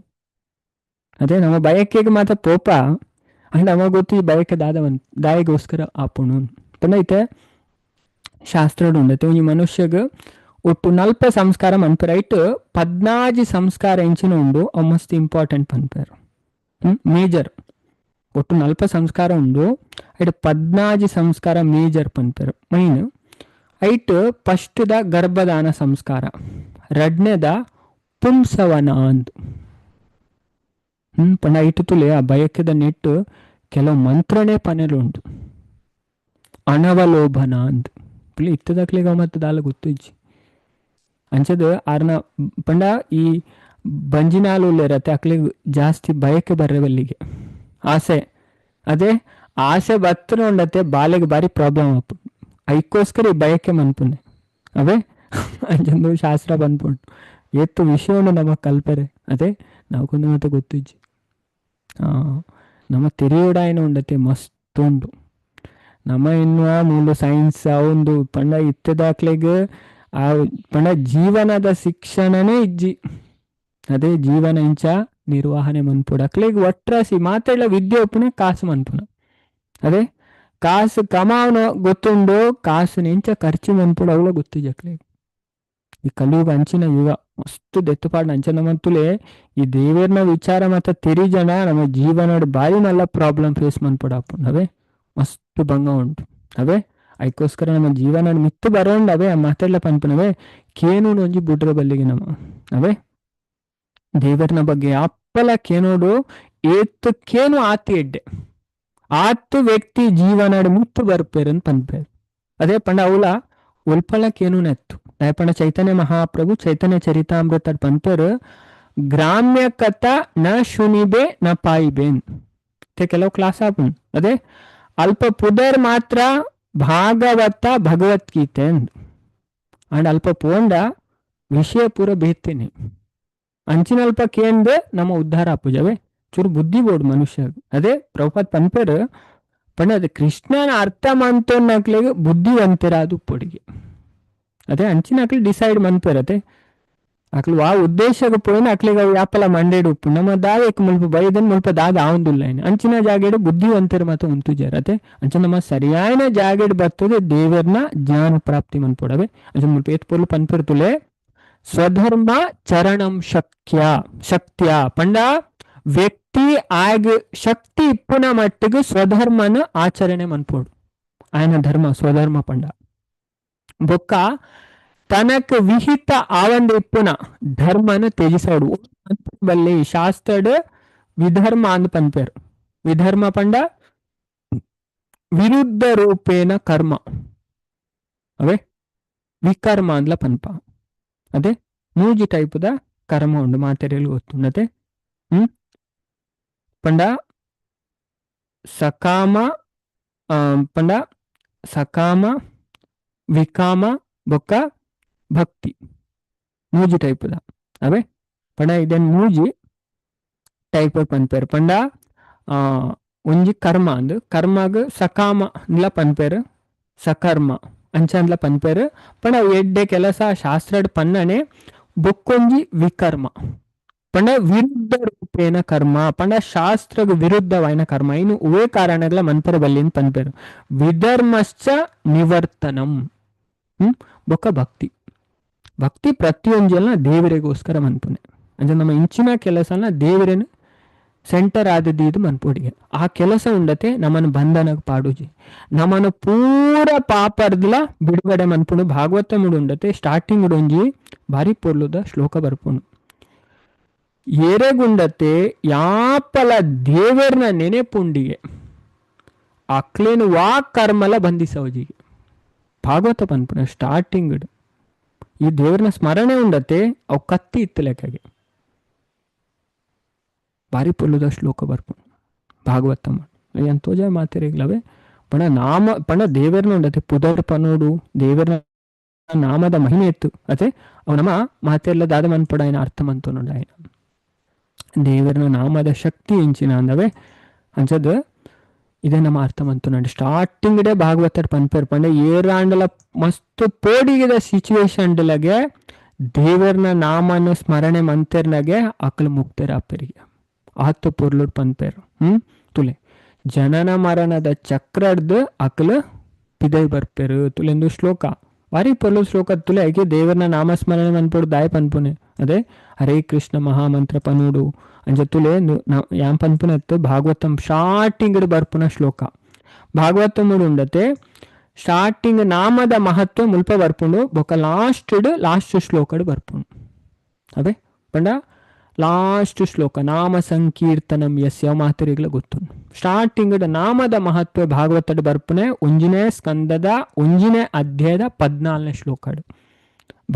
ಅದೇ ನಮ್ಮ ಬಯಕೆಗೆ ಮಾತ್ರ ಪೋಪ ಅಂಡ್ ನಮಗೆ ಗೊತ್ತು ಈ ಬಯಕೆ ದಾದ ಮನ್ ದಾಯಿಗೋಸ್ಕರ ಆಪುಣು ಪಂಡ ಐತೆ ಶಾಸ್ತ್ರಡ್ ಉಂಡತೆ ಒಂಜಿ ಮನುಷ್ಯಗ್ ಒಟ್ಟು ನಲ್ಪ ಸಂಸ್ಕಾರ ಮನ್ಪೇರು ಐಟ್ 14 ಸಂಸ್ಕಾರ ಎಂಚಿನ ಉಂಡು ಅವು ಮಸ್ತ್ ಇಂಪಾರ್ಟೆಂಟ್ ಪನ್ಪೇರು ಮೇಜರ್ ಒಟ್ಟು ನಲ್ಪ ಸಂಸ್ಕಾರ ಉಂಡು ಐಟ್ 14 ಸಂಸ್ಕಾರ ಮೇಜರ್ ಪನ್ಪೇರು ಮೈನ್ ಐಟ್ ಫಸ್ಟ್ದ ಗರ್ಭದಾನ ಸಂಸ್ಕಾರ ರಡ್ನೆದ ಪುಂಸವನ ಅಂದು ಪಂಡ ಐಟು ತುಲೆ ಆ ಬಯಕೆದ ನೆಟ್ಟು ಕೆಲವು ಮಂತ್ರನೇ ಪನೆಲು ಉಂಟು ಅಣವಲೋಭನ ಅಂದು ಪಿಲಿ ಇತ್ತದಕ್ಲಿಗ ಮತ್ತೆ ದಾಲ ಗೊತ್ತಿಜ್ಜಿ ಅಂಚದ ಆರ್ನ ಪಂಡ ಈ ಬಂಜಿನಾಲು ಉಲ್ಲೇರತ್ತೆ ಅಕ್ಲಿಗೆ ಜಾಸ್ತಿ ಬಯಕೆ ಬರ್ರೆವಲ್ಲಿಗೆ ಆಸೆ ಅದೇ ಆಸೆ ಬತ್ತನ ಉಂಡತ್ತೆ ಬಾಲೆಗೆ ಬಾರಿ ಪ್ರಾಬ್ಲಮ್ ಅಪ್ಪು ಐಕ್ಕೋಸ್ಕರ ಈ ಬಯಕೆ ಮನ್ಪುನೆ ಅವೇ ಅಂಚಂದು ಶಾಸ್ತ್ರ ಬಂದ್ಪುಂಡು ಏತ್ತು ವಿಷಯವನ್ನು ನಮಗೆ ಕಲ್ಪರೆ ಅದೇ ನಾವ್ಕೊಂದು ಮತ್ತೆ ಗೊತ್ತಿಜ್ಜಿ ನಮ್ಮ ತೆರೆಯೋಡಾಯನ ಉಂಡತೆ ಮಸ್ತ್ ಉಂಡು ನಮ್ಮ ಎನ್ನುವ ಮೂಲ ಸೈನ್ಸ್ ಆ ಒಂದು ಪಂಡ ಇತ್ತದಾಕ್ಲೆಗ್ ಆ ಪಂಡ ಜೀವನದ ಶಿಕ್ಷಣನೇ ಇಜ್ಜಿ ಅದೇ ಜೀವನ ಇಂಚ ನಿರ್ವಹಣೆ ಮನ್ಪುಡು ಅಕ್ಲೆಗ್ ಒಟ್ರಾಸಿ ಮಾತೆಲ್ಲ ವಿದ್ಯೆ ಒಪ್ಪುನೆ ಕಾಸು ಮನ್ಪುನ ಅದೇ ಕಾಸು ಕಮಾವನ ಗೊತ್ತುಂಡು ಕಾಸು ಇಂಚ ಖರ್ಚು ಮನ್ಪುಡು ಅವಳ ಗೊತ್ತಿಜ್ಜಿ ಅಕ್ಲೆಗ್. ಈ ಕಲಿಯುಗ ಅಂಚಿನ ಯುಗ ಮಸ್ತ್ ದೆತ್ತುಪಾಡ್ ಅಂಚನ ಮಂತುಲೆ ಈ ದೇವೇರ್ನ ವಿಚಾರ ಮತ್ತ ತೆರಿಜನ ನಮ್ಮ ಜೀವನಡ್ ಬಾರಿ ಮಲ್ಲ ಪ್ರಾಬ್ಲಮ್ ಫೇಸ್ ಮನ್ಪುಡಾಪುಂಡು ಅವೇ ಮಸ್ತ್ ಭಂಗ ಉಂಟು ಅವೇ ಅದಕ್ಕೋಸ್ಕರ ನಮ್ಮ ಜೀವನ ಮಿತ್ತು ಬರೋಂಡ್ ಅವೇ ಮಾತೆಲ್ಲ ಪನ್ಪುನವೇ ಕೇನು ಒಂಜಿ ಬುಡ್ರ ಬಲ್ಲಿಗೆ ನಮ್ಮ ಅವೇ ದೇವರನ ಬಗ್ಗೆ ಅಪ್ಪಲ ಕೇನೋಡು ಏತ್ತು ಕೇನು ಆತಿ ಎಡ್ಡೆ ಆತು ವ್ಯಕ್ತಿ ಜೀವನಡ್ ಮುತ್ತು ಬರ್ಪೇರ್ ಅಂತ ಪನ್ಪೇರ್ ಅದೇ ಪಂಡ ಅವಳ ಉಲ್ಪಲ ಕೇನು ನೆತ್ತು ಪಂಡ ಚೈತನ್ಯ ಮಹಾಪ್ರಭು ಚೈತನ್ಯ ಚರಿತಾಮೃತ ಪನ್ಪೇರ್ ಗ್ರಾಮ್ಯ ಕಥಾ ನ ಶುನಿಬೆ ನ ಪಾಯಿಬೇನ್ ಕೆಲವು ಕ್ಲಾಸ್ ಆಪುಂಡು ಅದೇ ಅಲ್ಪ ಪುದರ್ ಮಾತ್ರ ಭಾಗವತ ಭಗವದ್ಗೀತೆ ಅಂಡ್ ಅಲ್ಪ ಪೋಂಡ ವಿಷಯ ಪೂರ ಬೇತೇನೆ ಅಂಚಿನ ಅಲ್ಪ ಕೇಂದ್ರ ನಮ್ಮ ಉದ್ಧಾರ ಆಪುಜವೇ ಚೂರು ಬುದ್ಧಿ ಬೋರ್ಡ್ ಮನುಷ್ಯ ಅದೇ ಪ್ರಭುಪಾದ್ ಪನ್ಪೇರ್ ಪಂಡ ಅದೇ ಕೃಷ್ಣನ ಅರ್ಥ ಮಂತೋನ್ನಕ್ಲೆಗ್ ಬುದ್ಧಿವಂತರಾದ ಪೊಡಿಗೆ ಅದೇ ಅಂಚಿನ ಅಕ್ಲೆ ಡಿಸೈಡ್ ಮನ್ಪೇರ್ ಅದೇ ಅಕ್ಲು ವಾ ಉದ್ದೇಶಕ್ಕೆ ಪೋಯಿನ ಅಕ್ಲಿಗೆ ಅವು ಯಾಪಲ ಮಂಡೇಡು ಉಪ್ಪು ನಮ್ಮ ದಾಯಕ್ ಮುಲ್ಪ ಬೈದನ್ ಮುಲ್ಪ ದಾದ ಆವಂದುಲ್ಲ ಅಂಚಿನ ಜಾಗೆಡು ಬುದ್ಧಿವಂತರು ಮಾತ್ರ ಉಂತುಜಾರ ಅತೆ. ಅಂಚ ನಮ್ಮ ಸರಿಯಾದ ಜಾಗೆಡು ಬರ್ತದೆ ದೇವರ್ನ ಜ್ಞಾನ ಪ್ರಾಪ್ತಿ ಮನ್ಪೊಡವೆ. ಅಂಚ ಮುಲ್ಪ ಏತ್ ಪೊರ್ಲು ಪನ್ಪಿರ್ತುಲೆ ಸ್ವಧರ್ಮ ಚರಣಂ ಶಕ್ಯ ಶಕ್ತಿಯ ಪಂಡ ವ್ಯಕ್ತಿ ಆಗ ಶಕ್ತಿ ಇಪ್ಪುನ ಮಟ್ಟಿಗೆ ಸ್ವಧರ್ಮನ ಆಚರಣೆ ಮನ್ಪೋಡು. ఆయన ಧರ್ಮ ಸ್ವಧರ್ಮ ಪಂಡ ಬೊಕ್ಕ ತನಕ್ ವಿಹಿತ ಆವಂದ ಇಪ್ಪುನ ಧರ್ಮನ ತ್ಯಜಿಸೋಡು ಬಲ್ಲಿ ಶಾಸ್ತ್ರಡ್ ವಿಧರ್ಮ ಅಂದ್ ಪನ್ಪೇರು. ವಿಧರ್ಮ ಪಂಡ ವಿರುದ್ಧ ರೂಪೇಣ ಕರ್ಮ ಅವೇ ವಿಕರ್ಮ ಅಂದ್ಲ ಪನ್ಪ. ಅದೇ ಮೂಜಿ ಟೈಪುದ ಕರ್ಮ ಉಂಡು ಮಾತೆರೆಲ್ ಗೊತ್ತುಂಡತೆ. ಪಂಡ ಸಕಾಮ ಪಂಡ ಸಕಾಮ ವಿಕಾಮ ಬೊಕ್ಕ ಭಕ್ತಿ ಮೂಜಿ ಟೈಪುದ ಅವೇ. ಪಂಡ ಇದನ್ ಮೂಜಿ ಟೈಪ್ ಪನ್ಪೇರು. ಪಂಡ ಒಂಜಿ ಕರ್ಮ ಅಂದ್ ಕರ್ಮಗ್ ಸಕಾಮ ಅಂದ್ಲ ಪನ್ಪೇರು, ಸಕರ್ಮ ಅಂಚ ಅಂದ್ಲ ಪನ್ಪೇರು. ಪಂಡ ಎಡ್ಡೆ ಕೆಲಸ ಶಾಸ್ತ್ರಡ್ ಪನ್ನನೆ ಬೊಕ್ಕೊಂಜಿ ವಿಕರ್ಮ ಪಂಡ ವಿರುದ್ಧ ರೂಪೇಣ ಕರ್ಮ ಪಂಡ ಶಾಸ್ತ್ರಗ್ ವಿರುದ್ಧವಾಯಿನ ಕರ್ಮ. ಇನ್ನು ಉವೇ ಕಾರಣಗಳ ಮನ್ಪರ ಬಲ್ಲಿನ್ ಪನ್ಪೇರು. ವಿಧರ್ಮಶ್ಚ ನಿವರ್ತನಂ. ಬೊಕ್ಕ ಭಕ್ತಿ. ಭಕ್ತಿ ಪ್ರತಿಯೊಂಜೆಲ್ಲ ದೇವರಿಗೋಸ್ಕರ ಮನ್ಪುನೆ. ಅಂದ್ರೆ ನಮ್ಮ ಇಂಚಿನ ಕೆಲಸನ ದೇವರೇನು ಸೆಂಟರ್ ಆದದ್ದು ಮನ್ಪೋಡಿಗೆ ಆ ಕೆಲಸ ಉಂಡತೆ ನಮ್ಮನ್ನು ಬಂಧನಕ್ಕೆ ಪಾಡುಜಿ ನಮ್ಮನ್ನು ಪೂರ ಪಾಪರ್ದಲ ಬಿಡುಗಡೆ ಮನ್ಪುಣು. ಭಾಗವತ ಉಂಡತೆ ಸ್ಟಾರ್ಟಿಂಗ್ ಒಂಜಿ ಭಾರಿ ಪೊರ್ಲುದ ಶ್ಲೋಕ ಬರ್ಪುಣು. ಏರೆಗುಂಡತೆ ಯಾಪಲ ದೇವರ್ನ ನೆನೆಪುಂಡಿಗೆ ಅಕ್ಲೇನು ವಾ ಕರ್ಮಲ ಬಂಧಿಸೋಜಿಗೆ. ಭಾಗವತ ಪನ್ಪುಣ ಸ್ಟಾರ್ಟಿಂಗ್ ಈ ದೇವರನ ಸ್ಮರಣೆ ಉಂಡತೆ ಅವು ಕತ್ತಿ ಇತ್ತು ಲೆಕ್ಕಗೆ. ಭಾರಿ ಪೊಲ್ಲುದ ಶ್ಲೋಕ ಬರ್ಪುಣು ಭಾಗವತ ಏನ್ ತೋಜ ಮಾತಿರಿಗ್ಲವೆ. ಪಣ ನಾಮ ಪಣ ದೇವರನ ಉಂಡತೆ ಪುದರ್ ಪನೋಡು ದೇವರನ ನಾಮದ ಮಹಿಮೆ ಇತ್ತು ಅದೇ ಅವು ನಮ್ಮ ಮಾತೆಲ್ಲ ದಾದ ಮನ್ಪಡ ಏನ ಅರ್ಥ ಮಂತು ನೋಡ ದೇವರನ ನಾಮದ ಶಕ್ತಿ ಎಂಚಿನ ಅಂದವೆ ಅಂಚದ ಇದೇ ನಮ್ಮ ಅರ್ಥ ಮಂತು ನೋಡಿ. ಸ್ಟಾರ್ಟಿಂಗ್ ಡೇ ಭಾಗವತರ ಪನ್ಪೇರ್ ಪಂಡ ಏರಾಂಡಲ ಮಸ್ತ್ ಪೋಡಿಗೆದ ಸಿಚುವೇಶನ್ ಲಗೆ ದೇವರನ ನಾಮನ ಸ್ಮರಣೆ ಮಂತೆರ್ನಗೆ ಅಕ್ಲು ಮುಕ್ತೇರ ಅಪ್ಪರಿಗೆ ಆತು ಪೊರ್ಲುಡ್ ಪನ್ಪೇರು. ತುಲೆ ಜನನ ಮರಣದ ಚಕ್ರಡ್ದು ಅಕ್ಲು ಪಿದೈ ಬರ್ಪೇರು ತುಲೆಂದು ಶ್ಲೋಕ ವಾರಿ ಪೊರ್ಲು ಶ್ಲೋಕ ತುಲೆ ಐಕೆ ದೇವರನ ನಾಮಸ್ಮರಣೆ ಮನ್ಪೋಡು ದಾಯ ಪನ್ಪುನೆ. ಅದೇ ಹರೇ ಕೃಷ್ಣ ಮಹಾಮಂತ್ರ ಪನೋಡು ಅಂಚ ತುಲೆ ಯಾಂ ಪನ್ಪುನತ್ತು ಭಾಗವತಂ ಸ್ಟಾರ್ಟಿಂಗ್ ಬರ್ಪುನ ಶ್ಲೋಕ. ಭಾಗವತముడు ಉಂಡತೆ ಸ್ಟಾರ್ಟಿಂಗ್ ನಾಮದ ಮಹತ್ವ ಮುಲ್ಪ ಬರ್ಪುಂಡು ಬೊಕ ಲಾಸ್ಟ್ ಲಾಸ್ಟ್ ಶ್ಲೋಕಡ್ ಬರ್ಪುಂಡು. ಅದೇ ಪಂಡ ಲಾಸ್ಟ್ ಶ್ಲೋಕ ನಾಮ ಸಂಕೀರ್ತನಂ ಯಸ್ಯ ಮಾತರಿಗಳ ಗೊತ್ತು. ಸ್ಟಾರ್ಟಿಂಗ್ ನಾಮದ ಮಹತ್ವ ಭಾಗವತಡ್ ಬರ್ಪುನೆ ಒಂಜಿನೇ ಸ್ಕಂದದ ಒಂಜಿನೇ ಅಧ್ಯಾಯದ 14ನೇ ಶ್ಲೋಕಡ್.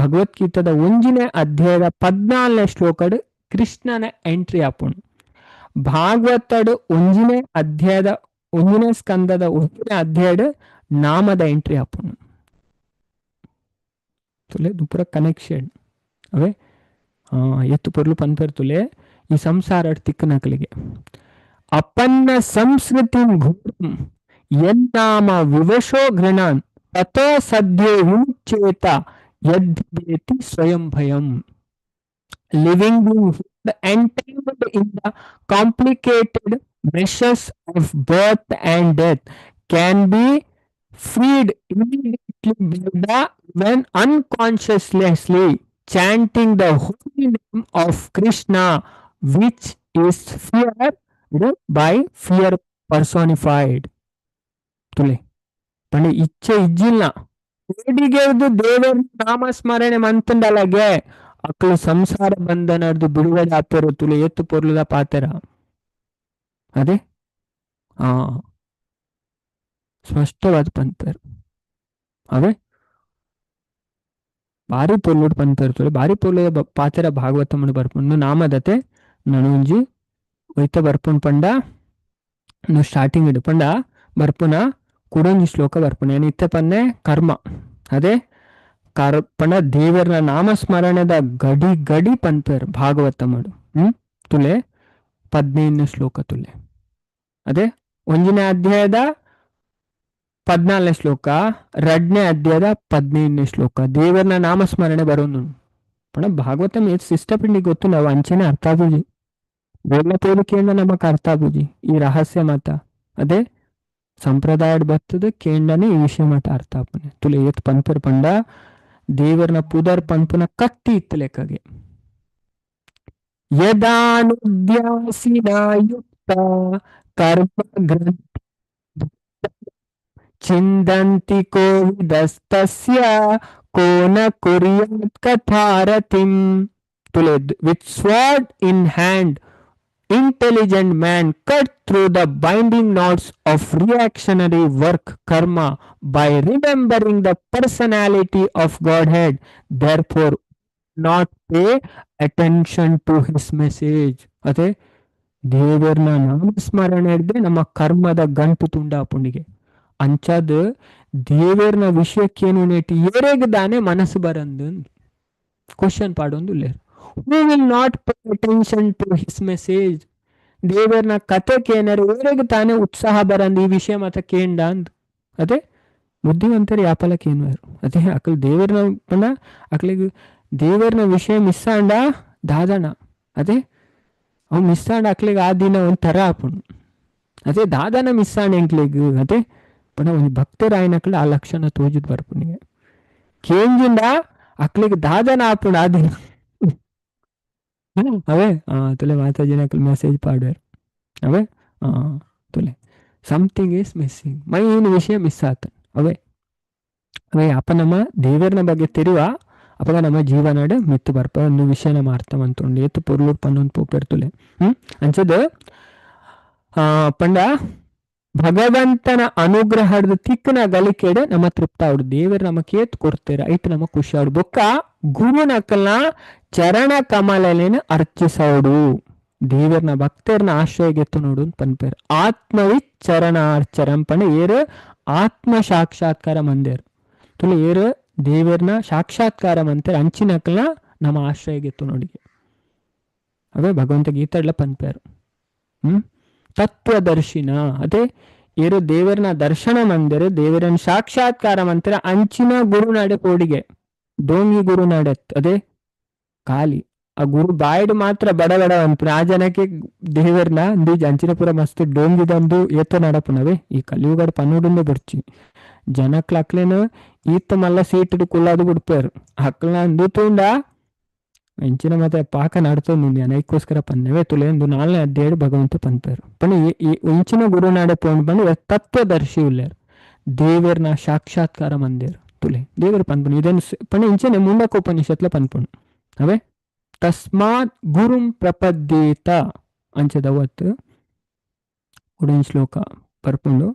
ಭಗವದ್ಗೀತದ ಒಂಜಿನೇ ಅಧ್ಯಾಯದ 14ನೇ ಶ್ಲೋಕಡ್ ಕೃಷ್ಣನ ಎಂಟ್ರಿ ಆಪುಂಡು. ಭಾಗವತಡ್ ಒಂಜಿನೇ ಅಧ್ಯಾಯದ ಒಂಜಿನೇ ಸ್ಕಂದದ ಒಂಜಿನೇ ಅಧ್ಯಾಯಡ್ ನಾಮದ ಎಂಟ್ರಿ ಆಪುಂಡು. ತುಲೆ ಪೂರ ಕನೆಕ್ಷನ್ ಅವೇ ಎತ್ತು ಪೊರ್ಲು ಪನ್ಪೆರ್ ತುಲೆ ಈ ಸಂಸಾರ ತಿಕ್ಕನಕಲಿಗೆ ಅಪನ್ನ ಸಂಸ್ಕೃತಿ ಘೋರಂ ಯನ್ನಾಮ ವಿವಶೋ ಘೃಣಾನ್ ತಥೋ ಸದ್ಯೋ ವಿಮುಚ್ಚೇತ ಯದ್ವೇತಿ ಸ್ವಯಂ ಭಯಂ. Living being entangled in the complicated meshes of birth and death can be freed immediately by the when unconsciously chanting the holy name of Krishna, which is fear by fear personified. ತುಲೆ ಪಂಡ ಇಚ್ಛೆ ಇಜ್ಜಿಲ್ಲ ಬೇಡಿಗೆರ್ದು ದೇವರ ನಾಮಸ್ಮರಣೆ ಮಂತಂಡಲಗೆ ಅಕ್ಲು ಸಂಸಾರ ಬಂಧನರ್ದು ಬಿಡುಗಡೆ ಆಪೆರು ತುಲೆ ಎತ್ತು ಪೊರ್ಲುದ ಪಾತೆರ. ಅದೇ ಆ ಸ್ಪಷ್ಟವಾದ ಪನ್ಪೆರು. ಅವೇ ಭಾರಿ ಪೊರ್ಲುಡ್ ಪನ್ಪೆರು ತುಲೆ ಭಾರಿ ಪೊರ್ಲುದ ಪಾತೆರ ಭಾಗವತముడు ಬರ್ಪುಂಡು ನಾಮದತೆ ನನೊಂಜಿ ಒಯ್ತ ಬರ್ಪುಂಡು ಪಂಡ ಸ್ಟಾರ್ಟಿಂಗ್ ಇಡು ಪಂಡ ಬರ್ಪುನ ಕುಡೊಂಜಿ ಶ್ಲೋಕ ಬರ್ಪುನ ಏನ್ ಇತ್ತೆ ಪನ್ನೆ ಕರ್ಮ. ಅದೇ ಪಂಡ ದೇವರ ನಾಮಸ್ಮರಣೆದ ಗಡಿ ಗಡಿ ಪನ್ಪೆರು ಭಾಗವತముడు. ತುಲೆ 15ನೇ ಶ್ಲೋಕ ತುಲೆ. ಅದೇ ಒಂಜಿನೇ ಅಧ್ಯಾಯದ 14ನೇ ಶ್ಲೋಕ, 2ನೇ ಅಧ್ಯಾಯದ 15ನೇ ಶ್ಲೋಕ ದೇವರನ ನಾಮಸ್ಮರಣೆ ಬರೋನು. ಪಣ ಭಾಗವತಂ ಏತ್ ಸಿಸ್ಟಪಿಂಡಿ ಗೊತ್ತು ನಾವು ಅಂಚೆನೆ ಅರ್ಥ ಆಪುಜಿ. ವೇಲ ತೋಲಿಕೆಯಿಂದ ನಮಕ್ ಅರ್ಥ ಆಪುಜಿ ಈ ರಹಸ್ಯ ಮಾತ. ಅದೇ ಸಂಪ್ರದಾಯಡ್ ಬತ್ತದ ಕೇಂಡನೆ ಈ ವಿಷಯ ಮಾತ ಅರ್ಥ ಆಪುನೆ. ತುಲೆ ಏತ್ ಪನ್ಪೆರ್ ಪಂಡ ದೇವರ್ನ ಪುದರ್ ಪನ್ಪುನ ಕತ್ತಿ ಇತ್ತು ಲೆಕ್ಕಗೆ. ಯದಾನುದ್ಯಾಸಿನಾಯುಕ್ತ ಕರ್ಮ ಗ್ರಂಥ ಚಿಂದಂತಿ ಕೋವಿದಸ್ತಸ್ಯ ಕೋ ನ ಕುರ್ಯಾತ್ ಕಥಾರತಿಂ. ತುಲೆ with sword in hand intelligent man cut through the binding knots of reactionary work karma by remembering the personality of Godhead, therefore not pay attention to his message. ಅದೇ ದೇವರನ ನಾಮಸ್ಮರಣೆ ಹಿಡ್ದೆ ನಮ್ಮ ಕರ್ಮದ ಗಂಟು ತುಂಡಾಪುಂಡಿಗೆ ಅಂಚಾದ ದೇವರನ ವಿಷಯಕ್ಕೇನು ನೇಟಿ ಏರೆಗ್ ದಾನೆ ಮನಸ್ಸು ಬರಂದು ಕ್ವಶನ್ ಪಾಡೊಂದು ಉಲ್ಲೇರು. Who will not pay attention to his message? ದೇವರನ ಕತೆ ಕೇನರು ಏರೆಗ್ ತಾನೇ ಉತ್ಸಾಹ ಬರಂದು ಈ ವಿಷಯ ಮಾತ ಕೇಂಡ ಅಂದ್. ಅದೇ ಬುದ್ಧಿವಂತರು ಯಾಪಲ ಕೇನ್ವಾರು. ಅದೇ ಅಕಲ್ ದೇವರನ ಪಂಡ ಅಕ್ಲಿಗೆ ದೇವರನ ವಿಷಯ ಮಿಸ್ ಆಂಡ ದಾದಣ. ಅದೇ ಅವು ಮಿಸ್ ಆಂಡ ಅಕ್ಲಿಗೆ ಆ ದಿನ ಒಂಥರ ಆಪುಂಡು. ಅದೇ ದಾದನ ಮಿಸ್ ಆಂಡ ಎಂಕ್ಲಿಗ್. ಅದೇ ಪಂಡ ಒಂಜಿ ಭಕ್ತರಾಯನಕ್ಲೆ ಆ ಲಕ್ಷಣ ತೋಜುದ್ ಬರ್ಪುನಿಗೆ. ಕೇಂಜಿಂದ ಅಕ್ಲಿಗೆ ದಾದನ ಆಪುಂಡು ಆ ದಿನ. ಅವೇ ತುಲೆ ಮಾತಾಜಿನ ಅಕ್ಲು ಮೆಸೇಜ್ ಪಾಡ್ಯಾರ. ಅವೇ ತುಲೆ something is missing, main ವಿಷಯ ಮಿಸ್ ಆತ. ಅವೇ ಅವೇ ಅಪ್ಪ ನಮ್ಮ ದೇವರನ ಬಗ್ಗೆ ತೆರುವ ಅಪಗ ನಮ್ಮ ಜೀವನಡ್ ಮಿತ್ತು ಬರ್ಪ ಒಂದು ವಿಷಯ ನಮ್ಮ ಅರ್ಥ ಮಂತುಂಡು ಏತು ಪೊರ್ಲು ಪನ್ನೊಂದು ಪೋಪೆರ್ತುಲೆ. ಅಂಚದ ಪಂಡ ಭಗವಂತನ ಅನುಗ್ರಹದ ತಿಕ್ಕನ ಗಲಿಕೆಡೆ ನಮ್ಮ ತೃಪ್ತ ಆವಡು. ದೇವರು ನಮ್ಮ ಕೇತ್ ಕೊಡ್ತೇರ ಐಟ್ ನಮ್ಮ ಖುಷಿ ಆವಡು. ಬೊಕ್ಕ ಗುರುನಕಲ್ನ ಚರಣ ಕಮಲನೇನ ಅರ್ಚಿಸೋಡು. ದೇವರನ ಭಕ್ತರನ್ನ ಆಶ್ರಯಗೆತ್ತು ನೋಡು ಪನ್ಪೇರ್. ಆತ್ಮವಿ ಚರಣಾರ್ಚರಂ ಪಂಡ ಏರು ಆತ್ಮ ಸಾಕ್ಷಾತ್ಕಾರ ಮಂದೇರ್. ತುಲೆ ಏರು ದೇವರನ್ನ ಸಾಕ್ಷಾತ್ಕಾರ ಮಂತೇರ್ ಅಂಚಿನಕಲ್ನ ನಮ್ಮ ಆಶ್ರಯಗೆತ್ತು ನೋಡಿಗೆ. ಅವೇ ಭಗವಂತ ಗೀತಾಡ್ಲ ಪನ್ಪೇರು. ತತ್ವದರ್ಶಿನ ಅದೇ ಏರು ದೇವರನ ದರ್ಶನ ಮಂದಿರ ದೇವರನ್ನ ಸಾಕ್ಷಾತ್ಕಾರ ಮಂತಿರ ಅಂಚಿನ ಗುರುನಾಡೆ ಕೋಡಿಗೆ ಡೋಂಗಿ ಗುರುನಾಡೆ ಅದೇ ಖಾಲಿ ಆ ಗುರು ಬಾಯ್ಡ್ ಮಾತ್ರ ಬಡ ಬಡ ಅನ್ಪುನ ಆ ಜನಕ್ಕೆ ದೇವರನ್ನ ಅಂದು ಅಂಚಿನ ಪೂರ ಮಸ್ತ್ ಡೋಂಗಿದಂದು ಏತ ನಡಪುನವೇ ಈ ಕಲಿಯುಗಡ್ ಪನ್ನುಡುಂದು ಬರ್ಚಿ ಜನಕ್ಲಕ್ಲೇನು ಈತ ಮಲ್ಲ ಸೀಟ್ ಕುಲ್ಲಾದು ಬಿಡ್ಪೇರು ಅಕ್ಲನ ಅಂದು ತೂಂಡ ಎಂಚಿನ ಮತ್ತೆ ಪಾಕ ನಡ್ತೊಂದು ಅನೈಕ್ಕೋಸ್ಕರ ಪನ್ನವೇ ತುಲೆ ಒಂದು ನಾಲ್ನೇ ಅಧ್ಯಾಯ ಭಗವಂತ ಪನ್ಪೇರು. ಪಂಡ ಇಂಚಿನ ಗುರುನಾಡೆ ಪೋಂಡ್ ಪಂಡ ತತ್ವದರ್ಶಿ ಉಲ್ಲೇರು ದೇವರ್ನ ಸಾಕ್ಷಾತ್ಕಾರ ಮಂದಿರ್ ತುಲೆ ದೇವರು ಪನ್ಪುಂಡು ಇದನ್ನು ಪಂಡ ಇಂಚನೆ ಮುಂಡಕೋಪನಿಷತ್ಲ ಪನ್ಪುಂಡು. ಅವೇ ತಸ್ಮಾತ್ ಗುರುಂ ಪ್ರಪದ್ಯೇತ ಅಂಚದವತ್ತು ಉಡನ್ ಶ್ಲೋಕ ಪರ್ಪುಂಡು.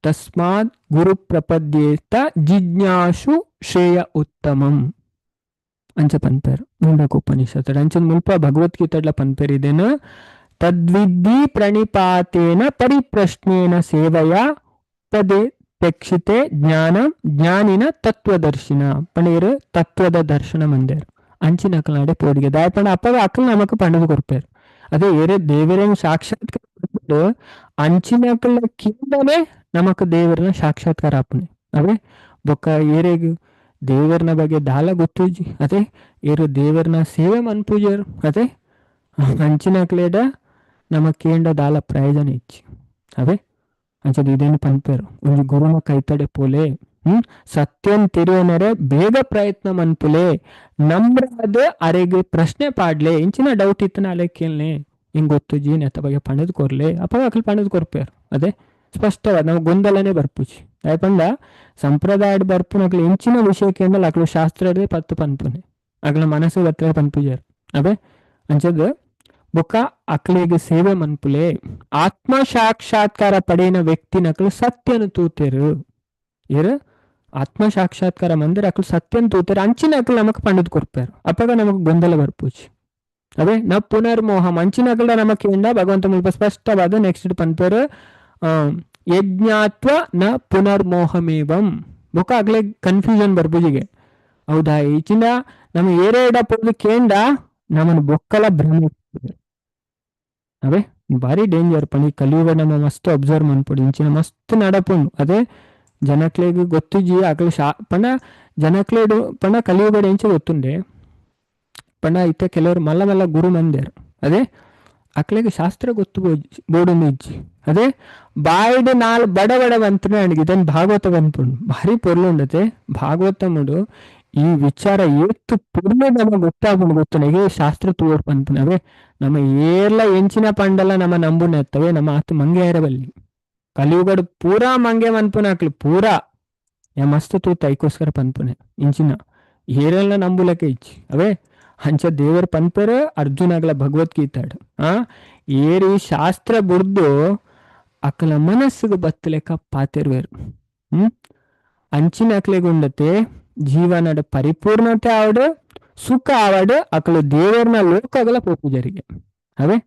ತಸ್ಮಾತ್ ಗುರು ಪ್ರಪದ್ಯೇತ ಜಿಜ್ಞಾಸು ಶ್ರೇಯ ಉತ್ತಮಂ ಅಂಚ ಪನ್ಪೇರು ಮುಂಡಕೋಪನಿಷತ್. ಅಂಚದ ಮುಲ್ಪ ಭಗವದ್ಗೀತೆಡ್ಲ ಪನ್ಪೇರು ಇದೇನು ತದ್ವಿದ್ಧಿ ಪ್ರಣಿಪಾತೇನ ಪರಿಪ್ರಶ್ನೇನ ಸೇವೆಯ ಪದೇ ತೆಕ್ಷಿತೆ ಜ್ಞಾನ ಜ್ಞಾನಿನ ತತ್ವದರ್ಶಿನ ಪಣೇರು ತತ್ವದ ದರ್ಶನ ಮಂದೇರು ಅಂಚಿನ ಅಕಲ್ನಾಡೆ ಪೋಡಿಗೆ ದಾಯಪಣ ಅಪ್ಪಗ ಅಕ್ಕಲ್ ನಮಕ್ ಪಂಡದು ಕೊರ್ಪೇರು. ಅದೇ ಏರೆ ದೇವರೇನು ಸಾಕ್ಷಾತ್ಕಾರ ಅಂಚಿನ ಅಕಲ್ನ ಕಿಂದನೆ ನಮಕ್ ದೇವರನ್ನ ಸಾಕ್ಷಾತ್ಕಾರ ಆಪುನೆ. ಅವೇ ಬೊಕ್ಕ ಏರೆಗ್ ದೇವರನ ಬಗ್ಗೆ ದಾಲ ಗೊತ್ತುಜಿ ಅದೇ ಏರು ದೇವರನ ಸೇವೆ ಮನ್ಪೂಜರು ಅದೇ ಅಂಚಿನ ಅಕ್ಲೇಡ ನಮಕೇಂಡ ದಾಲ ಪ್ರಯೋಜನ ಇಚ್ಚಿ. ಅವೇ ಅಂಚದ ಇದೇನು ಪನ್ಪೇರು ಒಂಜಿ ಗುರುನ ಕೈತಡೆ ಪೋಲೆ ಸತ್ಯನ್ ತೆರಿಯನರೆ ಬೇಗ ಪ್ರಯತ್ನ ಮನ್ಪುಲೆ ನಮ್ರಾದ ಅರೆಗೆ ಪ್ರಶ್ನೆ ಪಾಡ್ಲೆ ಇಂಚಿನ ಡೌಟ್ ಇತ್ತನ ಅಲೆ ಕೇಳ್ನೆ ಹಿಂಗ್ ಗೊತ್ತುಜಿ ನೆತ್ತ ಬಗ್ಗೆ ಪಣದ್ ಕೊರ್ಲೆ ಅಪ್ಪ ಅಕಲ್ ಪಣದ್ ಕೊರ್ಪೇರು. ಅದೇ ಸ್ಪಷ್ಟವಾದ ನಾವು ಗೊಂದಲನೇ ಬರ್ಪುಜಿ. ಪಂಡ ಸಂಪ್ರದಾಯಡ್ ಬರ್ಪುನಕ್ಲು ಇಂಚಿನ ವಿಷಯಕ್ಕೆ ಅಂದಲ್ಲ ಅಕ್ಲು ಶಾಸ್ತ್ರ ಪತ್ತು ಪನ್ಪುನೆ ಅಕ್ಲ ಮನಸ್ಸು ಬತ್ತಲೆ ಪನ್ಪುಜಾರು. ಅವೇ ಅಂಚದ ಬೊಕ್ಕ ಅಕ್ಲಿಗೆ ಸೇವೆ ಮನ್ಪುಲೆ ಆತ್ಮ ಸಾಕ್ಷಾತ್ಕಾರ ಪಡೆಯಿನ ವ್ಯಕ್ತಿನಕ್ಲು ಸತ್ಯನು ತೂತೆರು. ಏರು ಆತ್ಮ ಸಾಕ್ಷಾತ್ಕಾರ ಮಂದಿರ ಅಕ್ಲು ಸತ್ಯನ್ ತೂತೆರು ಅಂಚಿನ ಅಕ್ಲು ನಮಕ್ ಪಂಡದ್ ಕೊರ್ಪೇರು. ಅಪ್ಪಗ ನಮಕ್ ಗೊಂದಲ ಬರ್ಪುಜಿ. ಅದೇ ನ ಪುನರ್ಮೋಹ ಅಂಚಿನ ಅಕ್ಲ ನಮಕ್ ಏಂಡ ಭಗವಂತ ಮುಲ್ಪ ಸ್ಪಷ್ಟವಾದ ನೆಕ್ಸ್ಟ್ ಪನ್ಪೇರು ಯಜ್ಞಾತ್ವ ನ ಪುನರ್ಮೋಹಮೇವಂ. ಬೊಕ್ಕ ಅಗ್ಲೆ ಕನ್ಫ್ಯೂಷನ್ ಬರ್ಪುಜಿಗೆ. ಹೌದಾ ಈಚಿನ ನಮ್ಮ ಏರೇಡ ಪೋದು ಕೇಂಡ ನಮ್ಮನ್ನು ಬೊಕ್ಕಲ ಭ್ರಮೆ. ಅವೇ ಭಾರಿ ಡೇಂಜರ್ ಪಣಿ ಕಲಿಯುಗ ನಮ್ಮ ಮಸ್ತ್ ಅಬ್ಸರ್ವ್ ಮನ್ಪೊಡು ಇಂಚಿನ ಮಸ್ತ್ ನಡಪುಂಡು. ಅದೇ ಜನಕ್ಲೆಗ್ ಗೊತ್ತಿಜ್ಜಿ ಅಕ್ಲು ಶಾ ಪಂಡ ಜನಕ್ಲೆಡ್ ಪಂಡ ಕಲಿಯುಗಡ್ ಎಂಚ ಗೊತ್ತುಂಡೆ ಪಂಡ ಇತ್ತೆ ಕೆಲವರು ಮಲ್ಲ ಮಲ್ಲ ಗುರು ಮಂದೆರ್ ಅದೇ ಅಕ್ಲೆಗ್ ಶಾಸ್ತ್ರ ಗೊತ್ತು ಬೋಡುಂದು ಇಜ್ಜಿ ಅದೇ ಬಾಯಿಡ್ ನಾಲ್ ಬಡ ಬಡ ಬಂತನೆ ಅಣಿಗೆ ಇದನ್ ಭಾಗವತ ಪನ್ಪುಂಡು ಭಾರಿ ಪೊರ್ಲುಂಡತೆ ಭಾಗವತముడు ಈ ವಿಚಾರ ಏತ್ ಪೊರ್ಲು ನಮ ಗೊತ್ತಾಪುಂಡು ಗೊತ್ತುಂಡು ಶಾಸ್ತ್ರ ತೂವೊಡು ಪನ್ಪುಂಡು ಅವೇ ನಮ್ಮ ಏರ್ಲ ಎಂಚಿನ ಪಂಡಲ ನಮ್ಮ ನಂಬುನೆತ್ತವೆ ನಮ್ಮ ಆತ್ ಮಂಗೆ ಬಲ್ಲಿ ಕಲಿಯುಗಡ್ ಪೂರಾ ಮಂಗೆ ಮನ್ಪುನ ಅಕ್ಲು ಪೂರಾ ಯಾ ಮಸ್ತ್ ತೂತ ಐಕೋಸ್ಕರ ಪನ್ಪುನೆ ಇಂಚಿನ ಏರೆಲ್ಲ ನಂಬುಲಕ್ಕೆ ಇಜ್ಜಿ ಅವೇ ಅಂಚ ದೇವರ್ ಪನ್ಪೆರ್ ಅರ್ಜುನಗ್ಲ ಭಗವದ್ಗೀತಾಡ್ ಆ ಏರಿ ಶಾಸ್ತ್ರ ಬುಡ್ದು ಅಕ್ಲ ಮನಸ್ಸುಗ್ ಬತ್ತಲೆಕ್ಕ ಪಾತೆರ್ವೆರ್ ಅಂಚಿನ ಅಕ್ಲೆಗುಂಡತೆ ಜೀವನದ ಪರಿಪೂರ್ಣತೆ ಆವಡ್ ಸುಖ ಆವಡ್ ಅಕ್ಲು ದೇವರ್ನ ಲೋಕಗಳ ಪೋಪುಜರಿಗೆ ಅವೇ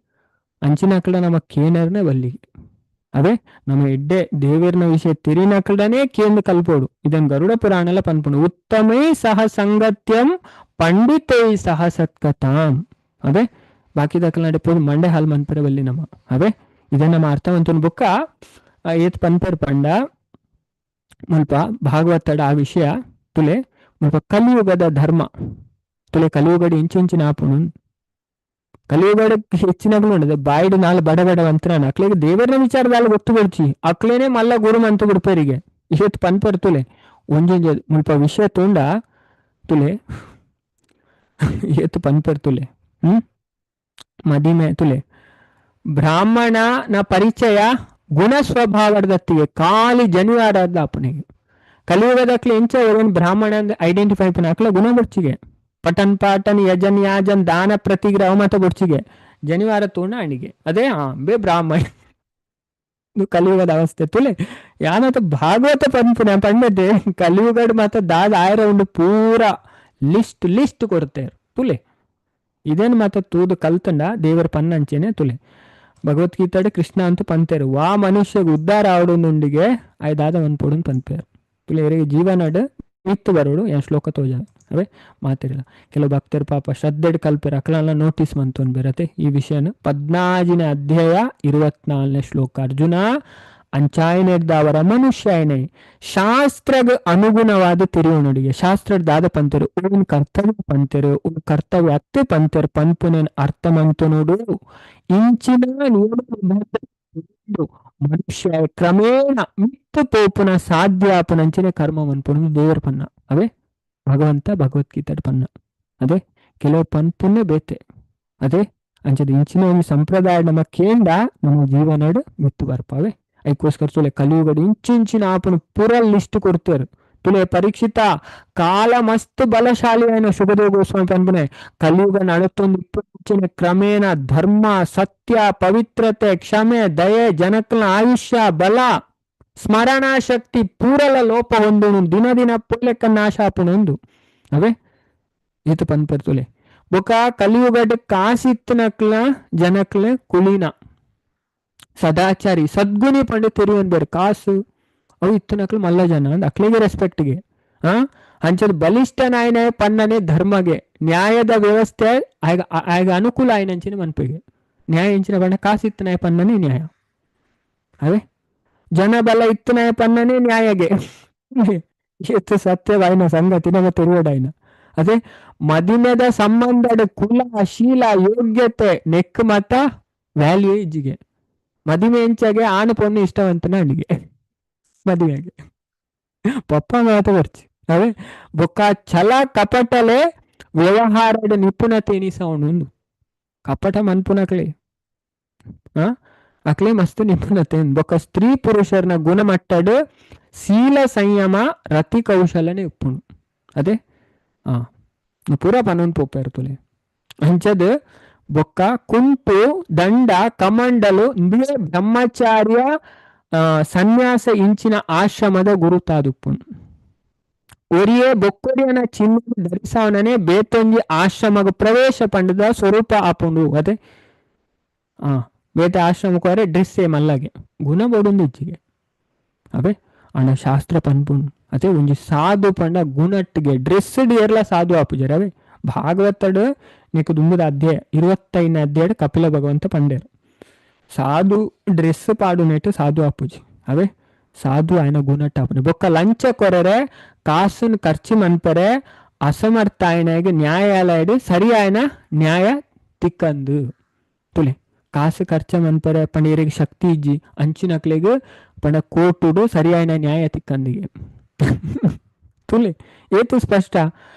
ಅಂಚಿನ ಅಕ್ಲ ನಮ್ಮ ಕೇನರ್ನ ಬಲ್ಲಿಗೆ ಅವೇ ನಮ್ಮ ಎಡ್ಡೆ ದೇವರ್ನ ವಿಷಯ ತೆರಿನಕಲ್ಡನೆ ಕೇಂದ್ರ ಕಲ್ಪೋಡು ಇದನ್ ಗರುಡ ಪುರಾಣಲ ಪನ್ಪುಂಡು ಉತ್ತಮೈ ಸಹ ಸಂಗತ್ಯಂ ಪಂಡಿತೈ ಸಹ ಸತ್ಕತಾಂ ಅದೇ ಬಾಕಿದಕಲ್ ನಡೆ ಪೋದು ಮಂಡೆ ಹಾಲ್ ಮನ್ಪೆರೆ ಬಲ್ಲಿ ನಮ್ಮ ಅವೇ ಇದನ್ನ ನಮ್ಮ ಅರ್ಥವಂತನ ಬುಕ್ಕ ಏತ್ ಪನ್ಪೆರ್ ಪಂಡ ಮುಲ್ಪ ಭಾಗವತಡ ಆ ವಿಷಯ ತುಲೆ ಮುಲ್ಪ ಕಲಿಯುಗದ ಧರ್ಮ ತುಲೆ ಕಲಿಯುಗಡ ಇಂಚಿಂಚಿನ ಆಪುಣು ಕಲಿಯುಗಡ ಹೆಚ್ಚಿನಗಳು ಉಂಡದೆ ಬಾಯಿಡ್ ನಾಲ್ ಬಡ ಬಡ ಅಂತರ ಅಕ್ಲೆಗ್ ದೇವರನ ವಿಚಾರದಲ್ಲಿ ಗೊತ್ತು ಬರ್ಚಿ ಅಕ್ಲೇನೆ ಮಲ್ಲ ಗುರು ಮಂತು ಬಿಡ್ಪೇರಿಗೆ ಏತ್ ಪನ್ಪೆರ್ ತುಲೆ ಒಂಜೊಂಜಿ ಮುಲ್ಪ ವಿಷಯ ತುಂಡ ತುಲೆ ಏತ್ ಪನ್ಪೆರ್ ತುಲೆ ಮದಿಮೆ ತುಲೆ ಬ್ರಾಹ್ಮಣನ ಪರಿಚಯ ಗುಣ ಸ್ವಭಾವದತ್ತಿಗೆ ಖಾಲಿ ಜನಿವಾರದ ಅಪ್ಪನಿಗೆ ಕಲಿಯುಗದಕ್ಲೆ ಎಂಚ ಒರನ್ ಬ್ರಾಹ್ಮಣ ಐಡೆಂಟಿಫೈ ಪುನ ಅಕ್ಲ ಗುಣ ಬುಡ್ಚಿಗೆ ಪಟನ್ ಪಾಟನ್ ಯಜನ್ ಯಾಜನ್ ದಾನ ಪ್ರತಿಗ್ರಹ ಮತ ಬುಡ್ಚಿಗೆ ಜನಿವಾರ ತೂಣ ಅಣಿಗೆ ಅದೇ ಬೇ ಬ್ರಾಹ್ಮಣ ಕಲಿಯುಗದ ಅವಸ್ಥೆ ತುಲೆ ಯಾನತ ಭಾಗವತ ಪನ್ಪುನ ಪಂಡತೆ ಕಲಿಯುಗಡ್ ಮಾತ ದಾದ ಆಯರ ಉಂಡು ಪೂರ ಲಿಸ್ಟ್ ಲಿಸ್ಟ್ ಕೊಡ್ತೇರು ತುಲೆ ಇದೇನು ಮಾತ ತೂದು ಕಲ್ತಂಡ ದೇವರ ಪನ್ನಂಚೇನೆ ತುಲೆ ಭಗವದ್ಗೀತಾಡ್ ಕೃಷ್ಣ ಅಂತೂ ಪಂತೇರು ವಾ ಮನುಷ್ಯಗ್ ಉದ್ಧಾರ ಆವಡುಂಡುಂಡಿಗೆ ಆಯ್ದಾದ ಒಂದ್ ಪೊಡುನ್ ಪನ್ಪೇರು ತುಲೆ ಎರೆಗೆ ಜೀವನಡ್ ಮಿತ್ತು ಬರೋಡು ಯಾ ಶ್ಲೋಕ ತೋಜ ಅವೇ ಮಾತಿರಲ್ಲ ಕೆಲವು ಭಕ್ತರು ಪಾಪ ಶ್ರದ್ಧೆಡ್ ಕಲ್ಪೆರ್ ಅಕ್ಲಲ್ಲ ನೋಟಿಸ್ ಮಂತೊಂದು ಬೇರತೆ ಈ ವಿಷಯನ 14ನೇ ಅಧ್ಯಾಯ 24ನೇ ಶ್ಲೋಕ ಅರ್ಜುನ ಅಂಚಾಯನೆಡ್ದಾವರ ಮನುಷ್ಯನೇ ಶಾಸ್ತ್ರಗ್ ಅನುಗುಣವಾದ ತಿರುವನುಡಿಗೆ ಶಾಸ್ತ್ರದಾದ ಪಂತರು ಉನ್ ಕರ್ತವ್ಯ ಪಂತರು ಉನ್ ಕರ್ತವ್ಯ ಅತ್ತೆ ಪಂತರು ಪನ್ಪುನೇನ್ ಅರ್ಥ ಮಂತು ನೋಡು ಇಂಚಿನ ನಿಯಮ ಮನುಷ್ಯ ಕ್ರಮೇಣ ಮಿತ್ತು ಪೋಪುನ ಸಾಧ್ಯ ಆಪುನಂಚಿನ ಕರ್ಮ ಮನ್ಪುನ ದೇವರ ಪನ್ನ ಅವೇ ಭಗವಂತ ಭಗವದ್ಗೀತೆ ಪನ್ನ ಅದೇ ಕೆಲವು ಪನ್ಪುನ್ನೇ ಬೇತೆ ಅದೇ ಅಂಚದ ಇಂಚಿನ ಒಂದು ಸಂಪ್ರದಾಯ ನಮ್ಮ ಕೇಂದ್ರ ನಮ್ಮ ಜೀವನಡ್ ಮಿತ್ತು ಬರ್ಪಾವೆ ಐಕೋಸ್ಕರ ತುಲೆ ಕಲಿಯುಗಡ್ ಇಂಚಿಂಚಿನ ಆಪುನ ಪೂರ ಲಿಸ್ಟ್ ಕೊಡ್ತಾರೆ ತುಲೆ ಪರೀಕ್ಷಿತ ಕಾಲ ಮಸ್ತ್ ಬಲಶಾಲಿ అయిన ಶುಭದೇವ ಗೋಸ್ವಾಮಿ ಪನ್ಪುನೆ ಕಲಿಯುಗ ನಡತೊಂದು ಇಪ್ಪುನ ಕ್ರಮೇಣ ಧರ್ಮ ಸತ್ಯ ಪವಿತ್ರತೆ ಕ್ಷಮೆ ದಯೆ ಜನಕ್ಲ ಆಯುಷ್ಯ ಬಲ ಸ್ಮರಣಾ ಶಕ್ತಿ ಪೂರಲ ಲೋಪ ಹೊಂದುಣು ದಿನ ದಿನ ಪೊಲೆಕ್ಕ ನಾಶ ಆಪುನೊಂದು ಅವೇ ಈತ ಪನ್ಪೆರ್ ತುಲೆ ಬೊಕ ಕಲಿಯುಗಡ್ ಕಾಸಿತ್ತನಕ್ಲ ಜನಕ್ಲ ಕುಲೀನ ಸದಾಚಾರಿ ಸದ್ಗುಣಿ ಪಂಡ ತೆರಿಯನ್ ಬೇರೆ ಕಾಸು ಅವು ಇತ್ತನಕ್ಲು ಮಲ್ಲ ಜನ ಅಂದ್ ಅಕ್ಲಿಗೆ ರೆಸ್ಪೆಕ್ಟ್ಗೆ ಅಂಚದ ಬಲಿಷ್ಠ ನಾಯನ ಪನ್ನನೆ ಧರ್ಮಗೆ ನ್ಯಾಯದ ವ್ಯವಸ್ಥೆ ಆಗ ಆಗ ಅನುಕೂಲ ಆಯ್ನಂಚಿನ ಮನ್ಪಿಗೆ ನ್ಯಾಯ ಎಂಚಿನ ಬಣ್ಣ ಕಾಸಿತ್ತನಾಯ ಪನ್ನನೆ ನ್ಯಾಯ ಅವೇ ಜನಬಲ ಇತ್ತನಾಯ ಪನ್ನನೆ ನ್ಯಾಯಗೆ ಎತ್ತು ಸತ್ಯವಾಯಿನ ಸಂಗತಿ ನಮ್ಮ ತೆರಿಯಡಾಯ್ನ ಅದೇ ಮದಿಮೆದ ಸಂಬಂಧದ ಕುಲ ಶೀಲ ಯೋಗ್ಯತೆ ನೆಕ್ ಮತ ವ್ಯಾಲ್ಯೂ ಇಜ್ಜಿಗೆ ಮದಿಮೆ ಎಂಚಾಗೆ ಆನು ಪೊಣ್ಣು ಇಷ್ಟವಂತನ ಅಡಿಗೆ ಮದುವೆಗೆ ಪಪ್ಪ ಮಾತ ಬರ್ಚಿ ಅವೇ ಬೊಕ್ಕ ಛಲ ಕಪಟಲೆ ವ್ಯವಹಾರದ ನಿಪುಣತೆ ಎನಿಸವನು ಕಪಟ ಮನ್ಪುನಕ್ಲೆ ಅಕ್ಲೆ ಮಸ್ತ್ ನಿಪುಣತೆ ಬೊಕ್ಕ ಸ್ತ್ರೀ ಪುರುಷರ್ನ ಗುಣಮಟ್ಟಡ್ ಶೀಲ ಸಂಯಮ ರತಿ ಕೌಶಲನೆ ಉಪ್ಪುಣು ಅದೇ ಪೂರ ಪನೊಂದು ಪೋಪೇರ್ ತುಲೆ ಅಂಚದ್ ಬೊಕ್ಕ ಕುಂಟು ದಂಡ ಕಮಂಡಲು ಬ್ರಹ್ಮಚಾರ್ಯ ಸನ್ಯಾಸ ಇಂಚಿನ ಆಶ್ರಮದ ಗುರುತಾದುಪ್ಪುಣು ಒರಿಯೇ ಬೊಕ್ಕೊರಿಯನ ಚಿಹ್ನೆ ಧರಿಸವನನೆ ಬೇತೊಂಜಿ ಆಶ್ರಮಗ ಪ್ರವೇಶ ಪಂಡದ ಸ್ವರೂಪ ಆಪುಂಡು ಅದೇ ಬೇತೆ ಆಶ್ರಮಕ್ಕೆ ಹೋರೆ ಡ್ರೆಸ್ ಮಲ್ಲಗೆ ಗುಣ ಬೋಡುಂದು ಇಜ್ಜಿಗೆ ಅವೇ ಅಣ್ಣ ಶಾಸ್ತ್ರ ಪನ್ಪುಂಡು ಅದೇ ಒಂಜಿ ಸಾಧು ಪಂಡ ಗುಣಟ್ಟಿಗೆ ಡ್ರೆಸ್ ಏರ್ಲ ಸಾಧು ಆಪುಜರ ಅವೇ ಭಾಗವತಡ್ ನೀಕು ದುಂಬುದ ಅಧ್ಯಾಯ 25ನೇ ಅಧ್ಯಾಯ ಕಪಿಲ ಭಗವಂತ ಪಂಡೇರು ಸಾಧು ಡ್ರೆಸ್ ಪಾಡುನೆಟ್ಟು ಸಾಧು ಆಪುಜಿ ಅವೇ ಸಾಧು ಆಯ್ನ ಗುಣಟಾಪನೆ ಬೊಕ್ಕ ಲಂಚ ಕೊರರೆ ಕಾಸುನ್ ಖರ್ಚು ಮನ್ಪರೆ ಅಸಮರ್ಥ ಆಯ್ನಾಗ ನ್ಯಾಯಾಲಯಡ್ ಸರಿಯಾಯನ ನ್ಯಾಯ ತಿಕ್ಕಂದು. ತುಲೆ ಕಾಸು ಖರ್ಚು ಮನ್ಪರೆ ಪಂಡ ಶಕ್ತಿ ಇಜ್ಜಿ ಅಂಚಿನಕ್ಲೆಗ್ ಪಂಡ ಕೋರ್ಟುಡು ಸರಿಯಾಯನ ನ್ಯಾಯ ತಿಕ್ಕಂದಿಗೆ. ತುಲೆ ಏತು ಸ್ಪಷ್ಟ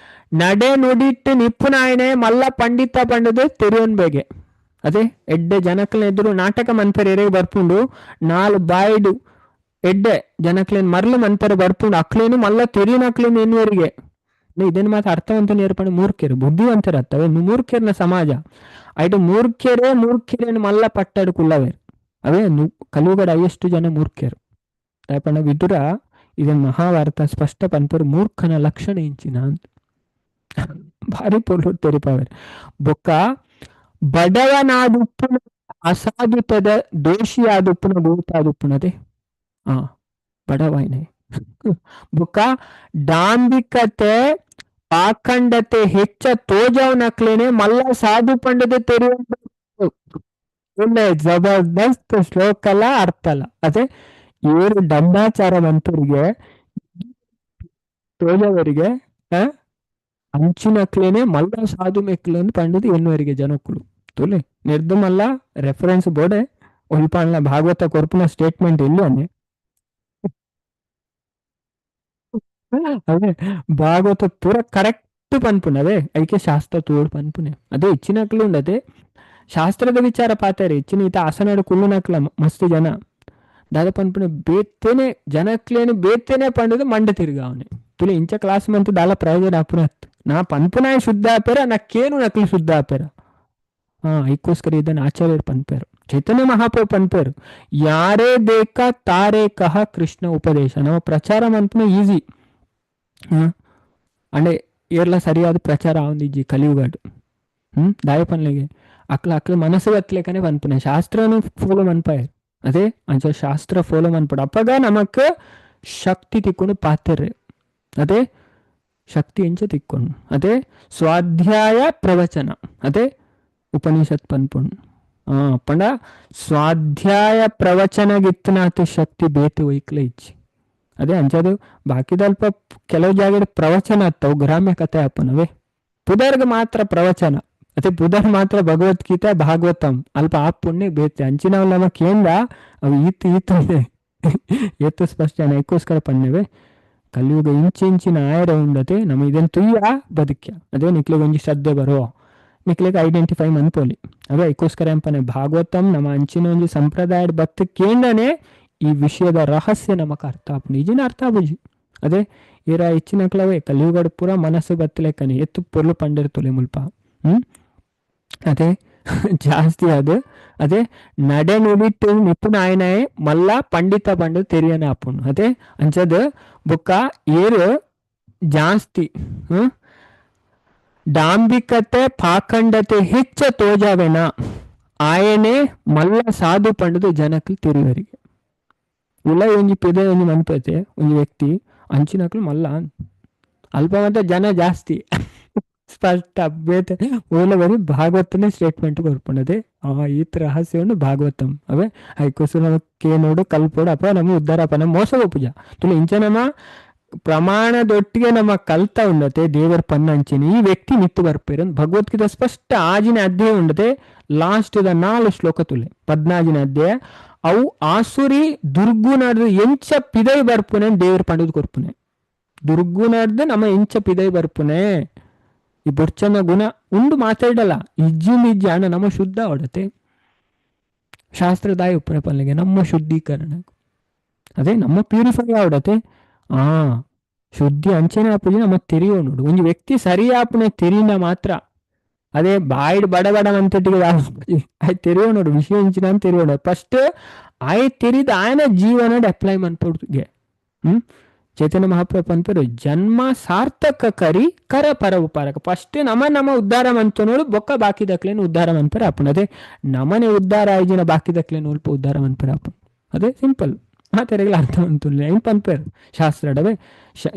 ನಡೆ ನುಡಿಟ್ಟು ನಿಪ್ಪುನಾಯನೆ ಮಲ್ಲ ಪಂಡಿತ ಪಂಡದು ತೆರಿಯನ್ ಬೇಗೆ. ಅದೇ ಎಡ್ಡೆ ಜನಕ್ಲೆ ಎದುರು ನಾಟಕ ಮನ್ಪರೆ ಎರೆಗೆ ಬರ್ಪುಂಡು ನಾಲ್ ಬಾಯ್ಡು ಎಡ್ಡೆ ಜನಕ್ಲೇನ್ ಮರ್ಲು ಮನ್ಪರೆ ಬರ್ಪುಂಡು ಅಕ್ಲೇನು ಮಲ್ಲ ತೆರಿಯನಕ್ಲೇನು ಎನ್ನುವರಿಗೆ. ಇದೇನು ಮಾತು ಅರ್ಥವಂತ ನೇರ್ಪಂಡು ಮೂರ್ಖರು ಬುದ್ಧಿವಂತರ ಅತ್ತವೆ ಮೂರ್ಖರ್ನ ಸಮಾಜ ಐಟು ಮೂರ್ಖರೇ ಮೂರ್ಖರೇನು ಮಲ್ಲ ಪಟ್ಟಡು ಕುಲ್ಲವೇ ಅವೇ ಕಲಿಯುಗಡ ಎಷ್ಟು ಜನ ಮೂರ್ಖರು. ಪಂಡ ವಿದುರ ಇದನ್ ಮಹಾಭಾರತ ಸ್ಪಷ್ಟ ಪನ್ಪರು ಮೂರ್ಖನ ಲಕ್ಷಣ ಇಂಚಿನ ಅಂತ ಭಾರಿ ಪೊರ್ಲು ತೆರಿಪವರು. ಬೊಕ್ಕ ಬಡವನಾದುಪ್ಪುನ ಅಸಾಧುತದ ದೋಷಿಯಾದುಪ್ಪುನ ಗೋತಾದುಪ್ಪುನದೆ ಆ ಬಡವೈನೆ. ಬೊಕ್ಕ ಡಾಂಬಿಕತೆ ಪಾಖಂಡತೆ ಹೆಚ್ಚ ತೋಜವನಕ್ಲೇನೆ ಮಲ್ಲ ಸಾಧು ಪಂಡದೆ ತೆರಿಯ. ಜಬರ್ದಸ್ತ್ ಶ್ಲೋಕಲ ಅರ್ಥಲ್ಲ. ಅದೇ ಇವರು ಡಂಬಾಚಾರ ಮಂತರಿಗೆ ತೋಜವರಿಗೆ ಅಂಚಿನಕ್ಲೇನೆ ಮಲ್ಲ ಸಾಧು ಮೆಕ್ಲು ಅಂತ ಪಂಡದು ಎನ್ನುವರಿಗೆ ಜನಕ್ಕಳು. ತುಲೆ ನಿರ್ದು ಮಲ್ಲ ರೆಫರೆನ್ಸ್ ಬೋರ್ಡೆ ಒಲ್ಪಾಣ್ಲ ಭಾಗವತ ಕೊರ್ಪುನ ಸ್ಟೇಟ್ಮೆಂಟ್ ಇಲ್ಲ. ಅದೇ ಭಾಗವತ ಪೂರ ಕರೆಕ್ಟ್ ಪನ್ಪುನ ಅದೇ ಐಕೆ ಶಾಸ್ತ್ರ ತೋಡ್ ಪನ್ಪುನೆ ಅದೇ ಹೆಚ್ಚಿನಕ್ಲು ಉಂಡದೆ ಶಾಸ್ತ್ರದ ವಿಚಾರ ಪಾತಾರೆ ಹೆಚ್ಚಿನ ಈತ ಆಸನಾಡು ಕುಳ್ಳುನಕ್ಲ ಮಸ್ತ್ ಜನ ದಾದ ಪನ್ಪುನೆ ಬೇತೇನೆ ಜನಕ್ಲೇನು ಬೇತೇನೆ ಪಂಡದು ಮಂಡ ತಿರುಗ ಅವನೆ. ತುಲೆ ಇಂಚ ಕ್ಲಾಸ್ ಮಂತು ದಾಲ ಪ್ರಯೋಜನ ಅಪುನ ನಾ ಪನ್ಪುನಾಯ ಶುದ್ಧ ಆಪೇರ ನಾ ಕೇನು ನಕ್ಲು ಶುದ್ಧ ಆಪೇರ. ಹಾ ಐಕ್ಕೋಸ್ಕರ ಇದನ್ನು ಆಚಾರ್ಯರು ಪನ್ಪೇರು ಚೈತನ್ಯ ಮಹಾಪ್ರಭು ಪನ್ಪೇರು ಯಾರೇ ಬೇಕಾ ತಾರೇ ಕಹ ಕೃಷ್ಣ ಉಪದೇಶ. ನಮ್ಮ ಪ್ರಚಾರ ಮನ್ಪುನ ಈಸಿ ಅಂದ್ರೆ ಏರ್ಲ ಸರಿಯಾದ ಪ್ರಚಾರ ಆವಂದಿಜ್ಜಿ ಕಲಿಯುಗಾಡು. ದಾಯ ಪನ್ಲೆಗೆ ಅಕ್ಲ ಅಕ್ಲ ಮನಸ್ಸು ಬತ್ತಲೇಕನೆ ಪನ್ಪುನೆ ಶಾಸ್ತ್ರನು ಫೋಲೋ ಮನ್ಪಾಯ. ಅದೇ ಅಂಚ ಶಾಸ್ತ್ರ ಫೋಲೋ ಮನ್ಪಡು ಅಪ್ಪಗ ನಮಕ್ ಶಕ್ತಿ ತಿಕ್ಕೊಂಡು ಪಾತೆರ್ರೆ. ಅದೇ ಶಕ್ತಿ ಎಂಚ ತಿಕ್ಕೊಂಡು ಅದೇ ಸ್ವಾಧ್ಯಾಯ ಪ್ರವಚನ ಅದೇ ಉಪನಿಷತ್ ಪನ್ಪುಂಡು. ಪಂಡ ಸ್ವಾಧ್ಯಾಯ ಪ್ರವಚನಗಿತ್ತನಾತ ಶಕ್ತಿ ಬೇತೆ ಒಯ್ಕ್ಲ ಇಜ್ಜಿ. ಅದೇ ಅಂಚದು ಬಾಕಿದಲ್ಪ ಕೆಲವು ಜಾಗ ಪ್ರವಚನ ಅತ್ತವು ಗ್ರಾಮ್ಯ ಕಥೆ ಅಪ್ಪನವೇ ಪುದರ್ಗ ಮಾತ್ರ ಪ್ರವಚನ ಅದೇ ಪುದರ್ ಮಾತ್ರ ಭಗವದ್ಗೀತಾ ಭಾಗವತಂ ಅಲ್ಪ ಆ ಪುಣ್ಯ ಬೇತೆ ಅಂಚಿನವ್ ನಮ್ಮ ಕೇಂದ್ರ ಅವು ಈತ್ ಈತ್ ಏತು ಸ್ಪಷ್ಟ ಐಕೋಸ್ಕರ ಪಣ್ಣವೆ ಕಲಿಯುಗ ಇಂಚಿಂಚಿನ ಆಯರ ಉಂಡತೆ ನಮ್ಮ ಇದನ್ನು ತುಯ್ಯ ಬದುಕ್ಯ. ಅದೇ ನಿಕ್ಲಿಗೆ ಒಂಜಿ ಶ್ರದ್ಧೆ ಬರೋ ನಿಕ್ಲಿಗೆ ಐಡೆಂಟಿಫೈ ಮನ್ಪೋಲಿ. ಅದೇ ಐಕೋಸ್ಕರ ಎಂಪನೆ ಭಾಗವತಂ ನಮ್ಮ ಅಂಚಿನ ಒಂಜಿ ಸಂಪ್ರದಾಯದ ಬತ್ತು ಕೇಂದ್ರನೇ ಈ ವಿಷಯದ ರಹಸ್ಯ ನಮಕ್ ಅರ್ಥ ಆಪುಂಡು ನಿಜನ ಅರ್ಥ ಆಪುಜಿ. ಅದೇ ಇರ ಹೆಚ್ಚಿನಕ್ಲವೇ ಕಲಿಯುಗಡ್ ಪೂರ ಮನಸ್ಸು ಬತ್ತಲೇಕನೆ ಎತ್ತು ಪೊರ್ಲು ಪಂಡಿರ್ತೊಲೆ ಮುಲ್ಪ. ಅದೇ ಜಾಸ್ತಿ ಅದು ಅದೇ ನಡೆ ನುಡಿಟ್ಟು ನಿಪುಣ ಆಯ್ನಾಯೆ ಮಲ್ಲ ಪಂಡಿತ ಪಂಡ ತೆರಿಯನೆ ಆಪುಂಡು. ಅದೇ ಅಂಚದ ಬೊಕ್ಕ ಏರು ಜಾಸ್ತಿ ಡಾಂಬಿಕತೆ ಪಾಖಂಡತೆ ಹೆಚ್ಚ ತೋಜಾವೆನ ಆಯನೆ ಮಲ್ಲ ಸಾಧು ಪಂಡದು ಜನಕ್ಕೆ ತಿರುವರಿಗೆ. ಉಲ್ಲ ಒಂಜಿ ಪೆದ ಒಂಜಿ ಮನ್ಪತೆ ಒಂಜಿ ವ್ಯಕ್ತಿ ಅಂಚಿನಕ್ಲು ಮಲ್ಲ ಅಲ್ಪ ಮತ್ತೆ ಜನ ಜಾಸ್ತಿ ಸ್ಪಷ್ಟ ಬೇತೆ ಓಲ ಬರೀ ಭಾಗವತನೇ ಸ್ಟೇಟ್ಮೆಂಟ್ ಕೊರ್ಪುಂಡದೆ ಆ ಈತ ರಹಸ್ಯವನ್ನು ಭಾಗವತಂ ಅವೇ ಐಕೋಸು ನಮ ಕೇನೋಡು ಕಲ್ಪೋಡು ಅಪ್ಪ ನಮ್ಮ ಉದ್ಧಾರ ಅಪ್ಪ ನಮ್ಮ ಮೋಸ ಪೂಜಾ ತುಳು ಇಂಚ ನಮ್ಮ ಪ್ರಮಾಣದೊಟ್ಟಿಗೆ ನಮ್ಮ ಕಲ್ತ ಉಂಡತೆ ದೇವರ ಪನ್ನಂಚಿನ ಈ ವ್ಯಕ್ತಿ ನಿತ್ತು ಬರ್ಪೇರು ಭಗವದ್ಗೀತೆ ಸ್ಪಷ್ಟ ಆಜಿನ ಅಧ್ಯಾಯ ಉಂಡತೆ ಲಾಸ್ಟ್ the 4 ಶ್ಲೋಕ ತುಲೆ 14ನೇ ಅಧ್ಯಾಯ ಅವು ಆಸುರಿ ದುರ್ಗುಣದ ಎಂಚ ಪಿದೈ ಬರ್ಪುನೆ ದೇವರ ಪಂಡದ ಕೊರ್ಪುನೆ ದುರ್ಗುಣದ ನಮ್ಮ ಎಂಚ ಪಿದೈ ಬರ್ಪುನೆ ಈ ಬೊರ್ಚನ ಗುಣ ಉಂಡು ಮಾತಾಡಲ್ಲ ಇಜ್ಜಿ ನಿಜ್ಜಿ ಅಣ್ಣ ನಮ್ಮ ಶುದ್ಧ ಹೊಡತೆ ಶಾಸ್ತ್ರದಾಯ ಉಪ್ಪುನ ಪನ್ಲಿಗೆ ನಮ್ಮ ಶುದ್ಧೀಕರಣ ಅದೇ ನಮ್ಮ ಪ್ಯೂರಿಫೈ ಆವಡತೆ. ಆ ಶುದ್ಧಿ ಅಂಚನೆ ಆಪುಜಿ ನಮ್ಮ ತೆರಿಯೋ ನೋಡು ಒಂಜಿ ವ್ಯಕ್ತಿ ಸರಿ ಆಪುನೆ ತೆರಿನ ಮಾತ್ರ ಅದೇ ಬಾಯ್ಡ್ ಬಡ ಬಡ ಮಂತಟ್ಟಿಗೆ ಆಯ್ ತೆರಿಯೋ ನೋಡು ವಿಷಯ ಇಂಚಿನ ಅಂತ ತೆರಿಯೋ ನೋಡು ಫಸ್ಟ್ ಆಯ್ ತೆರಿದ ಆಯನ ಜೀವನ ಅಪ್ಲೈ ಮನ್ಪೊಡ್ಗೆ. ಚೈತನ್ಯ ಮಹಾಪ್ರಭು ಅಂತಾರೆ ಜನ್ಮ ಸಾರ್ಥಕ ಕರಿ ಕರ ಪರ ಉಪಾರಕ ಫಸ್ಟ್ ನಮ್ಮ ನಮ್ಮ ಉದ್ಧಾರ ಮಂತ ನೋಡು ಬೊಕ್ಕ ಬಾಕಿದಕ್ಲೇನು ಉದ್ಧಾರ ಮನ್ಪರ ಅಪ್ಪನ ಅದೇ ನಮನೆ ಉದ್ಧಾರ ಆಯ್ಜಿನ ಬಾಕಿದಕ್ಲೇನು ಉಲ್ಪ ಉದ್ಧಾರ ಮನ್ಪರ ಅಪ್ಪನ ಅದೇ ಸಿಂಪಲ್ ಆ ತೆರೆಗಳ ಅರ್ಥ ಅಂತುಲ್ಲ ಹೆಂಗ್ ಪನ್ಪೇರು ಶಾಸ್ತ್ರಡವೇ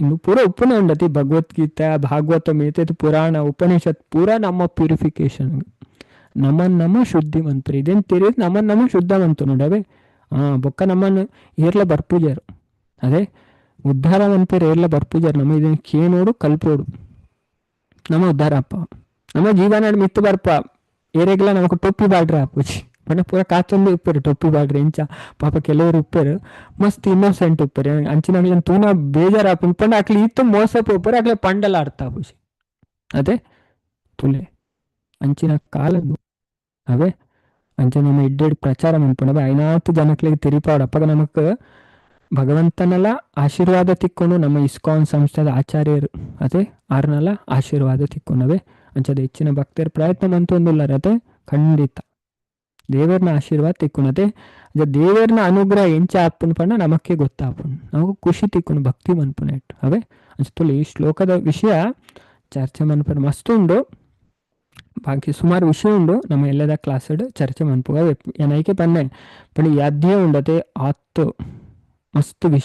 ಇನ್ನು ಪೂರ ಉಪ್ಪುನ ಉಂಡತಿ ಭಗವದ್ಗೀತಾ ಭಾಗವತ ಮೇತೈತಿ ಪುರಾಣ ಉಪನಿಷತ್ ಪೂರ ನಮ್ಮ ಪ್ಯೂರಿಫಿಕೇಶನ್ ನಮ್ಮನ್ನ ನಮ್ಮ ಶುದ್ಧಿ ಮಂತ್ರ ಇದೇನು ತಿಳಿದ್ ನಮ್ಮನ್ನ ನಮ್ಮ ಶುದ್ಧ ಮಂತು ನೋಡವೆ. ಬೊಕ್ಕ ನಮ್ಮನ್ನು ಏರ್ಲ ಬರ್ಪೂಜಾರು ಅದೇ ಉದ್ಧಾರ ಮನ್ಪೆರ್ ಏರ್ಲ ಬರ್ಪುಜರ್. ನಮ ಇದನ್ ಕೇನೋಡು, ಕಲ್ಪೋಡು, ನಮ ಉದ್ಧಾರ ಅಪ್ಪ, ನಮ್ಮ ಜೀವನ ಮಿತ್ತ್ ಬರ್ಪ. ಏರೆಗ್ಲ ನಮಕ್ ಟೊಪ್ಪಿ ಪಾಡ್ರೆ ಆಪುಜಿ ಪಂಡ ಪೂರ ಕಾತೊಂದು ಉಪ್ಪೆರ್ ಟೊಪ್ಪಿ ಪಾಡ್ರೆ ಇಂಚ. ಪಾಪ ಕೆಲವರು ಉಪ್ಪೆರ್, ಮಸ್ತ್ ಇನ್ನೋಸೆಂಟ್ ಉಪ್ಪೆರ್. ಅಂಚಿನಕ್ಲೆನ್ ತೂನ ಬೇಜಾರ್ ಆಪುಂಡು. ಪಂಡ ಅಕ್ಲು ಈತ್ ಮೋಸ ಪೋಪೆರ್, ಅಕ್ಲೆ ಪಂಡಲ ಅರ್ಥ ಆಪುಜಿ. ಅದೇ ತುಲೆ ಅಂಚಿನ ಕಾಲ ಅವೇ. ಅಂಚ ನಮ್ಮ ಎಡ್ಡೆಡ್ ಪ್ರಚಾರ ಮನ್ಪುಂಡು ಐನಾತ್ ಜನಕ್ಲೆಗ್ ತೆರಿಪಾವೊಡು. ಅಪಗ ನಮಕ್ ಭಗವಂತನಲ ಆಶೀರ್ವಾದ ತಿಕ್ಕೊಂಡು, ನಮ್ಮ ಇಸ್ಕಾನ್ ಸಂಸ್ಥೆದ ಆಚಾರ್ಯರು ಅದೇ ಆರ್ನಲ ಆಶೀರ್ವಾದ ತಿಕ್ಕೊಂಡವೆ. ಅಂಚದ ಹೆಚ್ಚಿನ ಭಕ್ತರು ಪ್ರಯತ್ನ ಮಂತೊಂದುಲ್ಲಾರ. ಅದೇ ಖಂಡಿತ ದೇವರ್ನ ಆಶೀರ್ವಾದ ತಿಕ್ಕೊಂಡತೆ. ಅಂಚ ದೇವರ್ನ ಅನುಗ್ರಹ ಎಂಚ ಆಪುಂಡು ಪಂಡ ನಮಕ್ಕೆ ಗೊತ್ತಾಪುಂಡು, ನಮಕ್ ಖುಷಿ ತಿಕ್ಕೊಂಡು ಭಕ್ತಿ ಮನ್ಪುನೆಟ್ ಅವೇ. ಅಂಚ ತುಲೆ ಈ ಶ್ಲೋಕದ ವಿಷಯ ಚರ್ಚೆ ಮನ್ಪುನ ಮಸ್ತ್ ಉಂಡು, ಬಾಕಿ ಸುಮಾರು ವಿಷಯ ಉಂಡು. ನಮ್ಮ ಎಲ್ಲದ ಕ್ಲಾಸ್ ಚರ್ಚೆ ಮನ್ಪುಗ ಏನೈಕೆ ಪನ್ನೆ ಪಂಡ ಈ ಅಧ್ಯಾಯ ಉಂಡತೆ ಆತ್ ಮಸ್ತ್ ವಿಷಯ.